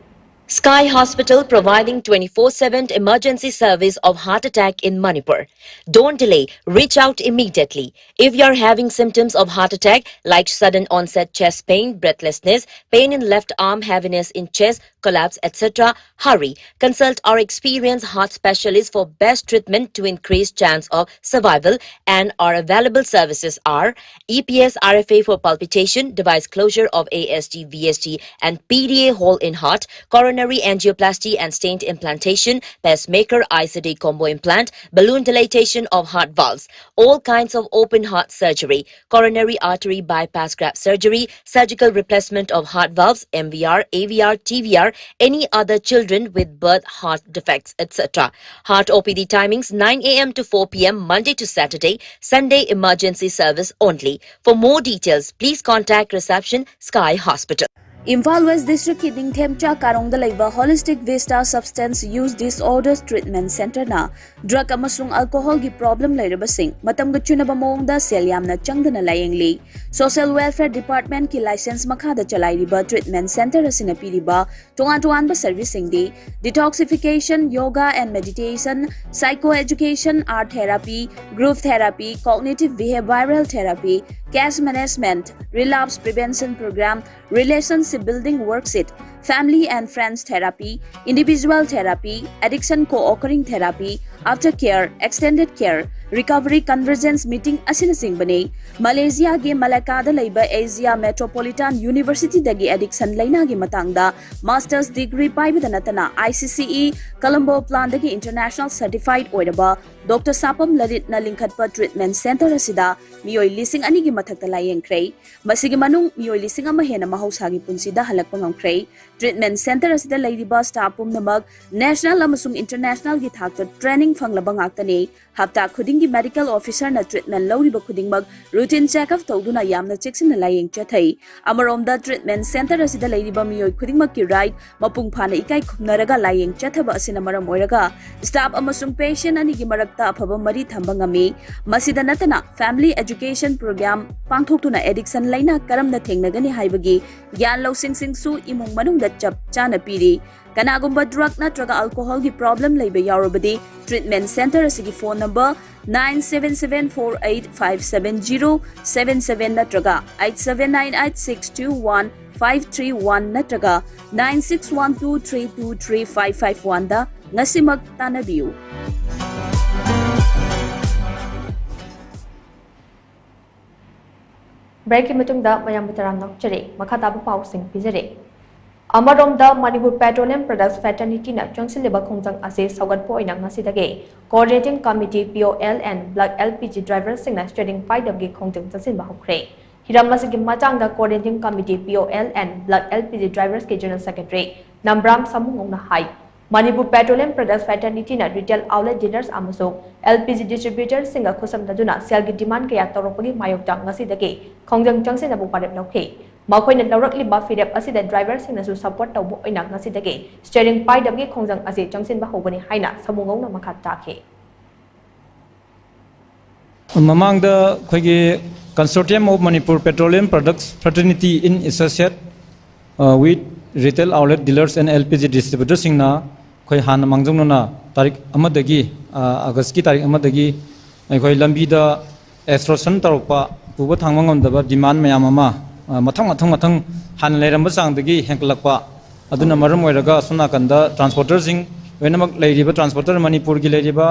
Sky Hospital providing twenty-four seven emergency service of heart attack in Manipur. Don't delay, reach out immediately. If you are having symptoms of heart attack like sudden onset chest pain, breathlessness, pain in left arm, heaviness in chest, collapse, et cetera, hurry. Consult our experienced heart specialist for best treatment to increase chance of survival, and our available services are E P S R F A for palpitation, device closure of A S D, V S D, and P D A hole in heart, coronary angioplasty and stent implantation, pacemaker, I C D combo implant, balloon dilatation of heart valves, all kinds of open heart surgery, coronary artery bypass graft surgery, surgical replacement of heart valves, M V R, A V R, T V R, any other children with birth heart defects, et cetera. Heart O P D timings nine A M to four P M Monday to Saturday, Sunday emergency service only. For more details, please contact reception, Sky Hospital. Imphal west ꯗꯤꯁꯇ꯭ꯔꯤꯛꯀꯤ ꯅꯤꯡꯊꯦꯝꯆꯥ ꯀꯥꯔꯣꯡꯗ ꯂꯩꯕ Holistic Vista Substance Use Disorders Treatment Centreꯅ drug ꯑꯃꯁꯨꯡ alcoholꯒꯤ problem ꯂꯩꯔꯕꯁꯤꯡ ꯃꯇꯝꯒ ꯆꯨꯅꯕ ꯃꯑꯣꯡꯗ ꯁꯦꯜ ꯌꯥꯝꯅ ꯆꯪꯗꯅ ꯂꯥꯌꯦꯡꯂꯤ꯫ Social Welfare Departmentꯀꯤ license ꯃꯈꯥꯗ ꯆꯂꯥꯏꯔꯤꯕ treatment centre ꯑꯁꯤꯅ ꯄꯤꯔꯤꯕ ꯇꯣꯉꯥꯟ ꯇꯣꯉꯥꯟꯕ serviceꯁꯤꯡꯗꯤ detoxification, yoga and meditation, psycho education, art therapy, group therapy, cognitive behavioral therapy, case management, relapse prevention program, relationship building worksheet, family and friends therapy, individual therapy, addiction co-occurring therapy, after care, extended care, recovery convergence meeting ꯑꯁꯤꯅꯆꯤꯡꯕꯅꯤ꯫ ꯃꯂꯦꯁꯤꯌꯥꯒꯤ ꯃꯂꯥꯀꯥꯗ ꯂꯩꯕ Asia metropolitan ꯌꯨꯅꯤꯚꯔꯁꯤꯇꯤꯗꯒꯤ addiction ꯂꯩꯅꯥꯒꯤ ꯃꯇꯥꯡꯗ master's degree ꯄꯥꯏꯕꯗ ꯅꯠꯇꯅ ICCE Colombo Planꯗꯒꯤ international certified ꯑꯣꯏꯔꯕ Doctor ꯁꯥꯄꯝ ꯂꯂꯤꯠꯅ ꯂꯤꯡꯈꯠꯄ treatment centre ꯑꯁꯤꯗ ꯃꯤꯑꯣꯏ ꯂꯤꯁꯤꯡ ꯑꯅꯤꯒꯤ ꯃꯊꯛꯇ ꯂꯥꯌꯦꯡꯈ꯭ꯔꯦ꯫ ꯃꯁꯤꯒꯤ ꯃꯅꯨꯡ ꯃꯤꯑꯣꯏ ꯂꯤꯁꯤꯡ ꯑꯃ ꯍꯦꯟꯅ ꯃꯍꯧꯁꯥꯒꯤ ꯄꯨꯟꯁꯤꯗ ꯍꯜꯂꯛꯄ ꯉꯝꯈ꯭ꯔꯦ꯫ Treatment centre ꯑꯁꯤꯗ ꯂꯩꯔꯤꯕ staff ꯄꯨꯝꯅꯃꯛ national ꯑꯃꯁꯨꯡ internationalꯒꯤ ꯊꯥꯛꯇ training ꯐꯪꯂꯕ ꯉꯥꯛꯇꯅꯤ꯫ ꯍꯞꯇꯥ ꯈꯨꯗꯤꯡꯒꯤ medical officerꯅ treatment ꯂꯧꯔꯤꯕ ꯈꯨꯗꯤꯡꯃꯛ routine checkup ꯇꯧꯗꯨꯅ ꯌꯥꯝꯅ ꯆꯦꯛꯁꯤꯟꯅ ꯂꯥꯌꯦꯡ ꯆꯠꯊꯩ꯫ ꯑꯃꯔꯣꯝꯗ treatment centre ꯑꯁꯤꯗ ꯂꯩꯔꯤꯕ ꯃꯤꯑꯣꯏ ꯈꯨꯗꯤꯡꯃꯛꯀꯤ right ꯃꯄꯨꯡ ꯐꯥꯅ ꯏꯀꯥꯏ ꯈꯨꯝꯅꯔꯒ ꯂꯥꯌꯦꯡ ꯆꯠꯊꯕ ꯑꯁꯤꯅ ꯃꯔꯝ ꯑꯣꯏꯔꯒ staff ꯑꯃꯁꯨꯡ patient ꯑꯅꯤꯒꯤ ꯃꯔꯛꯇ ꯑꯐꯕ ꯃꯔꯤ ꯊꯝꯕ ꯉꯝꯃꯤ꯫ ꯃꯁꯤꯗ ꯅꯠꯇꯅ family education program ꯄꯥꯡꯊꯣꯛꯇꯨꯅ addiction ꯂꯩꯅꯥ ꯀꯔꯝꯅ ꯊꯦꯡꯅꯒꯅꯤ ꯍꯥꯏꯕꯒꯤ ꯒ꯭ꯌꯥꯟ ꯂꯧꯁꯤꯡꯁꯤꯡꯁꯨ ꯏꯃꯨꯡ ꯃꯅꯨꯡꯗ ꯆꯞ ꯆꯥꯅ ꯄꯤꯔꯤ꯫ ꯀꯅꯥꯒꯨꯝꯕ drug ꯅꯠꯇ꯭ꯔꯒ alcoholꯒꯤ problem ꯂꯩꯕ ꯌꯥꯎꯔꯕꯗꯤ treatment centre ꯑꯁꯤꯒꯤ phone number nine seven seven four eight five seven zero seven seven ꯅꯠꯇ꯭ꯔꯒ eight seven nine eight six two one five three one ꯅꯠꯇ꯭ꯔꯒ nine six one two three two three five five oneꯗ ꯉꯁꯤꯃꯛ ꯇꯥꯟꯅꯕꯤꯌꯨ꯫ Breakꯀꯤ ꯃꯇꯨꯡꯗ ꯃꯌꯥꯝꯕꯨ ꯇꯔꯥꯝꯅ ꯑꯣꯛꯆꯔꯤ꯫ ꯃꯈꯥ ꯇꯥꯕ ꯄꯥꯎꯁꯤꯡ ꯄꯤꯖꯔꯤ꯫ ꯑꯃꯔꯣꯝꯗ ꯃꯅꯤꯄꯨꯔ Petroleum Products Fraternityꯅ ꯆꯪꯁꯤꯜꯂꯤꯕ ꯈꯣꯡꯖꯪ ꯑꯁꯤ ꯁꯧꯒꯠꯄ ꯑꯣꯏꯅ ꯉꯁꯤꯗꯒꯤ Coordinating Committee, POL and Bulk LPG driverꯁꯤꯡꯅ steering ꯄꯥꯏꯗꯕꯒꯤ ꯈꯣꯡꯖꯪ ꯆꯪꯁꯤꯟꯕ ꯍꯧꯈ꯭ꯔꯦ꯫ ꯍꯤꯔꯝ ꯑꯁꯤꯒꯤ ꯃꯇꯥꯡꯗ Coordinating Committee, POL and Bulk LPG driversꯀꯤ General Secretary ꯅꯝꯕ꯭ꯔꯥꯝ ꯁꯥꯃꯨꯉꯧꯅ high, Manipur Petroleum Products Fraternityꯅ retail outlet dealers ꯑꯃꯁꯨꯡ LPG distributorꯁꯤꯡꯒ ꯈꯨꯠꯁꯝꯅꯗꯨꯅ ꯁꯦꯜꯒꯤ demand ꯀꯌꯥ ꯇꯧꯔꯛꯄꯒꯤ ꯃꯥꯌꯣꯛꯇ ꯉꯁꯤꯗꯒꯤ ꯈꯣꯡꯖꯪ ꯆꯪꯁꯤꯟꯅꯕ ꯋꯥꯔꯦꯞ ꯂꯧꯈꯤ꯫ ꯃꯈꯣꯏꯅ ꯂꯧꯔꯛꯂꯤꯕ ꯐꯤꯔꯦꯞ ꯑꯁꯤꯗ ꯗ꯭ꯔꯥꯏꯚꯔꯁꯤꯡꯅꯁꯨ ꯁꯄꯣꯔꯠ ꯇꯧꯕ ꯑꯣꯏꯅ ꯉꯁꯤꯗꯒꯤ ꯁ꯭ꯇꯤꯌꯔꯤꯡ ꯄꯥꯏꯗꯕꯒꯤ ꯈꯣꯡꯖꯪ ꯑꯁꯤ ꯆꯪꯁꯤꯟꯕ ꯍꯧꯕꯅꯤ ꯍꯥꯏꯅ ꯁꯃꯨꯒꯧꯅ ꯃꯈꯥ ꯇꯥꯈꯤ꯫ ꯃꯃꯥꯡꯗ ꯑꯩꯈꯣꯏꯒꯤ Consortium of Manipur Petroleum Products Fraternity in Associate with Retail Outlet Dealers and L P G Distributorsꯁꯤꯡꯅ ꯑꯩꯈꯣꯏ ꯍꯥꯟꯅ ꯃꯥꯡꯖꯧꯅꯅ ꯇꯥꯔꯤꯛ ꯑꯃꯗꯒꯤ, ꯑꯥ, ꯑꯥꯒꯁꯀꯤ ꯇꯥꯔꯤꯛ ꯑꯃꯗꯒꯤ ꯑꯩꯈꯣꯏ ꯂꯝꯕꯤꯗ ꯑꯦꯛꯁꯇꯣꯔꯁꯟ ꯇꯧꯔꯛꯄ, ꯄꯨꯕ ꯊꯥꯡꯕ ꯉꯝꯗꯕ ꯗꯤꯃꯥꯟ ꯃꯌꯥꯝ ꯑꯃ, ꯑ, ꯃꯊꯪ, ꯃꯊꯪ, ꯃꯊꯪ ꯍꯥꯟꯅ ꯂꯩꯔꯝꯕ ꯆꯥꯡꯗꯒꯤ ꯍꯦꯟꯒꯠꯂꯛꯄ꯫ ꯑꯗꯨꯅ ꯃꯔꯝ ꯑꯣꯏꯔꯒ ꯑꯁꯣꯝ ꯅꯥꯀꯟꯗ ꯇ꯭ꯔꯥꯟꯁꯄꯣꯔꯇꯔꯁꯤꯡ ꯂꯣꯏꯅꯃꯛ ꯂꯩꯔꯤꯕ ꯇ꯭ꯔꯥꯟꯁꯄꯣꯔꯇꯔ ꯃꯅꯤꯄꯨꯔꯒꯤ ꯂꯩꯔꯤꯕ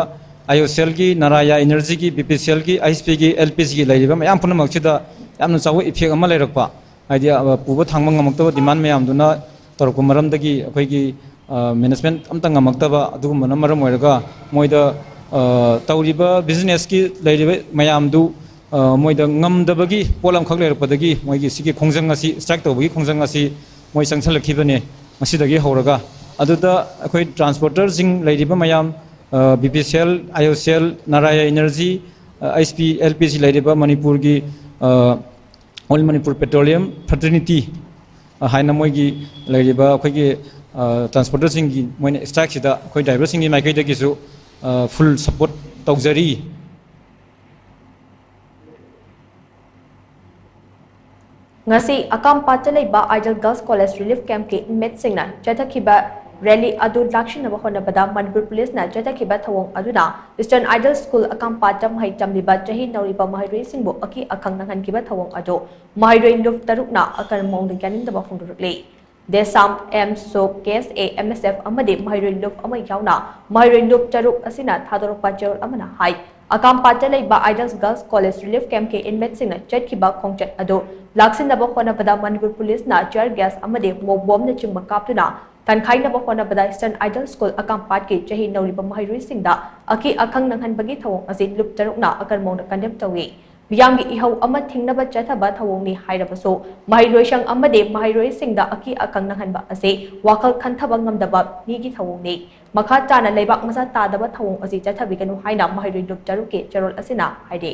IOCLꯒꯤ, ꯅꯥꯔꯥꯌꯥ ꯏꯅꯔꯖꯤꯒꯤ, BPCLꯒꯤ, IHPꯒꯤ, LPGꯒꯤ ꯂꯩꯔꯤꯕ ꯃꯌꯥꯝ ꯄꯨꯝꯅꯃꯛꯁꯤꯗ ꯌꯥꯝꯅ ꯆꯥꯎꯕ ꯏꯐꯦꯛ ꯑꯃ ꯂꯩꯔꯛꯄ꯫ ꯍꯥꯏꯗꯤ, ꯑ, ꯄꯨꯕ ꯊꯥꯡꯕ ꯉꯝꯃꯛꯇꯕ ꯗꯤꯃꯥꯟ ꯃꯌꯥꯝꯗꯨꯅ ꯇꯧꯔꯛꯄ ꯃꯔꯝꯗꯒꯤ ꯑꯩꯈꯣꯏꯒꯤ, ꯑ, ꯃꯦꯅꯦꯖꯃꯦꯟ ꯑꯝꯇ ꯉꯝꯃꯛꯇꯕ, ꯑꯗꯨꯒꯨꯝꯕꯅ ꯃꯔꯝ ꯑꯣꯏꯔꯒ ꯃꯣꯏꯗ, ꯑ, ꯇꯧꯔꯤꯕ ꯕꯤꯖꯤꯅꯦꯁꯀꯤ ꯂꯩꯔꯤꯕ ꯃꯌꯥꯝꯗꯨ, ꯑ, ꯃꯣꯏꯗ ꯉꯝꯗꯕꯒꯤ ꯄꯣꯠ ꯑꯃꯈꯛ ꯂꯩꯔꯛꯄꯗꯒꯤ ꯃꯣꯏꯒꯤ ꯁꯤꯒꯤ ꯈꯣꯡꯖꯪ ꯑꯁꯤ, ꯁ꯭ꯇ꯭ꯔꯥꯏꯛ ꯇꯧꯕꯒꯤ ꯈꯣꯡꯖꯪ ꯑꯁꯤ ꯃꯣꯏ ꯆꯪꯁꯜꯂꯛꯈꯤꯕꯅꯦ ꯉꯁꯤꯗꯒꯤ ꯍꯧꯔꯒ꯫ ꯑꯗꯨꯗ ꯑꯩꯈꯣꯏ ꯇ꯭ꯔꯥꯟꯁꯄꯣꯔꯇꯔꯁꯤꯡ ꯂꯩꯔꯤꯕ ꯃꯌꯥꯝ, ꯑ, BPCL, IOCL, ꯅꯥꯔꯥꯌꯥ ꯏꯅꯔꯖꯤ, ꯑ, IHP, LPG ꯂꯩꯔꯤꯕ ꯃꯅꯤꯄꯨꯔꯒꯤ, ꯑ, All Manipur Petroleum Fraternity, ꯑ, ꯍꯥꯏꯅ ꯃꯣꯏꯒꯤ ꯂꯩꯔꯤꯕ ꯑꯩꯈꯣꯏꯒꯤ, ꯑ, ꯇ꯭ꯔꯥꯟꯁꯄꯣꯔꯇꯔꯁꯤꯡꯒꯤ ꯃꯣꯏꯅ ꯁ꯭ꯇ꯭ꯔꯥꯏꯛꯁꯤꯗ ꯑꯩꯈꯣꯏ ꯗ꯭ꯔꯥꯏꯚꯔꯁꯤꯡꯒꯤ ꯃꯥꯏꯀꯩꯗꯒꯤꯁꯨ, ꯑ, ꯐꯨꯜ ꯁꯄꯣꯔꯠ ꯇꯧꯖꯔꯤ꯫ ꯉꯁꯤ ꯑꯀꯥꯝꯄꯥꯠꯇ ꯂꯩꯕ Idol Girls College Relief Campꯀꯤ inmateꯁꯤꯡꯅ ꯆꯠꯊꯈꯤꯕ ꯔꯦꯂꯤ ꯑꯗꯨ ꯂꯥꯛꯁꯤꯟꯅꯕ ꯍꯣꯠꯅꯕꯗ ꯃꯅꯤꯄꯨꯔ ꯄꯨꯂꯤꯁꯅ ꯆꯠꯊꯈꯤꯕ ꯊꯧꯑꯣꯡ ꯑꯗꯨꯅ Eastern Idol School ꯑꯀꯥꯝꯄꯥꯠꯇ ꯃꯍꯩ ꯇꯝꯂꯤꯕ ꯆꯍꯤ ꯅꯧꯔꯤꯕ ꯃꯍꯩꯔꯣꯏꯁꯤꯡꯕꯨ ꯑꯀꯤ ꯑꯈꯪ ꯅꯪꯍꯟꯈꯤꯕ ꯊꯧꯑꯣꯡ ꯑꯗꯨ ꯃꯍꯩꯔꯣꯏ ꯂꯨꯞ ꯇꯔꯨꯛꯅ ꯑꯀꯟꯕ ꯃꯑꯣꯡꯗ ꯌꯥꯅꯤꯡꯗꯕ ꯐꯣꯡꯗꯣꯔꯛꯂꯤ꯫ ꯗꯦꯁꯥꯝ, ꯑꯦꯝꯁꯣ, KSA, MSF ꯑꯃꯗꯤ ꯃꯍꯩꯔꯣꯏ ꯂꯨꯞ ꯑꯃ ꯌꯥꯎꯅ ꯃꯍꯩꯔꯣꯏ ꯂꯨꯞ ꯇꯔꯨꯛ ꯑꯁꯤꯅ ꯊꯥꯗꯣꯔꯛꯄ ꯆꯦꯔꯣꯜ ꯑꯃꯅ ꯍꯥꯏ, ꯑꯀꯥꯝꯄꯥꯠꯇ ꯂꯩꯕ Idol Girls College Relief Campꯀꯤ inmateꯁꯤꯡꯅ ꯆꯠꯈꯤꯕ ꯈꯣꯡꯆꯠ ꯑꯗꯨ ꯂꯥꯛꯁꯤꯟꯅꯕ ꯍꯣꯠꯅꯕꯗ ꯃꯅꯤꯄꯨꯔ ꯄꯨꯂꯤꯁꯅ tear gas ꯑꯃꯗꯤ ꯃꯣꯞ ꯕꯣꯝꯅꯆꯤꯡꯕ ꯀꯥꯞꯇꯨꯅ ꯇꯥꯟꯈꯥꯏꯅꯕ ꯍꯣꯠꯅꯕꯗ Eastern Idol School ꯑꯀꯥꯝꯄꯥꯠꯀꯤ ꯆꯍꯤ ꯅꯧꯔꯤꯕ ꯃꯍꯩꯔꯣꯏꯁꯤꯡꯗ ꯑꯀꯤ ꯑꯈꯪ ꯅꯪꯍꯟꯕꯒꯤ ꯊꯧꯑꯣꯡ ꯑꯁꯤ ꯂꯨꯞ ꯇꯔꯨꯛꯅ ꯑꯀꯟꯕ ꯃꯑꯣꯡꯗ condemn ꯇꯧꯏ꯫ ꯃꯤꯌꯥꯝꯒꯤ ꯏꯍꯧ ꯑꯃ ꯊꯤꯡꯅꯕ ꯆꯠꯊꯕ ꯊꯧꯑꯣꯡꯅꯤ ꯍꯥꯏꯔꯕꯁꯨ, ꯃꯍꯩꯂꯣꯏꯁꯪ ꯑꯃꯗꯤ ꯃꯍꯩꯔꯣꯏꯁꯤꯡꯗ ꯑꯀꯤ ꯑꯈꯪ ꯅꯪꯍꯟꯕ ꯑꯁꯤ ꯋꯥꯈꯜ ꯈꯟꯊꯕ ꯉꯝꯗꯕ ꯃꯤꯒꯤ ꯊꯧꯑꯣꯡꯅꯤ꯫ ꯃꯈꯥ ꯇꯥꯅ ꯂꯩꯕꯥꯛ ꯃꯆꯥ ꯇꯥꯗꯕ ꯊꯧꯑꯣꯡ ꯑꯁꯤ ꯆꯠꯊꯕꯤꯒꯅꯨ ꯍꯥꯏꯅ ꯃꯍꯩꯔꯣꯏ ꯂꯨꯞ ꯇꯔꯨꯛꯀꯤ ꯆꯦꯔꯣꯜ ꯑꯁꯤꯅ ꯍꯥꯏꯔꯤ꯫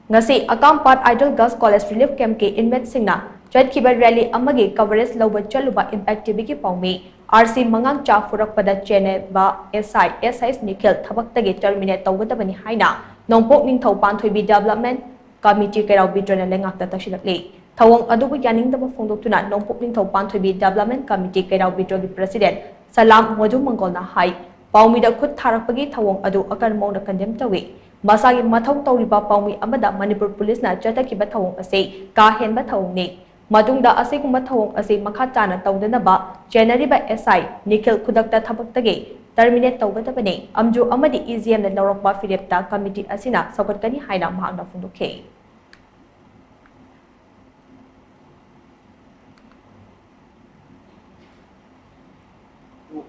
ꯉꯁꯤ ꯑꯀꯥꯝꯄꯥꯠ Ideal Girls College Relief Camp ꯀꯤ inmate ꯁꯤꯡꯅ ꯆꯠꯈꯤꯕ rally ꯑꯃꯒꯤ coverage ꯂꯧꯕ ꯆꯠꯂꯨꯕ Impact T V ꯒꯤ ꯄꯥꯎꯃꯤ R C ꯃꯉꯥꯡꯆꯥ ꯐꯨꯔꯛꯄꯗ ꯆꯦꯟꯅꯕ S I, S I S Nikhil ꯊꯕꯛꯇꯒꯤ terminate ꯇꯧꯒꯗꯕꯅꯤ ꯍꯥꯏꯅ ꯅꯣꯡꯄꯣꯛ ꯅꯤꯡꯊꯧ ꯄꯥꯟꯊꯣꯏꯕꯤ Development Committee ꯀꯩꯔꯥꯎ ꯕꯤꯗ꯭ꯔꯣꯅ ꯂꯩꯉꯥꯛꯇ ꯇꯛꯁꯤꯜꯂꯛꯂꯤ꯫ ꯊꯧꯑꯣꯡ ꯑꯗꯨꯕꯨ ꯌꯥꯅꯤꯡꯗꯕ ꯐꯣꯡꯗꯣꯛꯇꯨꯅ ꯅꯣꯡꯄꯣꯛ ꯅꯤꯡꯊꯧ ꯄꯥꯟꯊꯣꯏꯕꯤ Development Committee ꯀꯩꯔꯥꯎ ꯕꯤꯗ꯭ꯔꯣꯒꯤ President ꯁꯂꯥꯝ ꯃꯣꯗꯨ ꯃꯪꯒꯣꯜꯅ ꯍꯥꯏ, ꯄꯥꯎꯃꯤꯗ ꯈꯨꯠ ꯊꯥꯔꯛꯄꯒꯤ ꯊꯧꯑꯣꯡ ꯑꯗꯨ ꯑꯀꯟꯕ ꯃꯑꯣꯡꯗ condemn ꯇꯧꯏ꯫ ꯃꯁꯥꯒꯤ ꯃꯊꯧ ꯇꯧꯔꯤꯕ ꯄꯥꯎꯃꯤ ꯑꯃꯗ ꯃꯅꯤꯄꯨꯔ ꯄꯨꯂꯤꯁꯅ ꯆꯠꯊꯈꯤꯕ ꯊꯧꯑꯣꯡ ꯑꯁꯤ ꯀꯥ ꯍꯦꯟꯕ ꯊꯧꯑꯣꯡꯅꯤ꯫ ꯃꯇꯨꯡꯗ ꯑꯁꯤꯒꯨꯝꯕ ꯊꯧꯑꯣꯡ ꯑꯁꯤ ꯃꯈꯥ ꯇꯥꯅ ꯇꯧꯗꯅꯕ ꯆꯦꯟꯅꯔꯤꯕ S I ꯅꯤꯈꯤꯜ ꯈꯨꯗꯛꯇ ꯊꯕꯛꯇꯒꯤ terminate ꯇꯧꯒꯗꯕꯅꯤ꯫ ꯑꯝꯖꯨ ꯑꯃꯗꯤ E G M ꯅ ꯂꯧꯔꯛꯄ ꯐꯤꯔꯦꯞꯇ committee ꯑꯁꯤꯅ ꯁꯧꯒꯠꯀꯅꯤ ꯍꯥꯏꯅ ꯃꯍꯥꯛꯅ ꯐꯣꯡꯗꯣꯛꯈꯤ꯫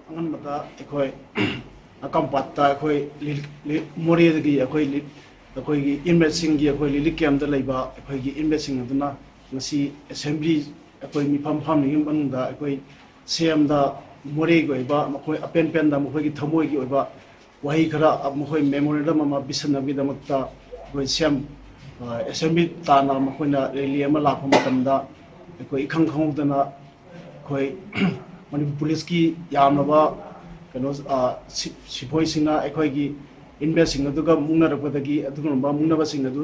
ꯑꯉꯟꯕꯗ ꯑꯩꯈꯣꯏ ꯑꯀꯥꯝꯄꯥꯠꯇ ꯑꯩꯈꯣꯏ ꯂꯤ-, ꯂꯤ-, ꯃꯣꯔꯦꯗꯒꯤ ꯑꯩꯈꯣꯏ ꯂꯤ-, ꯑꯩꯈꯣꯏꯒꯤ inmate ꯁꯤꯡꯒꯤ ꯑꯩꯈꯣꯏ relief camp ꯇ ꯂꯩꯕ ꯑꯩꯈꯣꯏꯒꯤ inmate ꯁꯤꯡ ꯑꯗꯨꯅ ꯉꯁꯤ assembly ꯑꯩꯈꯣꯏ ꯃꯤꯐꯝ ꯐꯝꯂꯤꯉꯩ ꯃꯅꯨꯡꯗ ꯑꯩꯈꯣꯏ C M ꯗ ꯃꯣꯔꯦꯒꯤ ꯑꯣꯏꯕ ꯃꯈꯣꯏ ꯑꯄꯦꯟ ꯄꯦꯟꯗ ꯃꯈꯣꯏꯒꯤ ꯊꯃꯣꯏꯒꯤ ꯑꯣꯏꯕ ꯋꯥꯍꯩ ꯈꯔ ꯃꯈꯣꯏ memorandum ꯑꯃ ꯄꯤꯁꯟꯅꯕꯒꯤꯗꯃꯛꯇ ꯑꯩꯈꯣꯏ C M, ꯑ, assembly ꯇꯥꯟꯅ ꯃꯈꯣꯏꯅ rally ꯑꯃ ꯂꯥꯛꯄ ꯃꯇꯝꯗ ꯑꯩꯈꯣꯏ ꯏꯈꯪ ꯈꯪꯍꯧꯗꯅ ꯑꯩꯈꯣꯏ ꯃꯅꯤꯄꯨꯔ ꯄꯨꯂꯤꯁꯀꯤ ꯌꯥꯝꯂꯕ ꯀꯩꯅꯣ, ꯑ, ꯁꯤ-, ꯁꯤꯐꯣꯏꯁꯤꯡꯅ ꯑꯩꯈꯣꯏꯒꯤ inmate ꯁꯤꯡ ꯑꯗꯨꯒ ꯃꯨꯛꯅꯔꯛꯄꯗꯒꯤ ꯑꯗꯨꯒꯨꯝꯂꯕ ꯃꯨꯛꯅꯕꯁꯤꯡ ꯑꯗꯨ,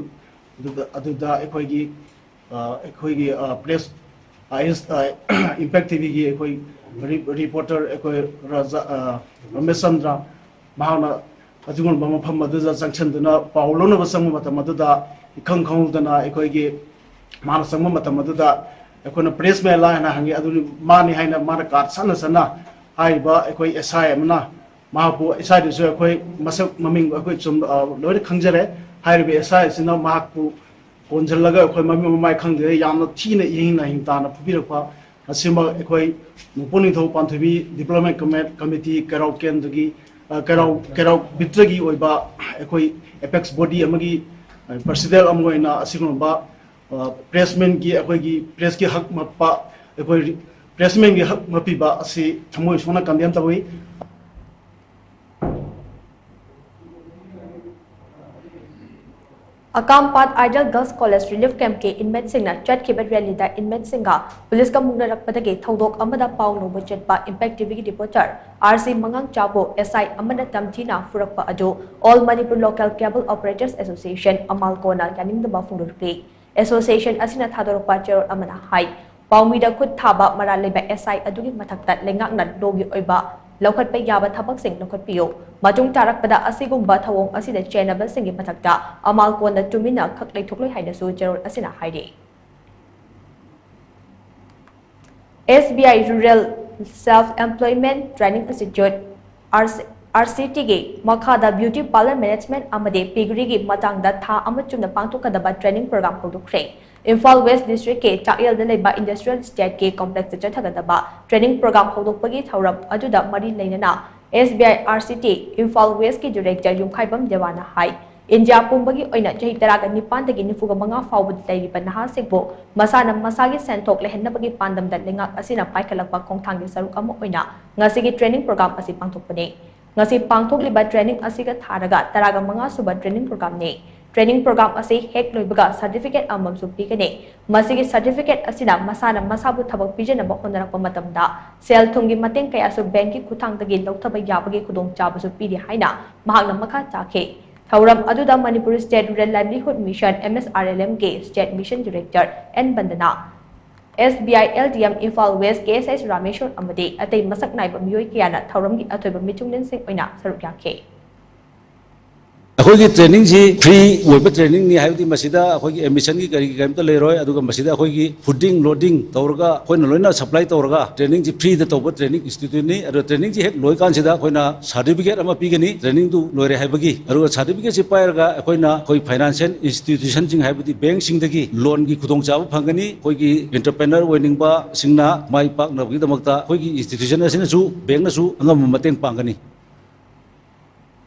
ꯑꯗꯨꯗ, ꯑꯗꯨꯗ ꯑꯩꯈꯣꯏꯒꯤ, ꯑ, ꯑꯩꯈꯣꯏꯒꯤ, ꯑ, press, ꯑ, ꯏꯟꯁ-, ꯑ, Impact T V ꯒꯤ ꯑꯩꯈꯣꯏ ꯔꯤ-, reporter ꯑꯩꯈꯣꯏ ꯔꯥꯖꯥ, ꯑ, ꯔꯃꯦꯁ ꯆꯟꯗ꯭ꯔ, ꯃꯍꯥꯛꯅ ꯑꯗꯨꯒꯨꯝꯂꯕ ꯃꯐꯝ ꯑꯗꯨꯗ ꯆꯪꯁꯤꯟꯗꯨꯅ ꯄꯥꯎ ꯂꯧꯅꯕ ꯆꯪꯕ ꯃꯇꯝ ꯑꯗꯨꯗ ꯏꯈꯪ ꯈꯪꯍꯧꯗꯅ ꯑꯩꯈꯣꯏꯒꯤ ꯃꯥꯅ ꯆꯪꯕ ꯃꯇꯝ ꯑꯗꯨꯗ ꯑꯩꯈꯣꯏꯅ press ꯃꯦꯟꯂ ꯍꯥꯏꯅ ꯍꯪꯉꯤ꯫ ꯑꯗꯨ ꯃꯥꯅꯤ ꯍꯥꯏꯅ ꯃꯥꯅ card ꯁꯠꯅ ꯁꯠꯅ ꯍꯥꯏꯔꯤꯕ ꯑꯩꯈꯣꯏ S I ꯑꯃꯅ ꯃꯍꯥꯛꯄꯨ, S I ꯗꯨꯁꯨ ꯑꯩꯈꯣꯏ ꯃꯁꯛ ꯃꯃꯤꯡ ꯑꯩꯈꯣꯏ ꯆꯨꯝ-, ꯑ, ꯂꯣꯏꯅ ꯈꯪꯖꯔꯦ꯫ ꯍꯥꯏꯔꯤꯕ S I ꯑꯁꯤꯅ ꯃꯍꯥꯛꯄꯨ ꯀꯣꯟꯁꯤꯜꯂꯒ ꯑꯩꯈꯣꯏ ꯃꯃꯤꯠ ꯃꯃꯥꯏ ꯈꯪꯗ꯭ꯔꯦ, ꯌꯥꯝꯅ ꯊꯤꯅ ꯏꯍꯤꯡ ꯅꯥꯍꯤꯡ ꯇꯥꯅ ꯐꯨꯕꯤꯔꯛꯄ ꯑꯁꯤꯃꯛ ꯑꯩꯈꯣꯏ ꯅꯣꯡꯄꯣꯛ ꯅꯤꯡꯊꯧ ꯄꯥꯟꯊꯣꯏꯕꯤ Development Commi-, Committee ꯀꯩꯔꯥꯎ ꯀꯦꯟꯗ꯭ꯔꯒꯤ, ꯑ, ꯀꯩꯔꯥꯎ, ꯀꯩꯔꯥꯎ ꯕꯤꯠꯇꯒꯤ ꯑꯣꯏꯕ ꯑꯩꯈꯣꯏ apex body ꯑꯃꯒꯤ, ꯑ, president ꯑꯃ ꯑꯣꯏꯅ ꯑꯁꯤꯒꯨꯝꯂꯕ, ꯑ, press ꯃꯦꯟꯒꯤ ꯑꯩꯈꯣꯏꯒꯤ press ꯀꯤ ꯍꯛ ꯃꯠꯄ, ꯑꯩꯈꯣꯏ ꯔꯤ-, press ꯃꯦꯟꯒꯤ ꯍꯛ ꯃꯠꯄꯤꯕ ꯑꯁꯤ ꯊꯃꯣꯏ ꯁꯣꯛꯅ condemn ꯇꯧꯏ꯫ ꯑꯀꯥꯝꯄꯥꯠ Ideal Girls College Relief Camp ꯀꯤ inmate ꯁꯤꯡꯅ ꯆꯠꯈꯤꯕ rally ꯗ inmate ꯁꯤꯡꯒ ꯄꯨꯂꯤꯁꯀ ꯃꯨꯛꯅꯔꯛꯄꯗꯒꯤ ꯊꯧꯗꯣꯛ ꯑꯃꯗ ꯄꯥꯎ ꯂꯧꯕ ꯆꯠꯄ Impact T V ꯒꯤ reporter R C ꯃꯉꯥꯡꯆꯥꯕꯨ S I ꯑꯃꯅ ꯇꯝꯊꯤꯅ ꯐꯨꯔꯛꯄ ꯑꯗꯨ All Manipur Local Cable Operators Association, ꯑꯃꯥꯜꯀꯣꯅ ꯌꯥꯅꯤꯡꯗꯕ ꯐꯣꯡꯗꯣꯔꯛꯂꯤ꯫ Association ꯑꯁꯤꯅ ꯊꯥꯗꯣꯔꯛꯄ ꯆꯦꯔꯣꯜ ꯑꯃꯅ ꯍꯥꯏ, ꯄꯥꯎꯃꯤꯗ ꯈꯨꯠ ꯊꯥꯕ ꯃꯔꯥꯜ ꯂꯩꯕ S I ꯑꯗꯨꯒꯤ ꯃꯊꯛꯇ ꯂꯩꯉꯥꯛꯅ ꯂꯣꯒꯤ ꯑꯣꯏꯕ ꯂꯧꯈꯠꯄ ꯌꯥꯕ ꯊꯕꯛꯁꯤꯡ ꯂꯧꯈꯠꯄꯤꯌꯨ꯫ ꯃꯇꯨꯡ ꯇꯥꯔꯛꯄꯗ ꯑꯁꯤꯒꯨꯝꯕ ꯊꯧꯑꯣꯡ ꯑꯁꯤꯗ ꯆꯦꯟꯅꯕꯁꯤꯡꯒꯤ ꯃꯊꯛꯇ ꯑꯃꯥꯜꯀꯣꯟꯗ ꯇꯨꯃꯤꯟꯅ ꯈꯛ ꯂꯩꯊꯣꯛꯂꯣꯏ ꯍꯥꯏꯅꯁꯨ ꯆꯦꯔꯣꯜ ꯑꯁꯤꯅ ꯍꯥꯏꯔꯤ꯫ S B I Rural Self Employment Training Institute, R C, R C T ꯒꯤ ꯃꯈꯥꯗ beauty parlour management ꯑꯃꯗꯤ piggery ꯒꯤ ꯃꯇꯥꯡꯗ ꯊꯥ ꯑꯃ ꯆꯨꯞꯅ ꯄꯥꯡꯊꯣꯛꯀꯗꯕ training program ꯍꯧꯗꯣꯛꯈ꯭ꯔꯦ꯫ Imphal West District ꯀꯤ ꯆꯥꯛꯌꯦꯜꯗ ꯂꯩꯕ Industrial Estate ꯀꯤ complex ꯇ ꯆꯠꯊꯒꯗꯕ training program ꯍꯧꯗꯣꯛꯄꯒꯤ ꯊꯧꯔꯝ ꯑꯗꯨꯗ ꯃꯔꯤ ꯂꯩꯅꯅ S B I R C T Imphal West ꯀꯤ director ꯌꯨꯝꯈꯥꯏꯕꯝ ꯗꯦꯋꯥꯅ ꯍꯥꯏ, ꯏꯟꯗꯤꯌꯥ ꯄꯨꯝꯕꯒꯤ ꯑꯣꯏꯅ ꯆꯍꯤ ꯇꯔꯥꯒ ꯅꯤꯄꯥꯟꯗꯒꯤ ꯅꯤꯐꯨꯒ ꯃꯉꯥ ꯐꯥꯎꯕꯗ ꯂꯩꯔꯤꯕ ꯅꯍꯥꯁꯤꯡꯕꯨ ꯃꯁꯥꯅ ꯃꯁꯥꯒꯤ ꯁꯦꯟꯊꯣꯛ ꯂꯩꯍꯟꯅꯕꯒꯤ ꯄꯥꯟꯗꯝꯗ ꯂꯩꯉꯥꯛ ꯑꯁꯤꯅ ꯄꯥꯏꯈꯠꯂꯛꯄ ꯈꯣꯡꯊꯥꯡꯒꯤ ꯁꯔꯨꯛ ꯑꯃ ꯑꯣꯏꯅ ꯉꯁꯤꯒꯤ training program ꯑꯁꯤ ꯄꯥꯡꯊꯣꯛꯄꯅꯤ꯫ ꯉꯁꯤ ꯄꯥꯡꯊꯣꯛꯂꯤꯕ training ꯑꯁꯤꯒ ꯊꯥꯔꯒ ꯇꯔꯥꯒ ꯃꯉꯥ ꯁꯨꯕ training program ꯅꯤ꯫ Training program ꯑꯁꯤ ꯍꯦꯛ ꯂꯣꯏꯕꯒ certificate ꯑꯃꯃꯝꯁꯨ ꯄꯤꯒꯅꯤ꯫ ꯃꯁꯤꯒꯤ certificate ꯑꯁꯤꯅ ꯃꯁꯥꯅ ꯃꯁꯥꯕꯨ ꯊꯕꯛ ꯄꯤꯖꯅꯕ ꯍꯣꯠꯅꯔꯛꯄ ꯃꯇꯝꯗ ꯁꯦꯜ ꯊꯨꯝꯒꯤ ꯃꯇꯦꯡ ꯀꯌꯥꯁꯨ bank ꯀꯤ ꯈꯨꯠꯊꯥꯡꯗꯒꯤ ꯂꯧꯊꯕ ꯌꯥꯕꯒꯤ ꯈꯨꯗꯣꯡꯆꯥꯕꯁꯨ ꯄꯤꯔꯤ ꯍꯥꯏꯅ ꯃꯍꯥꯛꯅ ꯃꯈꯥ ꯇꯥꯈꯤ꯫ ꯊꯧꯔꯝ ꯑꯗꯨꯗ Manipur State Rural Livelihood Mission, M S R L M ꯒꯤ State Mission Director N Vandana, S B I L D M Imphal West K S S ꯔꯥꯃꯦꯁ꯭ꯋꯔ ꯑꯃꯗꯤ ꯑꯇꯩ ꯃꯁꯛ ꯅꯥꯏꯕ ꯃꯤꯑꯣꯏ ꯀꯌꯥꯅ ꯊꯧꯔꯝꯒꯤ ꯑꯊꯣꯏꯕ ꯃꯤꯊꯨꯡꯂꯦꯟꯁꯤꯡ ꯑꯣꯏꯅ ꯁꯔꯨꯛ ꯌꯥꯈꯤ꯫ ꯑꯩꯈꯣꯏꯒꯤ training ꯁꯤ free ꯑꯣꯏꯕ training ꯅꯤ, ꯍꯥꯏꯕꯗꯤ ꯃꯁꯤꯗ ꯑꯩꯈꯣꯏꯒꯤ admission ꯒꯤ ꯀꯔꯤꯒꯤ ꯀꯔꯤꯝꯇ ꯂꯩꯔꯣꯏ꯫ ꯑꯗꯨꯒ ꯃꯁꯤꯗ ꯑꯩꯈꯣꯏꯒꯤ fooding, lodging ꯇꯧꯔꯒ ꯑꯩꯈꯣꯏꯅ ꯂꯣꯏꯅ supply ꯇꯧꯔꯒ training ꯁꯤ free ꯗ ꯇꯧꯕ training institute ꯅꯤ꯫ ꯑꯗꯣ training ꯁꯤ ꯍꯦꯛ ꯂꯣꯏꯀꯥꯟꯁꯤꯗ ꯑꯩꯈꯣꯏꯅ certificate ꯑꯃ ꯄꯤꯒꯅꯤ, training ꯗꯨ ꯂꯣꯏꯔꯦ ꯍꯥꯏꯕꯒꯤ꯫ ꯑꯗꯨꯒ certificate ꯁꯤ ꯄꯥꯏꯔꯒ ꯑꯩꯈꯣꯏꯅ ꯑꯩꯈꯣꯏ financial institution ꯁꯤꯡ, ꯍꯥꯏꯕꯗꯤ bank ꯁꯤꯡꯗꯒꯤ loan ꯒꯤ ꯈꯨꯗꯣꯡꯆꯥꯕ ꯐꯪꯒꯅꯤ꯫ ꯑꯩꯈꯣꯏꯒꯤ entrepreneur ꯑꯣꯏꯅꯤꯡꯕꯁꯤꯡꯅ ꯃꯥꯏ ꯄꯥꯛꯅꯕꯒꯤꯗꯃꯛꯇ ꯑꯩꯈꯣꯏꯒꯤ institution ꯑꯁꯤꯅꯁꯨ, bank ꯅꯁꯨ ꯑꯉꯝꯕ ꯃꯇꯦꯡ ꯄꯥꯡꯒꯅꯤ꯫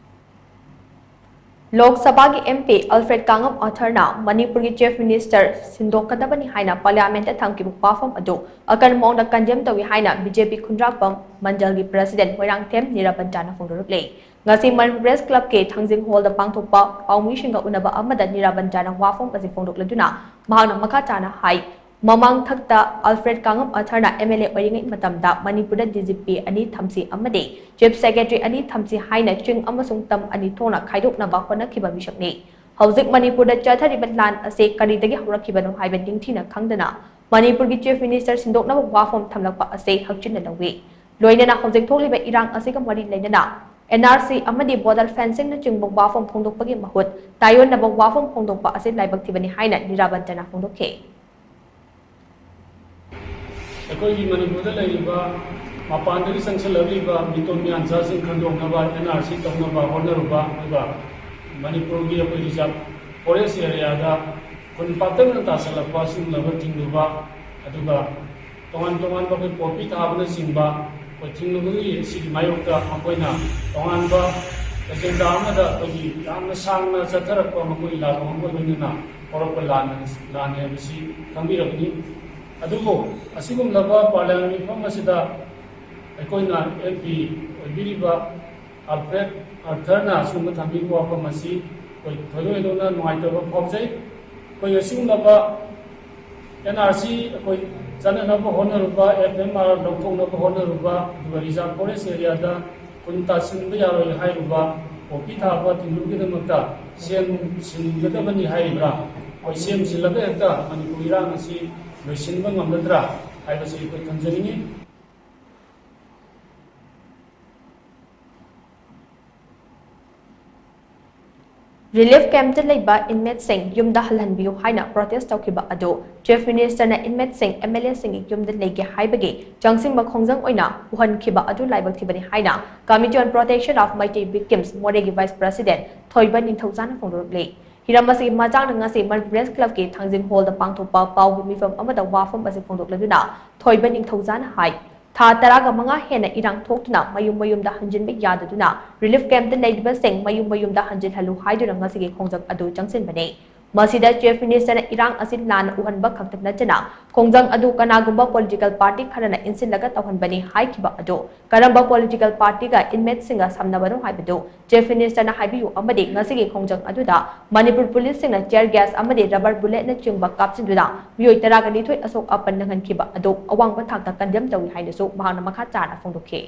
ꯂꯣꯛ ꯁꯚꯥꯒꯤ M P Alfred Kangam Arthurꯅ ꯃꯅꯤꯄꯨꯔꯒꯤ Chief Minister ꯁꯤꯟꯗꯣꯛꯀꯗꯕꯅꯤ ꯍꯥꯏꯅ Parliamentꯇ ꯊꯝꯈꯤꯕ ꯋꯥꯐꯝ ꯑꯗꯨ ꯑꯀꯟꯕ ꯃꯑꯣꯡꯗ condemn ꯇꯧꯏ ꯍꯥꯏꯅ B J P ꯈꯨꯟꯗ꯭ꯔꯥꯛꯄꯝ ꯃꯟꯗꯜꯒꯤ President ꯃꯣꯏꯔꯥꯡꯊꯦꯝ ꯅꯤꯔꯥꯕꯟꯇꯥꯅ ꯐꯣꯡꯗꯣꯔꯛꯂꯤ꯫ ꯉꯁꯤ ꯃꯅꯤꯄꯨꯔ Press Clubꯀꯤ ꯊꯥꯡꯖꯤꯡ Hallꯗ ꯄꯥꯡꯊꯣꯛꯄ ꯄꯥꯎꯃꯤꯁꯤꯡꯒ ꯎꯅꯕ ꯑꯃꯗ ꯅꯤꯔꯥꯕꯟꯇꯥꯅ ꯋꯥꯐꯝ ꯑꯁꯤ ꯐꯣꯡꯗꯣꯛꯂꯗꯨꯅ ꯃꯍꯥꯛꯅ ꯃꯈꯥ ꯇꯥꯅ ꯍꯥꯏ, ꯃꯃꯥꯡꯊꯛꯇ Alfred Kangam Arthurꯅ M L A ꯑꯣꯏꯔꯤꯉꯩ ꯃꯇꯝꯗ ꯃꯅꯤꯄꯨꯔꯗ D G P ꯑꯅꯤ ꯊꯝꯁꯤ ꯑꯃꯗꯤ Chief Secretary ꯑꯅꯤ ꯊꯝꯁꯤ ꯍꯥꯏꯅ ꯆꯤꯡ ꯑꯃꯁꯨꯡ ꯇꯝ ꯑꯅꯤ ꯊꯣꯛꯅ ꯈꯥꯏꯗꯣꯛꯅꯕ ꯍꯣꯠꯅꯈꯤꯕ ꯃꯤꯁꯛꯅꯤ꯫ ꯍꯧꯖꯤꯛ ꯃꯅꯤꯄꯨꯔꯗ ꯆꯠꯊꯔꯤꯕ ꯂꯥꯟ ꯑꯁꯤ ꯀꯔꯤꯗꯒꯤ ꯍꯧꯔꯛꯈꯤꯕꯅꯣ ꯍꯥꯏꯕ ꯅꯤꯡꯊꯤꯅ ꯈꯪꯗꯅ ꯃꯅꯤꯄꯨꯔꯒꯤ Chief Minister ꯁꯤꯟꯗꯣꯛꯅꯕ ꯋꯥꯐꯝ ꯊꯝꯂꯛꯄ ꯑꯁꯤ ꯍꯛꯆꯤꯟꯅ ꯂꯧꯏ꯫ ꯂꯣꯏꯅꯅ ꯍꯧꯖꯤꯛ ꯊꯣꯛꯂꯤꯕ ꯏꯔꯥꯡ ꯑꯁꯤꯒ ꯃꯔꯤ ꯂꯩꯅꯅ N R C ꯑꯃꯗꯤ border fencingꯅꯆꯤꯡꯕ ꯋꯥꯐꯝ ꯐꯣꯡꯗꯣꯛꯄꯒꯤ ꯃꯍꯨꯠ ꯇꯥꯏꯑꯣꯟꯅꯕ ꯋꯥꯐꯝ ꯐꯣꯡꯗꯣꯛꯄ ꯑꯁꯤ ꯂꯥꯏꯕꯛ ꯊꯤꯕꯅꯤ ꯍꯥꯏꯅ ꯅꯤꯔꯥꯕꯟꯇꯅ ꯐꯣꯡꯗꯣꯛꯈꯤ꯫ ꯑꯩꯈꯣꯏꯒꯤ ꯃꯅꯤꯄꯨꯔꯗ ꯂꯩꯔꯤꯕ ꯃꯄꯥꯟꯗꯒꯤ ꯆꯪꯁꯤꯜꯂꯛꯂꯤꯕ ꯃꯤꯇꯣꯞ ꯃꯤꯌꯥꯟꯆꯥꯁꯤꯡ ꯈꯟꯗꯣꯛꯅꯕ N R C ꯇꯧꯅꯕ ꯍꯣꯠꯅꯔꯨꯕ, ꯑꯗꯨꯒ ꯃꯅꯤꯄꯨꯔꯒꯤ ꯑꯩꯈꯣꯏ reserve forest areaꯗ ꯈꯨꯟ ꯄꯥꯛꯇꯛꯅꯅ ꯇꯥꯁꯤꯜꯂꯛꯄ ꯁꯤꯒꯨꯝꯂꯕ ꯊꯤꯡꯂꯨꯕ, ꯑꯗꯨꯒ ꯇꯣꯉꯥꯟ ꯇꯣꯉꯥꯟꯕ ꯑꯩꯈꯣꯏ ꯄꯣꯄꯤ ꯊꯥꯕꯅꯆꯤꯡꯕ ꯑꯩꯈꯣꯏ ꯊꯤꯡꯂꯨꯕꯒꯤ ꯁꯤꯒꯤ ꯃꯥꯌꯣꯛꯇ ꯃꯈꯣꯏꯅ ꯇꯣꯉꯥꯟꯕ agenda ꯑꯃꯗ ꯑꯩꯈꯣꯏꯒꯤ ꯌꯥꯝꯅ ꯁꯥꯡꯅ ꯆꯠꯊꯔꯛꯄ ꯃꯈꯣꯏꯒꯤ ꯂꯥꯟꯐꯝ ꯑꯃꯒ ꯂꯣꯏꯅꯅ ꯍꯧꯔꯛꯄ ꯂꯥꯟ, ꯂꯥꯟꯅꯤ ꯍꯥꯏꯕꯁꯤ ꯈꯪꯕꯤꯔꯕꯅꯤ꯫ ꯑꯗꯨꯕꯨ ꯑꯁꯤꯒꯨꯝꯂꯕ Parliament ꯃꯤꯐꯝ ꯑꯁꯤꯗ ꯑꯩꯈꯣꯏꯅ M P ꯑꯣꯏꯕꯤꯔꯤꯕ Alfred Arthurꯅ ꯑꯁꯤꯒꯨꯝꯕ ꯊꯝꯕꯤꯕ ꯋꯥꯐꯝ ꯑꯁꯤ ꯑꯩꯈꯣꯏ ꯊꯣꯏꯗꯣꯛ ꯍꯦꯟꯗꯣꯛꯅ ꯅꯨꯡꯉꯥꯏꯇꯕ ꯐꯥꯎꯖꯩ꯫ ꯑꯩꯈꯣꯏ ꯑꯁꯤꯒꯨꯝꯂꯕ N R C ꯑꯩꯈꯣꯏ ꯆꯠꯅꯅꯕ ꯍꯣꯠꯅꯔꯨꯕ, F M R ꯂꯧꯊꯣꯛꯅꯕ ꯍꯣꯠꯅꯔꯨꯕ, ꯑꯗꯨꯒ reserve forest areaꯗ ꯈꯨꯟ ꯇꯥꯁꯤꯟꯕ ꯌꯥꯔꯣꯏ ꯍꯥꯏꯔꯨꯕ, ꯄꯣꯄꯤ ꯊꯥꯕ ꯊꯤꯡꯕꯒꯤꯗꯃꯛꯇ ꯁꯦꯝ ꯁꯤꯟꯒꯗꯕꯅꯤ ꯍꯥꯏꯔꯤꯕ꯭ꯔꯥ? ꯑꯩꯈꯣꯏ ꯁꯦꯝ ꯁꯤꯜꯂꯒ ꯍꯦꯛꯇ ꯃꯅꯤꯄꯨꯔ ꯏꯔꯥꯡ ꯑꯁꯤ ꯂꯣꯏꯁꯤꯟꯕ ꯉꯝꯒꯗ꯭ꯔꯥ ꯍꯥꯏꯕꯁꯤ ꯑꯩꯈꯣꯏ ꯊꯝꯖꯅꯤꯡꯉꯤ꯫ Relief campꯇ ꯂꯩꯕ inmateꯁꯤꯡ ꯌꯨꯝꯗ ꯍꯜꯍꯟꯕꯤꯌꯨ ꯍꯥꯏꯅ protest ꯇꯧꯈꯤꯕ ꯑꯗꯨ Chief Ministerꯅ inmateꯁꯤꯡ M L Aꯁꯤꯡꯒꯤ ꯌꯨꯝꯗ ꯂꯩꯒꯦ ꯍꯥꯏꯕꯒꯤ ꯆꯪꯁꯤꯟꯕ ꯈꯣꯡꯖꯪ ꯑꯣꯏꯅ ꯎꯍꯟꯈꯤꯕ ꯑꯗꯨ ꯂꯥꯏꯕꯛ ꯊꯤꯕꯅꯤ ꯍꯥꯏꯅ Committee on Protection of Meitei Victims ꯃꯣꯔꯦꯒꯤ Vice President ꯊꯣꯏꯕ ꯅꯤꯡꯊꯧꯖꯥꯅ ꯐꯣꯡꯗꯣꯔꯛꯂꯤ꯫ ꯍꯤꯔꯝ ꯑꯁꯤꯒꯤ ꯃꯇꯥꯡꯗ ꯉꯁꯤ ꯃꯅꯤꯄꯨꯔ Press Clubꯀꯤ ꯊꯥꯡꯖꯤꯡ Hallꯗ ꯄꯥꯡꯊꯣꯛꯄ ꯄꯥꯎꯒꯤ ꯃꯤꯐꯝ ꯑꯃꯗ ꯋꯥꯐꯝ ꯑꯁꯤ ꯐꯣꯡꯗꯣꯛꯂꯗꯨꯅ ꯊꯣꯏꯕ ꯅꯤꯡꯊꯧꯖꯥꯅ ꯍꯥꯏ, ꯊꯥ ꯇꯔꯥꯒ ꯃꯉꯥ ꯍꯦꯟꯅ ꯏꯔꯥꯡ ꯊꯣꯛꯇꯨꯅ ꯃꯌꯨꯝ ꯃꯌꯨꯝꯗ ꯍꯟꯖꯤꯟꯕ ꯌꯥꯗꯗꯨꯅ ꯔꯤꯂꯤꯐ ꯀꯦꯝꯞꯇ ꯂꯩꯔꯤꯕꯁꯤꯡ ꯃꯌꯨꯝ ꯃꯌꯨꯝꯗ ꯍꯟꯖꯤꯜꯍꯜꯂꯨ ꯍꯥꯏꯗꯨꯅ ꯉꯁꯤꯒꯤ ꯈꯣꯡꯖꯪ ꯑꯗꯨ ꯆꯪꯁꯤꯟꯕꯅꯤ꯫ ꯃꯁꯤꯗ ꯆꯤꯐ ꯃꯤꯅꯤꯁꯇꯔꯅ ꯏꯔꯥꯡ ꯑꯁꯤ ꯂꯥꯟꯅ ꯎꯍꯟꯕ ꯈꯛꯇ ꯅꯠꯇꯅ ꯈꯣꯡꯖꯪ ꯑꯗꯨ ꯀꯅꯥꯒꯨꯝꯕ ꯄꯣꯂꯤꯇꯤꯀꯦꯜ ꯄꯥꯔꯇꯤ ꯈꯔꯅ ꯏꯟꯁꯤꯜꯂꯒ ꯇꯧꯍꯟꯕꯅꯤ ꯍꯥꯏꯈꯤꯕ ꯑꯗꯨ ꯀꯔꯝꯕ ꯄꯣꯂꯤꯇꯤꯀꯦꯜ ꯄꯥꯔꯇꯤꯒ ꯏꯟꯃꯦꯠꯁꯤꯡꯒ ꯁꯝꯅꯕꯅꯣ ꯍꯥꯏꯕꯗꯨ ꯆꯤꯐ ꯃꯤꯅꯤꯁꯇꯔꯅ ꯍꯥꯏꯕꯤꯌꯨ ꯑꯃꯗꯤ ꯉꯁꯤꯒꯤ ꯈꯣꯡꯖꯪ ꯑꯗꯨꯗ ꯃꯅꯤꯄꯨꯔ ꯄꯨꯂꯤꯁꯁꯤꯡꯅ ꯇꯤꯌꯔ ꯒ꯭ꯌꯥꯁ ꯑꯃꯗꯤ ꯔꯕꯔ ꯕꯨꯂꯦꯠꯅꯆꯤꯡꯕ ꯀꯥꯞꯁꯤꯟꯗꯨꯅ ꯃꯤꯑꯣꯏ ꯇꯔꯥꯒ ꯅꯤꯊꯣꯏ ꯑꯁꯣꯛ ꯑꯄꯟ ꯅꯪꯍꯟꯈꯤꯕ ꯑꯗꯨ ꯑꯋꯥꯡꯕ ꯊꯥꯛꯇ ꯀꯟꯗꯦꯝ ꯇꯧꯏ ꯍꯥꯏꯅꯁꯨ ꯃꯍꯥꯛꯅ ꯃꯈꯥ ꯇꯥꯅ ꯐꯣꯡꯗꯣꯛꯈꯤ꯫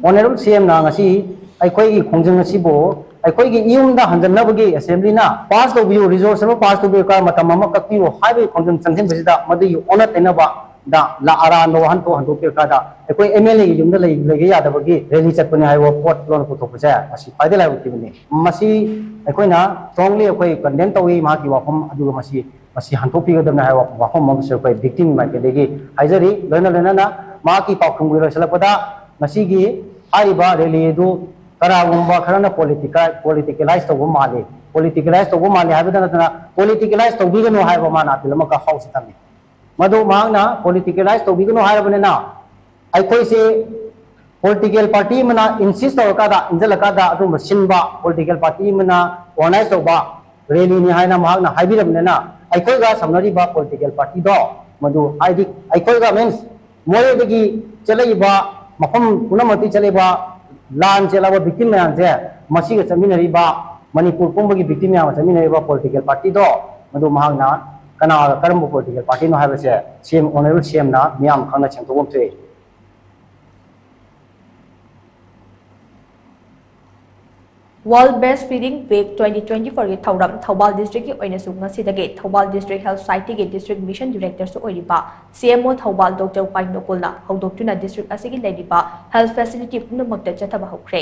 ꯑꯣꯅꯔꯦꯕꯜ ꯁꯤ ꯑꯦꯝꯅ ꯉꯁꯤ ꯑꯩꯈꯣꯏꯒꯤ ꯈꯣꯡꯖꯪ ꯑꯁꯤꯕꯨ ꯑꯩꯈꯣꯏꯒꯤ ꯏꯌꯨꯝꯗ ꯍꯟꯖꯟꯅꯕꯒꯤ ꯑꯦꯁꯦꯝꯕ꯭ꯂꯤꯅ ꯄꯥꯁ ꯇꯧꯕꯤꯌꯨ, ꯔꯤꯖꯣꯂꯨꯁꯟ ꯑꯃ ꯄꯥꯁ ꯇꯧꯕꯤꯌꯨ, ꯀꯥ ꯃꯇꯝ ꯑꯃ ꯀꯛꯄꯤꯌꯨ ꯍꯥꯏꯕꯒꯤ ꯈꯣꯡꯖꯪ ꯆꯪꯁꯤꯟꯕꯁꯤꯗ ꯃꯗꯨꯒꯤ ꯑꯣꯟꯅ ꯇꯩꯅꯕꯗ ꯂ-, ꯑꯔꯥꯟꯕ ꯋꯥꯍꯟꯊꯣꯛ ꯍꯟꯗꯣꯛꯄꯤꯔꯀꯥꯟꯗ ꯑꯩꯈꯣꯏ ꯑꯦꯝ ꯑꯦꯜ ꯑꯦꯒꯤ ꯌꯨꯝꯗ ꯂꯩ-, ꯂꯩꯕ ꯌꯥꯗꯕꯒꯤ ꯔꯦꯂꯤ ꯆꯠꯄꯅꯤ ꯍꯥꯏꯕ ꯄꯣꯠ ꯂꯣꯟ ꯄꯨꯊꯣꯛꯄꯁꯦ ꯃꯁꯤ ꯈ꯭ꯋꯥꯏꯗꯒꯤ ꯂꯥꯏꯕꯛ ꯊꯤꯕꯅꯤ꯫ ꯃꯁꯤ ꯑꯩꯈꯣꯏꯅ strongly ꯑꯩꯈꯣꯏ ꯀꯟꯗꯦꯝ ꯇꯧꯏ ꯃꯍꯥꯛꯀꯤ ꯋꯥꯐꯝ ꯑꯗꯨꯒ ꯃꯁꯤ ꯃꯁꯤ ꯍꯟꯗꯣꯛꯄꯤꯒꯗꯕꯅꯤ ꯍꯥꯏꯕ ꯋꯥꯐꯝ ꯑꯃꯁꯨ ꯑꯩꯈꯣꯏ ꯚꯤꯛꯇꯤꯝꯒꯤ ꯃꯥꯏꯀꯩꯗꯒꯤ ꯍꯥꯏꯖꯔꯤ꯫ ꯂꯣꯏꯅ ꯂꯣꯏꯅꯅ ꯃꯍꯥꯛꯀꯤ ꯄꯥꯎꯈꯨꯝꯒꯤ ꯂꯣꯏꯁꯤꯜꯂꯛꯄꯗ ꯃꯁꯤꯒꯤ ꯍꯥꯏꯔꯤꯕ ꯔꯦꯂꯤ ꯑꯗꯨ ꯀꯅꯥꯒꯨꯝꯕ ꯈꯔꯅ ꯄꯣꯂꯤꯇꯤꯀꯦꯂꯥꯏꯁ ꯇꯧꯕ ꯃꯥꯜꯂꯤ, ꯄꯣꯂꯤꯇꯤꯀꯦꯂꯥꯏꯁ ꯇꯧꯕ ꯃꯥꯜꯂꯤ ꯍꯥꯏꯕꯗ ꯅꯠꯇꯅ ꯄꯣꯂꯤꯇꯤꯀꯦꯂꯥꯏꯁ ꯇꯧꯕꯤꯒꯅꯨ ꯍꯥꯏꯕ ꯃꯥꯅ ꯑꯄꯤꯜ ꯑꯃꯈꯛ ꯍꯥꯎꯁꯇ ꯊꯝꯃꯤ꯫ ꯃꯗꯨ ꯃꯍꯥꯛꯅ ꯄꯣꯂꯤꯇꯤꯀꯦꯂꯥꯏꯁ ꯇꯧꯕꯤꯒꯅꯨ ꯍꯥꯏꯔꯕꯅꯤꯅ ꯑꯩꯈꯣꯏꯁꯦ ꯄꯣꯂꯤꯇꯤꯀꯦꯜ ꯄꯥꯔꯇꯤ ꯑꯃꯅ ꯏꯟꯁꯤꯁ ꯇꯧꯔꯀꯥꯟꯗ, ꯏꯟꯁꯤꯜꯂꯀꯥꯟꯗ ꯑꯗꯨꯒꯨꯝꯕ ꯁꯤꯟꯕ ꯄꯣꯂꯤꯇꯤꯀꯦꯜ ꯄꯥꯔꯇꯤ ꯑꯃꯅ ꯑꯣꯔꯒꯅꯥꯏꯖ ꯇꯧꯕ ꯔꯦꯂꯤꯅꯤ ꯍꯥꯏꯅ ꯃꯍꯥꯛꯅ ꯍꯥꯏꯕꯤꯔꯕꯅꯤꯅ ꯑꯩꯈꯣꯏꯒ ꯁꯝꯅꯔꯤꯕ ꯄꯣꯂꯤꯇꯤꯀꯦꯜ ꯄꯥꯔꯇꯤꯗꯣ ꯃꯗꯨ ꯍꯥꯏꯗꯤ ꯑꯩꯈꯣꯏꯒ ꯃꯤꯟꯁ ꯃꯣꯔꯦꯗꯒꯤ ꯆꯠꯂꯛꯏꯕ ꯃꯐꯝ ꯄꯨꯝꯅꯃꯛꯇꯒꯤ ꯆꯠꯂꯛꯏꯕ ꯂꯥꯟ ꯆꯦꯜꯂꯕ ꯚꯤꯛꯇꯤꯝ ꯃꯌꯥꯝꯁꯦ ꯃꯁꯤꯒ ꯆꯠꯃꯤꯟꯅꯔꯤꯕ ꯃꯅꯤꯄꯨꯔ ꯄꯨꯝꯕꯒꯤ ꯚꯤꯛꯇꯤꯝ ꯃꯌꯥꯝꯒ ꯆꯠꯃꯤꯟꯅꯔꯤꯕ ꯄꯣꯂꯤꯇꯤꯀꯦꯜ ꯄꯥꯔꯇꯤꯗꯣ ꯃꯗꯨ ꯃꯍꯥꯛꯅ ꯀꯅꯥꯒ ꯀꯔꯝꯕ ꯄꯣꯂꯤꯇꯤꯀꯦꯜ ꯄꯥꯔꯇꯤꯅꯣ ꯍꯥꯏꯕꯁꯦ ꯁꯤ ꯑꯦꯝ ꯑꯣꯅꯔꯦꯕꯜ ꯁꯤ ꯑꯦꯝꯅ ꯃꯤꯌꯥꯝ ꯈꯪꯅ ꯁꯦꯡꯗꯣꯛꯄ ꯑꯃ ꯊꯣꯛꯏ꯫ World Breastfeeding Week twenty twenty-fourꯒꯤ ꯊꯧꯔꯝ ꯊꯧꯕꯥꯜ ꯗꯤꯁꯇ꯭ꯔꯤꯛꯀꯤ ꯑꯣꯏꯅꯁꯨ ꯉꯁꯤꯗꯒꯤ ꯊꯧꯕꯥꯜ ꯗꯤꯁꯇ꯭ꯔꯤꯛ ꯍꯦꯜꯊ ꯁꯣꯁꯥꯏꯇꯤꯒꯤ ꯗꯤꯁꯇ꯭ꯔꯤꯛ ꯃꯤꯁꯟ ꯗꯤꯔꯦꯛꯇꯔꯁꯨ ꯑꯣꯏꯔꯤꯕ C M O Thoubal doctor Y ꯅꯣꯀꯨꯜꯅ ꯍꯧꯗꯣꯛꯇꯨꯅ ꯗꯤꯁꯇ꯭ꯔꯤꯛ ꯑꯁꯤꯒꯤ ꯂꯩꯔꯤꯕ ꯍꯦꯜꯊ ꯐꯦꯁꯤꯂꯤꯇꯤ ꯄꯨꯝꯅꯃꯛꯇ ꯆꯠꯊꯕ ꯍꯧꯈ꯭ꯔꯦ꯫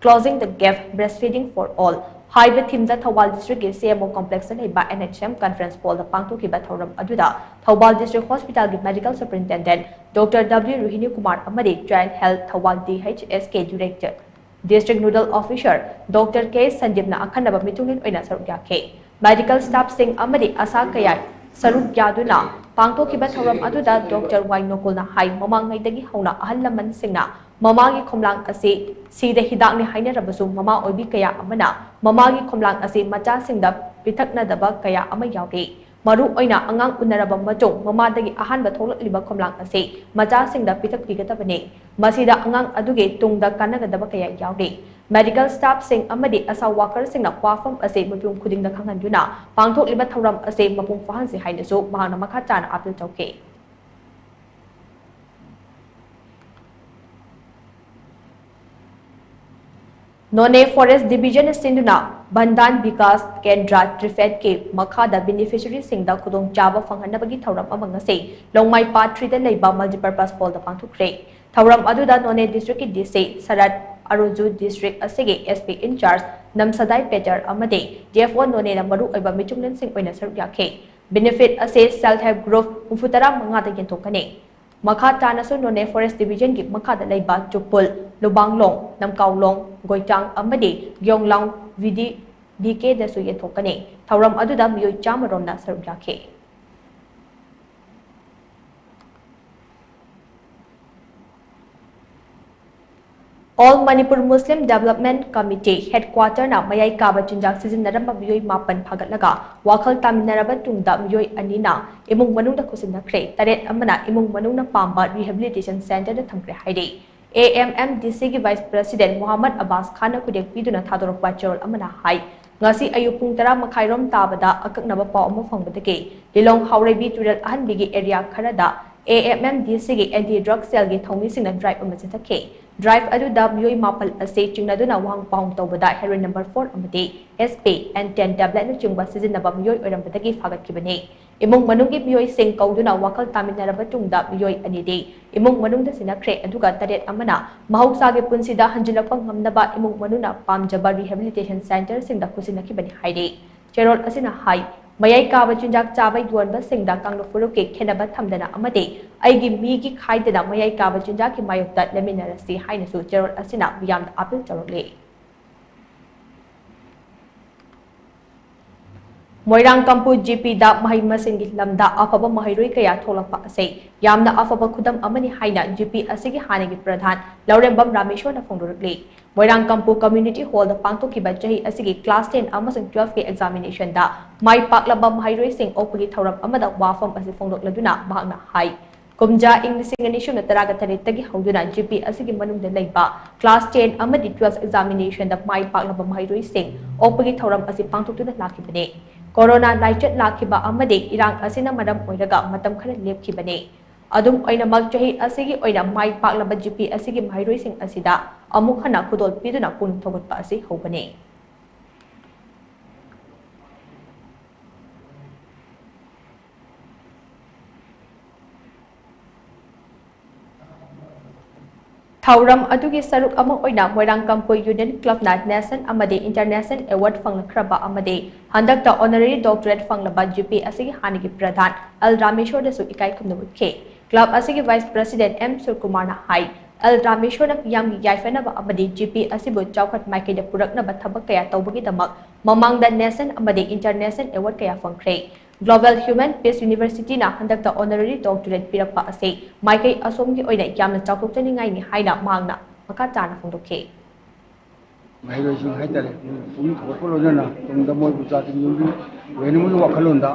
Closing the Gap, Breastfeeding for All ꯍꯥꯏꯕ ꯊꯤꯝꯗ ꯊꯧꯕꯥꯜ ꯗꯤꯁꯇ꯭ꯔꯤꯛꯀꯤ ꯁꯤ ꯑꯦꯝ ꯑꯣ ꯀꯣꯝꯄ꯭ꯂꯦꯛꯁꯇ ꯂꯩꯕ ꯑꯦꯟ ꯑꯩꯆ ꯑꯦꯝ ꯀꯟꯐꯔꯦꯟꯁ ꯍꯣꯜꯗ ꯄꯥꯡꯊꯣꯛꯈꯤꯕ ꯊꯧꯔꯝ ꯑꯗꯨꯗ ꯊꯧꯕꯥꯜ ꯗꯤꯁꯇ꯭ꯔꯤꯛ ꯍꯣꯁꯄꯤꯇꯥꯜꯒꯤ medical superintendent doctor W Rohini Kumar ꯑꯃꯗꯤ child health Thoubal D H S K director district nodal officer doctor K ꯁꯟꯗꯤꯞꯅ ꯑꯈꯟꯅꯕ ꯃꯤꯊꯨꯡꯂꯦꯟ ꯑꯣꯏꯅ ꯁꯔꯨꯛ ꯌꯥꯈꯤ꯫ ꯃꯦꯗꯤꯀꯦꯜ ꯁ꯭ꯇꯥꯐꯁꯤꯡ ꯑꯃꯗꯤ ꯑꯁꯥ ꯀꯌꯥ ꯁꯔꯨꯛ ꯌꯥꯗꯨꯅ ꯄꯥꯡꯊꯣꯛꯈꯤꯕ ꯊꯧꯔꯝ ꯑꯗꯨꯗ ꯗꯣꯛꯇꯔ ꯋꯥꯏ ꯅꯣꯀꯨꯜꯅ ꯍꯥꯏ, ꯃꯃꯥꯡꯉꯩꯗꯒꯤ ꯍꯧꯅ ꯑꯍꯜ ꯂꯃꯟꯁꯤꯡꯅ ꯃꯃꯥꯒꯤ ꯈꯣꯝꯂꯥꯡ ꯑꯁꯤ ꯁꯤꯗ ꯍꯤꯗꯥꯛꯅꯤ ꯍꯥꯏꯅꯔꯕꯁꯨ, ꯃꯃꯥ ꯑꯣꯏꯕꯤ ꯀꯌꯥ ꯑꯃꯅ ꯃꯃꯥꯒꯤ ꯈꯣꯝꯂꯥꯡ ꯑꯁꯤ ꯃꯆꯥꯁꯤꯡꯗ ꯄꯤꯊꯛꯅꯗꯕ ꯀꯌꯥ ꯑꯃ ꯌꯥꯎꯔꯤ꯫ ꯃꯔꯨ ꯑꯣꯏꯅ ꯑꯉꯥꯡ ꯎꯅꯔꯕ ꯃꯇꯨꯡ ꯃꯃꯥꯗꯒꯤ ꯑꯍꯥꯟꯕ ꯊꯣꯛꯂꯛꯂꯤꯕ ꯈꯣꯝꯂꯥꯡ ꯑꯁꯤ ꯃꯆꯥꯁꯤꯡꯗ ꯄꯤꯊꯛꯄꯤꯒꯗꯕꯅꯤ꯫ ꯃꯁꯤꯗ ꯑꯉꯥꯡ ꯑꯗꯨꯒꯤ ꯇꯨꯡꯗ ꯀꯥꯟꯅꯒꯗꯕ ꯀꯌꯥ ꯌꯥꯎꯔꯤ꯫ ꯃꯦꯗꯤꯀꯦꯜ ꯁ꯭ꯇꯥꯐꯁꯤꯡ ꯑꯃꯗꯤ ꯑꯁꯥ ꯋꯥꯀꯔꯁꯤꯡꯅ ꯋꯥꯐꯝ ꯑꯁꯤ ꯃꯤꯄꯨꯝ ꯈꯨꯗꯤꯡꯗ ꯈꯪꯍꯟꯗꯨꯅ ꯄꯥꯡꯊꯣꯛꯂꯤꯕ ꯊꯧꯔꯝ ꯑꯁꯤ ꯃꯄꯨꯡ ꯐꯥꯍꯟꯁꯤ ꯍꯥꯏꯅꯁꯨ ꯃꯍꯥꯛꯅ ꯃꯈꯥ ꯇꯥꯅ ꯑꯥꯄꯤꯜ ꯇꯧꯈꯤ꯫ ꯅꯣꯅꯦ ꯐꯣꯔꯦꯁ ꯗꯤꯕꯤꯖꯟꯅ ꯁꯤꯟꯗꯨꯅ ꯕꯟꯗꯥꯟ ꯕꯤꯀꯥꯁ ꯀꯦꯟꯗ꯭ꯔ ꯇ꯭ꯔꯤꯐꯦꯠꯀꯤ ꯃꯈꯥꯗ ꯕꯦꯅꯤꯐꯤꯁꯔꯤꯁꯤꯡꯗ ꯈꯨꯗꯣꯡꯆꯥꯕ ꯐꯪꯍꯟꯅꯕꯒꯤ ꯊꯧꯔꯝ ꯑꯃ ꯉꯁꯤ ꯂꯣꯡꯃꯥꯏ ꯄꯥꯠ ꯊ꯭ꯔꯤꯗ ꯂꯩꯕ ꯃꯜꯇꯤꯄꯔꯄꯁ ꯍꯣꯜꯗ ꯄꯥꯡꯊꯣꯛꯈ꯭ꯔꯦ꯫ ꯊꯧꯔꯝ ꯑꯗꯨꯗ ꯅꯣꯅꯦ ꯗꯤꯁꯇ꯭ꯔꯤꯛꯀꯤ ꯗꯤ ꯁꯤ ꯁꯔꯠ ꯑꯔꯨꯖꯨ, ꯗꯤꯁꯇ꯭ꯔꯤꯛ ꯑꯁꯤꯒꯤ ꯑꯦꯁ ꯄꯤ ꯏꯟꯆꯥꯔꯖ ꯅꯝꯁꯗꯥꯏ ꯄꯦꯇꯔ ꯑꯃꯗꯤ ꯗꯤ ꯑꯦꯐ ꯑꯣ ꯅꯣꯅꯦꯅ ꯃꯔꯨꯑꯣꯏꯕ ꯃꯤꯆꯨꯡꯂꯦꯟꯁꯤꯡ ꯑꯣꯏꯅ ꯁꯔꯨꯛ ꯌꯥꯈꯤ꯫ ꯕꯦꯅꯤꯐꯤꯠ ꯑꯁꯤ ꯁꯦꯜꯐ ꯍꯦꯜꯞ ꯒ꯭ꯔꯨꯞ ꯍꯨꯝꯐꯨꯇꯔꯥ ꯃꯉꯥꯗ ꯌꯦꯟꯊꯣꯛꯀꯅꯤ꯫ ꯃꯈꯥ ꯇꯥꯅꯁꯨ ꯅꯣꯅꯦ ꯐꯣꯔꯦꯁ ꯗꯤꯕꯤꯖꯟꯒꯤ ꯃꯈꯥꯗ ꯂꯩꯕ ꯆꯨꯄꯨꯜ, ꯂꯨꯕꯥꯡꯂꯣꯡ, ꯅꯝꯀꯥꯎꯂꯣꯡ, ꯒꯣꯏꯇꯥꯡ ꯑꯃꯗꯤ ꯒ꯭ꯌꯣꯡꯂꯥꯡ ꯚꯤ ꯗꯤ ꯚꯤ ꯀꯦꯗꯁꯨ ꯌꯦꯟꯊꯣꯛꯀꯅꯤ꯫ ꯊꯧꯔꯝ ꯑꯗꯨꯗ ꯃꯤꯑꯣꯏ ꯆꯥꯝꯃ ꯔꯣꯝꯅ ꯁꯔꯨꯛ ꯌꯥꯈꯤ꯫ All Manipur Muslim Development Committee headquarterꯅ ꯃꯌꯥꯏ ꯀꯥꯕ ꯆꯤꯟꯖꯥꯛ ꯁꯤꯖꯤꯟꯅꯔꯝꯕ ꯃꯤꯑꯣꯏ ꯃꯥꯄꯟ ꯐꯥꯒꯠꯂꯒ ꯋꯥꯈꯜ ꯇꯥꯃꯤꯟꯅꯔꯕ ꯇꯨꯡꯗ ꯃꯤꯑꯣꯏ ꯑꯅꯤꯅ ꯏꯃꯨꯡ ꯃꯅꯨꯡꯗ ꯈꯨꯠꯁꯤꯟꯅꯈ꯭ꯔꯦ, ꯇꯔꯦꯠ ꯑꯃꯅ ꯏꯃꯨꯡ ꯃꯅꯨꯡꯅ ꯄꯥꯝꯕ rehabilitation centreꯗ ꯊꯝꯈ꯭ꯔꯦ ꯍꯥꯏꯔꯤ꯫ ꯑꯦ ꯑꯦꯝ ꯑꯦꯝ ꯗꯤ ꯁꯤꯒꯤ vice president ꯃꯣꯍꯥꯃꯗ ꯑꯕꯥꯁ ꯈꯥꯟꯅ ꯈꯨꯗꯦꯡ ꯄꯤꯗꯨꯅ ꯊꯥꯗꯣꯔꯛꯄ ꯆꯦꯔꯣꯜ ꯑꯃꯅ ꯍꯥꯏ, ꯉꯁꯤ ꯑꯌꯨꯛ ꯄꯨꯡ ꯇꯔꯥ ꯃꯈꯥꯏꯔꯣꯝ ꯇꯥꯕꯗ ꯑꯀꯛꯅꯕ ꯄꯥꯎ ꯑꯃ ꯐꯪꯕꯗꯒꯤ ꯂꯤꯂꯣꯡ ꯍꯥꯎꯔꯩꯕꯤ ꯇꯨꯔꯦꯜ ꯑꯍꯟꯕꯤꯒꯤ area ꯈꯔꯗ ꯑꯦ ꯑꯦꯝ ꯑꯦꯝ ꯗꯤ ꯁꯤꯒꯤ anti drug cellꯒꯤ ꯊꯧꯃꯤꯁꯤꯡꯅ drive ꯑꯃ ꯆꯠꯊꯈꯤ꯫ Drive ꯑꯗꯨꯗ ꯃꯤꯑꯣꯏ ꯃꯥꯄꯜ ꯑꯁꯤ ꯆꯤꯡꯅꯗꯨꯅ ꯋꯥꯍꯪ ꯄꯥꯎꯍꯪ ꯇꯧꯕꯗ heroin number four ꯑꯃꯗꯤ S P and ten tabletꯅꯆꯤꯡꯕ ꯁꯤꯖꯤꯟꯅꯕ ꯃꯤꯑꯣꯏ ꯑꯣꯏꯔꯝꯕꯗꯒꯤ ꯐꯥꯒꯠꯈꯤꯕꯅꯤ꯫ ꯏꯃꯨꯡ ꯃꯅꯨꯡꯒꯤ ꯃꯤꯑꯣꯏꯁꯤꯡ ꯀꯧꯗꯨꯅ ꯋꯥꯈꯜ ꯇꯥꯃꯤꯟꯅꯔꯕ ꯇꯨꯡꯗ ꯃꯤꯑꯣꯏ ꯑꯅꯤꯗꯤ ꯏꯃꯨꯡ ꯃꯅꯨꯡꯗ ꯁꯤꯟꯅꯈ꯭ꯔꯦ, ꯑꯗꯨꯒ ꯇꯔꯦꯠ ꯑꯃꯅ ꯃꯍꯧꯁꯥꯒꯤ ꯄꯨꯟꯁꯤꯗ ꯍꯟꯖꯤꯜꯂꯛꯄ ꯉꯝꯅꯕ ꯏꯃꯨꯡ ꯃꯅꯨꯡꯅ ꯄꯥꯝꯖꯕ rehabilitation centreꯁꯤꯡꯗ ꯈꯨꯠꯁꯤꯟꯅꯈꯤꯕꯅꯤ ꯍꯥꯏꯔꯤ꯫ ꯆꯦꯔꯣꯜ ꯑꯁꯤꯅ ꯍꯥꯏ, ꯃꯌꯥꯏ ꯀꯥꯕ ꯆꯤꯟꯖꯥꯛ ꯆꯥꯕ ꯌꯣꯟꯕꯁꯤꯡꯗ ꯀꯥꯡꯂꯨꯞ ꯐꯨꯔꯨꯞꯀꯤ ꯈꯦꯠꯅꯕ ꯊꯝꯗꯅ ꯑꯃꯗꯤ ꯑꯩꯒꯤ ꯃꯤꯒꯤ ꯈꯥꯏꯗꯅ ꯃꯌꯥꯏ ꯀꯥꯕ ꯆꯤꯟꯖꯥꯛꯀꯤ ꯃꯥꯌꯣꯛꯇ ꯂꯦꯞꯃꯤꯟꯅꯔꯁꯤ ꯍꯥꯏꯅꯁꯨ ꯆꯦꯔꯣꯜ ꯑꯁꯤꯅ ꯃꯤꯌꯥꯝꯗ ꯑꯥꯄꯤꯜ ꯇꯧꯔꯛꯂꯤ꯫ ꯃꯣꯏꯔꯥꯡ ꯀꯝꯄꯨ ꯖꯤꯄꯤꯗ ꯃꯍꯩ ꯃꯁꯤꯡꯒꯤ ꯂꯝꯗ ꯑꯐꯕ ꯃꯍꯩꯔꯣꯏ ꯀꯌꯥ ꯊꯣꯛꯂꯛꯄ ꯑꯁꯤ ꯌꯥꯝꯅ ꯑꯐꯕ ꯈꯨꯗꯝ ꯑꯃꯅꯤ ꯍꯥꯏꯅ ꯖꯤꯄꯤ ꯑꯁꯤꯒꯤ ꯍꯥꯟꯅꯒꯤ ꯄ꯭ꯔꯙꯥꯟ ꯂꯧꯔꯦꯝꯕꯝ ꯔꯥꯃꯦꯁꯣꯔꯅ ꯐꯣꯡꯗꯣꯔꯛꯂꯤ꯫ ꯃꯣꯏꯔꯥꯡ ꯀꯝꯄꯨ ꯀꯝꯃ꯭ꯌꯨꯅꯤꯇꯤ ꯍꯣꯜꯗ ꯄꯥꯡꯊꯣꯛꯈꯤꯕ ꯆꯍꯤ ꯑꯁꯤꯒꯤ ꯀ꯭ꯂꯥꯁ ꯇꯦꯟ ꯑꯃꯁꯨꯡ ꯇꯨꯋꯦꯜꯐꯀꯤ ꯑꯦꯛꯖꯥꯃꯤꯅꯦꯁꯟꯗ ꯃꯥꯏ ꯄꯥꯛꯂꯕ ꯃꯍꯩꯔꯣꯏꯁꯤꯡ ꯑꯣꯛꯄꯒꯤ ꯊꯧꯔꯝ ꯑꯃꯗ ꯋꯥꯐꯝ ꯑꯁꯤ ꯐꯣꯡꯗꯣꯛꯂꯗꯨꯅ ꯃꯍꯥꯛꯅ ꯍꯥꯏ, ꯀꯨꯝꯖꯥ ꯏꯪ ꯂꯤꯁꯤꯡ ꯑꯅꯤ ꯁꯨꯞꯅ ꯇꯔꯥꯒ ꯇꯔꯦꯠꯇꯒꯤ ꯍꯧꯗꯨꯅ ꯖꯤꯄꯤ ꯑꯁꯤꯒꯤ ꯃꯅꯨꯡꯗ ꯂꯩꯕ ꯀ꯭ꯂꯥꯁ ꯇꯦꯟ ꯑꯃꯗꯤ ꯇꯨꯋꯦꯜꯐ ꯑꯦꯛꯖꯥꯃꯤꯅꯦꯁꯟꯗ ꯃꯥꯏ ꯄꯥꯛꯂꯕ ꯃꯍꯩꯔꯣꯏꯁꯤꯡ ꯑꯣꯛꯄꯒꯤ ꯊꯧꯔꯝ ꯑꯁꯤ ꯄꯥꯡꯊꯣꯛꯇꯨꯅ ꯂꯥꯛꯈꯤꯕꯅꯤ꯫ ꯀꯣꯔꯣꯅꯥ ꯂꯥꯏꯆꯠ ꯂꯥꯛꯈꯤꯕ ꯑꯃꯗꯤ ꯏꯔꯥꯡ ꯑꯁꯤꯅ ꯃꯔꯝ ꯑꯣꯏꯔꯒ ꯃꯇꯝ ꯈꯔ ꯂꯦꯞꯈꯤꯕꯅꯤ꯫ ꯑꯗꯨꯝ ꯑꯣꯏꯅꯃꯛ, ꯆꯍꯤ ꯑꯁꯤꯒꯤ ꯑꯣꯏꯅ ꯃꯥꯏ ꯄꯥꯛꯂꯕ ꯖꯤꯄꯤ ꯑꯁꯤꯒꯤ ꯃꯍꯩꯔꯣꯏꯁꯤꯡ ꯑꯁꯤꯗ ꯑꯃꯨꯛ ꯍꯟꯅ ꯈꯨꯗꯣꯜ ꯄꯤꯗꯨꯅ ꯄꯨꯛꯅꯤꯡ ꯊꯧꯒꯠꯄ ꯑꯁꯤ ꯍꯧꯕꯅꯤ꯫ ꯊꯧꯔꯝ ꯑꯗꯨꯒꯤ ꯁꯔꯨꯛ ꯑꯃ ꯑꯣꯏꯅ ꯃꯣꯏꯔꯥꯡ ꯀꯝꯄꯨ ꯌꯨꯅꯤꯌꯟ ꯀ꯭ꯂꯕꯅ ꯅꯦꯁꯅꯦꯜ ꯑꯃꯗꯤ ꯏꯟꯇꯔꯅꯦꯁꯅꯦꯜ ꯑꯦꯋꯥꯔꯗ ꯐꯪꯂꯛꯈ꯭ꯔꯕ ꯑꯃꯗꯤ ꯍꯟꯗꯛꯇ ꯑꯣꯅꯔꯦꯔꯤ ꯗꯣꯛꯇꯔꯦꯠ ꯐꯪꯂꯕ ꯖꯤꯄꯤ ꯑꯁꯤꯒꯤ ꯍꯥꯟꯅꯒꯤ ꯄ꯭ꯔꯙꯥꯟ ꯑꯦꯜ ꯔꯥꯃꯦꯁꯣꯔꯗꯁꯨ ꯏꯀꯥꯏ ꯈꯨꯝꯅꯕ ꯎꯠꯈꯤ꯫ ꯀ꯭ꯂꯕ ꯑꯁꯤꯒꯤ ꯚꯥꯏꯁ ꯄ꯭ꯔꯁꯤꯗꯦꯟꯠ ꯑꯦꯝ ꯁꯨꯔꯀꯨꯃꯥꯔꯅ ꯍꯥꯏ, ꯑꯦꯜ ꯔꯥꯃꯦꯁꯣꯔꯅ ꯃꯤꯌꯥꯝꯒꯤ ꯌꯥꯏꯐꯅꯕ ꯑꯃꯗꯤ ꯖꯤꯄꯤ ꯑꯁꯤꯕꯨ ꯆꯥꯎꯈꯠ ꯃꯥꯏꯀꯩꯗ ꯄꯨꯔꯛꯅꯕ ꯊꯕꯛ ꯀꯌꯥ ꯇꯧꯕꯒꯤꯗꯃꯛ ꯃꯃꯥꯡꯗ ꯅꯦꯁꯅꯦꯜ ꯑꯃꯗꯤ ꯏꯟꯇꯔꯅꯦꯁꯅꯦꯜ ꯑꯦꯋꯥꯔꯗ ꯀꯌꯥ ꯐꯪꯈ꯭ꯔꯦ꯫ ꯒ꯭ꯂꯣꯕꯦꯜ ꯍ꯭ꯌꯨꯃꯦꯟ ꯄꯤꯁ ꯌꯨꯅꯤꯚꯔꯁꯤꯇꯤꯅ ꯍꯟꯗꯛꯇ ꯑꯣꯅꯔꯦꯔꯤ ꯗꯣꯛꯇꯔꯦꯠ ꯄꯤꯔꯛꯄ ꯑꯁꯤ ꯃꯥꯏꯀꯩ ꯑꯁꯣꯝꯒꯤ ꯑꯣꯏꯅ ꯌꯥꯝꯅ ꯆꯥꯎꯊꯣꯛꯆꯅꯤꯡꯉꯥꯏꯅꯤ ꯍꯥꯏꯅ ꯃꯍꯥꯛꯅ ꯃꯈꯥ ꯇꯥꯅ ꯐꯣꯡꯗꯣꯛꯈꯤ꯫ ꯃꯍꯩꯔꯣꯏꯁꯤꯡ ꯍꯥꯏꯇꯥꯔꯦ, ꯄꯨꯛꯅꯤꯡ ꯊꯧꯒꯠꯄ ꯂꯣꯏꯅꯅ ꯇꯨꯡꯗ ꯃꯣꯏꯕꯨ ꯆꯥꯗꯤꯡ ꯌꯨꯝꯕꯤ ꯑꯣꯏꯍꯟꯅꯤꯡꯕꯒꯤ ꯋꯥꯈꯜꯂꯣꯟꯗ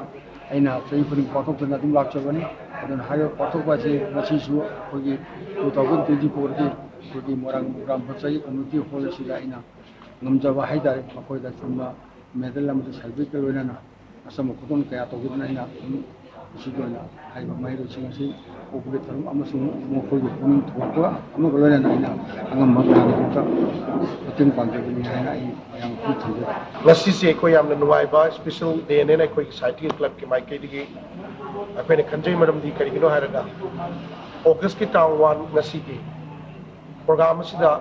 ꯑꯩꯅ ꯆꯍꯤ ꯈꯨꯗꯤꯡ ꯄꯥꯡꯊꯣꯛꯇꯨꯅ ꯑꯗꯨꯝ ꯂꯥꯛꯆꯕꯅꯤ꯫ ꯑꯗꯨꯅ ꯍꯥꯏꯔꯤꯕ ꯄꯥꯡꯊꯣꯛꯄ ꯑꯁꯤ ꯉꯁꯤꯁꯨ ꯑꯩꯈꯣꯏꯒꯤ ꯇꯨ ꯊꯥꯎꯖꯟ ꯇ꯭ꯋꯦꯟꯇꯤ ꯐꯣꯔꯒꯤ ꯑꯩꯈꯣꯏꯒꯤ ꯃꯣꯏꯔꯥꯡ ꯒ꯭ꯔꯥꯝ ꯄꯟꯆꯥꯌꯠ ꯀꯝꯃ꯭ꯌꯨꯅꯤꯇꯤ ꯍꯣꯜ ꯑꯁꯤꯗ ꯑꯩꯅ ꯉꯝꯖꯕ ꯍꯥꯏꯇꯥꯔꯦ, ꯃꯈꯣꯏꯗ ꯁꯤꯒꯨꯝꯕ ꯃꯦꯗꯜ ꯑꯃꯗꯤ ꯁꯥꯔꯇꯤꯐꯤꯀꯦꯠꯀ ꯂꯣꯏꯅꯅ ꯑꯆꯝꯕ ꯈꯨꯗꯣꯜ ꯀꯌꯥ ꯇꯧꯕꯤꯗꯨꯅ ꯑꯩꯅ ꯑꯗꯨꯝ ꯃꯁꯤꯒꯤ ꯑꯣꯏꯅ ꯍꯥꯏꯔꯤꯕ ꯃꯍꯩꯔꯣꯏꯁꯤꯡ ꯑꯁꯤ ꯎꯄꯨꯒꯤ ꯊꯧꯔꯝ ꯑꯃꯁꯨꯡ ꯃꯈꯣꯏꯒꯤ ꯄꯨꯛꯅꯤꯡ ꯊꯧꯒꯠꯄ ꯑꯃꯒ ꯂꯣꯏꯅꯅ ꯑꯩꯅ ꯑꯉꯝꯕ ꯃꯌꯥꯝꯒꯤꯗꯃꯛꯇ ꯃꯇꯦꯡ ꯄꯥꯡꯖꯕꯅꯤ ꯍꯥꯏꯅ ꯑꯩ ꯃꯌꯥꯝ ꯈꯨꯔꯨꯝ ꯊꯝꯖꯔꯤ꯫ ꯉꯁꯤꯁꯦ ꯑꯩꯈꯣꯏ ꯌꯥꯝꯅ ꯅꯨꯡꯉꯥꯏꯕ special dayꯅꯦꯅ ꯑꯩꯈꯣꯏꯒꯤ ꯁꯥꯍꯤꯇ꯭ꯌ ꯀ꯭ꯂꯕꯀꯤ ꯃꯥꯏꯀꯩꯗꯒꯤ ꯑꯩꯈꯣꯏꯅ ꯈꯟꯖꯩ꯫ ꯃꯔꯝꯗꯤ ꯀꯔꯤꯒꯤꯅꯣ ꯍꯥꯏꯔꯒ Augustꯀꯤ ꯇꯥꯡ one ꯉꯁꯤꯒꯤ program ꯑꯁꯤꯗ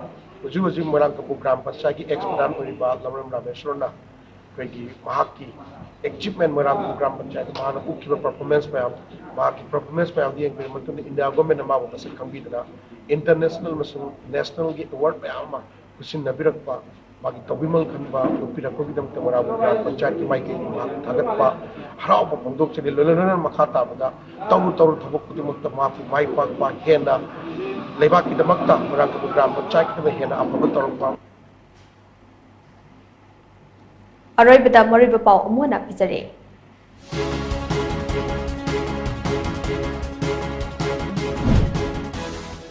ꯍꯧꯖꯤꯛ ꯍꯧꯖꯤꯛ ꯃꯣꯏꯔꯥꯡ ꯀꯝꯄꯨ ꯒ꯭ꯔꯥꯝ ꯄꯟꯆꯥꯌꯠꯀꯤ ex ꯄ꯭ꯔꯙꯥꯟ ꯑꯣꯏꯔꯤꯕ ꯂꯧꯔꯦꯝ ꯔꯥꯃꯦꯁꯣꯔꯅ ꯑꯩꯈꯣꯏꯒꯤ ꯃꯍꯥꯛꯀꯤ achievement, ꯃꯣꯏꯔꯥꯡ ꯒ꯭ꯔꯥꯝ ꯄꯟꯆꯥꯌꯠꯇ ꯃꯍꯥꯛꯅ ꯎꯠꯈꯤꯕ performance ꯃꯌꯥꯝ, ꯃꯍꯥꯛꯀꯤ performance ꯃꯌꯥꯝꯗꯨ ꯌꯦꯡꯕꯤꯔꯕ ꯃꯇꯨꯡꯗ India governmentꯅ ꯃꯥꯕꯨ ꯃꯁꯛ ꯈꯪꯕꯤꯗꯨꯅ international ꯑꯃꯁꯨꯡ nationalꯒꯤ award ꯃꯌꯥꯝ ꯑꯃ ꯈꯨꯠꯁꯤꯟꯅꯕꯤꯔꯛꯄ ꯃꯥꯒꯤ ꯇꯧꯕꯤꯃꯜ ꯈꯟꯕ ꯎꯠꯄꯤꯔꯛꯄꯒꯤꯗꯃꯛꯇ ꯃꯣꯏꯔꯥꯡ ꯒ꯭ꯔꯥꯝ ꯄꯟꯆꯥꯌꯠꯀꯤ ꯃꯥꯏꯀꯩꯗꯒꯤ ꯃꯍꯥꯛ ꯊꯥꯒꯠꯄ ꯍꯔꯥꯎꯕ ꯐꯣꯡꯗꯣꯛꯆꯔꯤ꯫ ꯂꯣꯏꯅ ꯂꯣꯏꯅꯅ ꯃꯈꯥ ꯇꯥꯕꯗ ꯇꯧꯔꯨ ꯇꯧꯔꯨ ꯊꯕꯛ ꯈꯨꯗꯤꯡꯃꯛꯇ ꯃꯍꯥꯛꯄꯨ ꯃꯥꯏ ꯄꯥꯛꯄ, ꯍꯦꯟꯅ ꯂꯩꯕꯥꯛꯀꯤꯗꯃꯛꯇ, ꯃꯣꯏꯔꯥꯡ ꯀꯝꯄꯨ ꯒ꯭ꯔꯥꯝ ꯄꯟꯆꯥꯌꯠꯀꯤꯗꯃꯛ ꯍꯦꯟꯅ ꯑꯐꯕ ꯇꯧꯔꯛꯄ꯫ ꯑꯔꯣꯏꯕꯗ ꯃꯔꯨꯑꯣꯏꯕ ꯄꯥꯎ ꯑꯃꯨꯛ ꯍꯟꯅ ꯄꯤꯖꯔꯤ꯫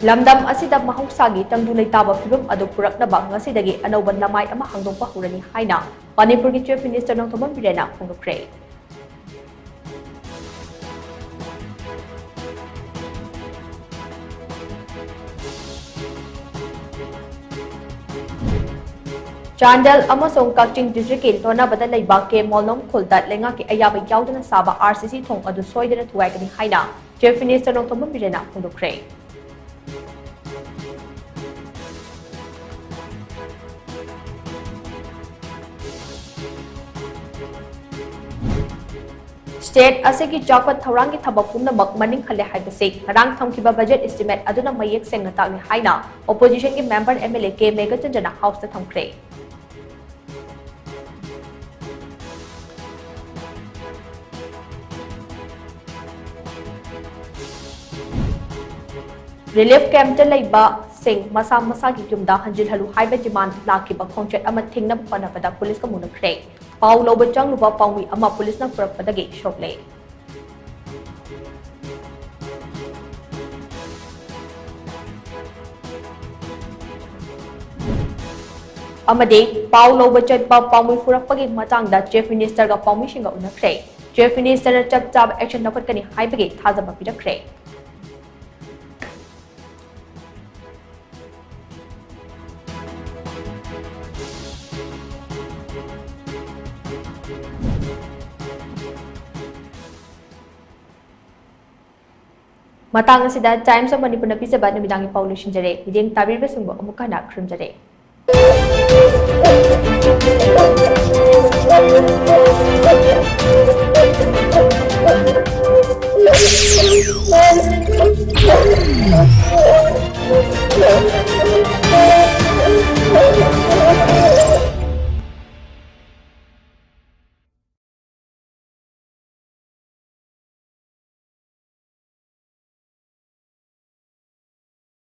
ꯂꯝꯗꯝ ꯑꯁꯤꯗ ꯃꯍꯧꯁꯥꯒꯤ ꯇꯪꯗꯨ ꯂꯩꯇꯥꯕ ꯐꯤꯕꯝ ꯑꯗꯨ ꯄꯨꯔꯛꯅꯕ ꯉꯁꯤꯗꯒꯤ ꯑꯅꯧꯕ ꯂꯃꯥꯏ ꯑꯃ ꯍꯥꯡꯗꯣꯛꯄ ꯍꯧꯔꯅꯤ ꯍꯥꯏꯅ ꯃꯅꯤꯄꯨꯔꯒꯤ Chief Minister ꯅꯣꯡꯊꯣꯝꯕꯝ ꯕꯤꯔꯦꯟꯅ ꯐꯣꯡꯗꯣꯛꯈ꯭ꯔꯦ꯫ ꯆꯥꯟꯗꯦꯜ ꯑꯃꯁꯨꯡ ꯀꯛꯆꯤꯡ district ꯀꯤ ꯂꯣꯟꯅꯕꯗ ꯂꯩꯕ ꯀꯦ ꯃꯣꯜꯅꯣꯝ ꯈꯨꯜꯗ ꯂꯩꯉꯥꯛꯀꯤ ꯑꯌꯥꯕ ꯌꯥꯎꯗꯅ ꯁꯥꯕ RCC ꯊꯣꯡ ꯑꯗꯨ ꯁꯣꯏꯗꯅ ꯊꯨꯒꯥꯏꯒꯅꯤ ꯍꯥꯏꯅ Chief Minister ꯅꯣꯡꯊꯣꯝꯕꯝ ꯕꯤꯔꯦꯟꯅ ꯐꯣꯡꯗꯣꯛꯈ꯭ꯔꯦ꯫ State ꯑꯁꯤꯒꯤ ꯆꯥꯎꯈꯠ ꯊꯧꯔꯥꯡꯒꯤ ꯊꯕꯛ ꯄꯨꯝꯅꯃꯛ ꯃꯅꯤꯡ ꯍꯜꯂꯦ ꯍꯥꯏꯕꯁꯤ ꯉꯔꯥꯡ ꯊꯝꯈꯤꯕ budget estimate ꯑꯗꯨꯅ ꯃꯌꯦꯛ ꯁꯦꯡꯅ ꯇꯥꯛꯂꯤ ꯍꯥꯏꯅ opposition ꯒꯤ member MLA ꯀꯦ ꯃꯦꯘꯆꯟꯗ꯭ꯔꯅ House ꯇ ꯊꯝꯈ꯭ꯔꯦ꯫ Relief camp ꯇ ꯂꯩꯕꯁꯤꯡ ꯃꯁꯥ ꯃꯁꯥꯒꯤ ꯌꯨꯝꯗ ꯍꯟꯖꯤꯜꯍꯜꯂꯨ ꯍꯥꯏꯕ demand ꯂꯥꯛꯈꯤꯕ ꯈꯣꯡꯆꯠ ꯑꯃ ꯊꯤꯡꯅꯕ ꯍꯣꯠꯅꯕꯗ police ꯀ ꯃꯨꯟꯅꯈ꯭ꯔꯦ꯫ ꯄꯥꯎ ꯂꯧꯕ ꯆꯪꯂꯨꯕ ꯄꯥꯎꯃꯤ ꯑꯃ police ꯅ ꯄꯨꯔꯛꯄꯗꯒꯤ ꯁꯣꯛꯂꯦ꯫ ꯑꯃꯗꯤ ꯄꯥꯎ ꯂꯧꯕ ꯆꯠꯄ ꯄꯥꯎꯃꯤ ꯐꯨꯔꯛꯄꯒꯤ ꯃꯇꯥꯡꯗ Chief Minister ꯒ ꯄꯥꯎꯃꯤꯁꯤꯡꯒ ꯎꯅꯈ꯭ꯔꯦ꯫ Chief Minister ꯅ ꯆꯞ ꯆꯥꯕ action ꯂꯧꯈꯠꯀꯅꯤ ꯍꯥꯏꯕꯒꯤ ꯊꯥꯖꯕ ꯄꯤꯔꯛꯈ꯭ꯔꯦ꯫ ꯃꯇꯥꯡ ꯑꯁꯤꯗ Times of ꯃꯅꯤꯄꯨꯔꯅ ꯄꯤꯖꯕ ꯅꯨꯃꯤꯗꯥꯡꯒꯤ ꯄꯥꯎ ꯂꯣꯏꯁꯤꯟꯖꯔꯦ꯫ ꯃꯤꯠꯌꯦꯡ ꯇꯥꯕꯤꯔꯤꯕꯁꯤꯡꯕꯨ ꯑꯃꯨꯛ ꯍꯟꯅ ꯈꯨꯔꯨꯝꯖꯔꯦ꯫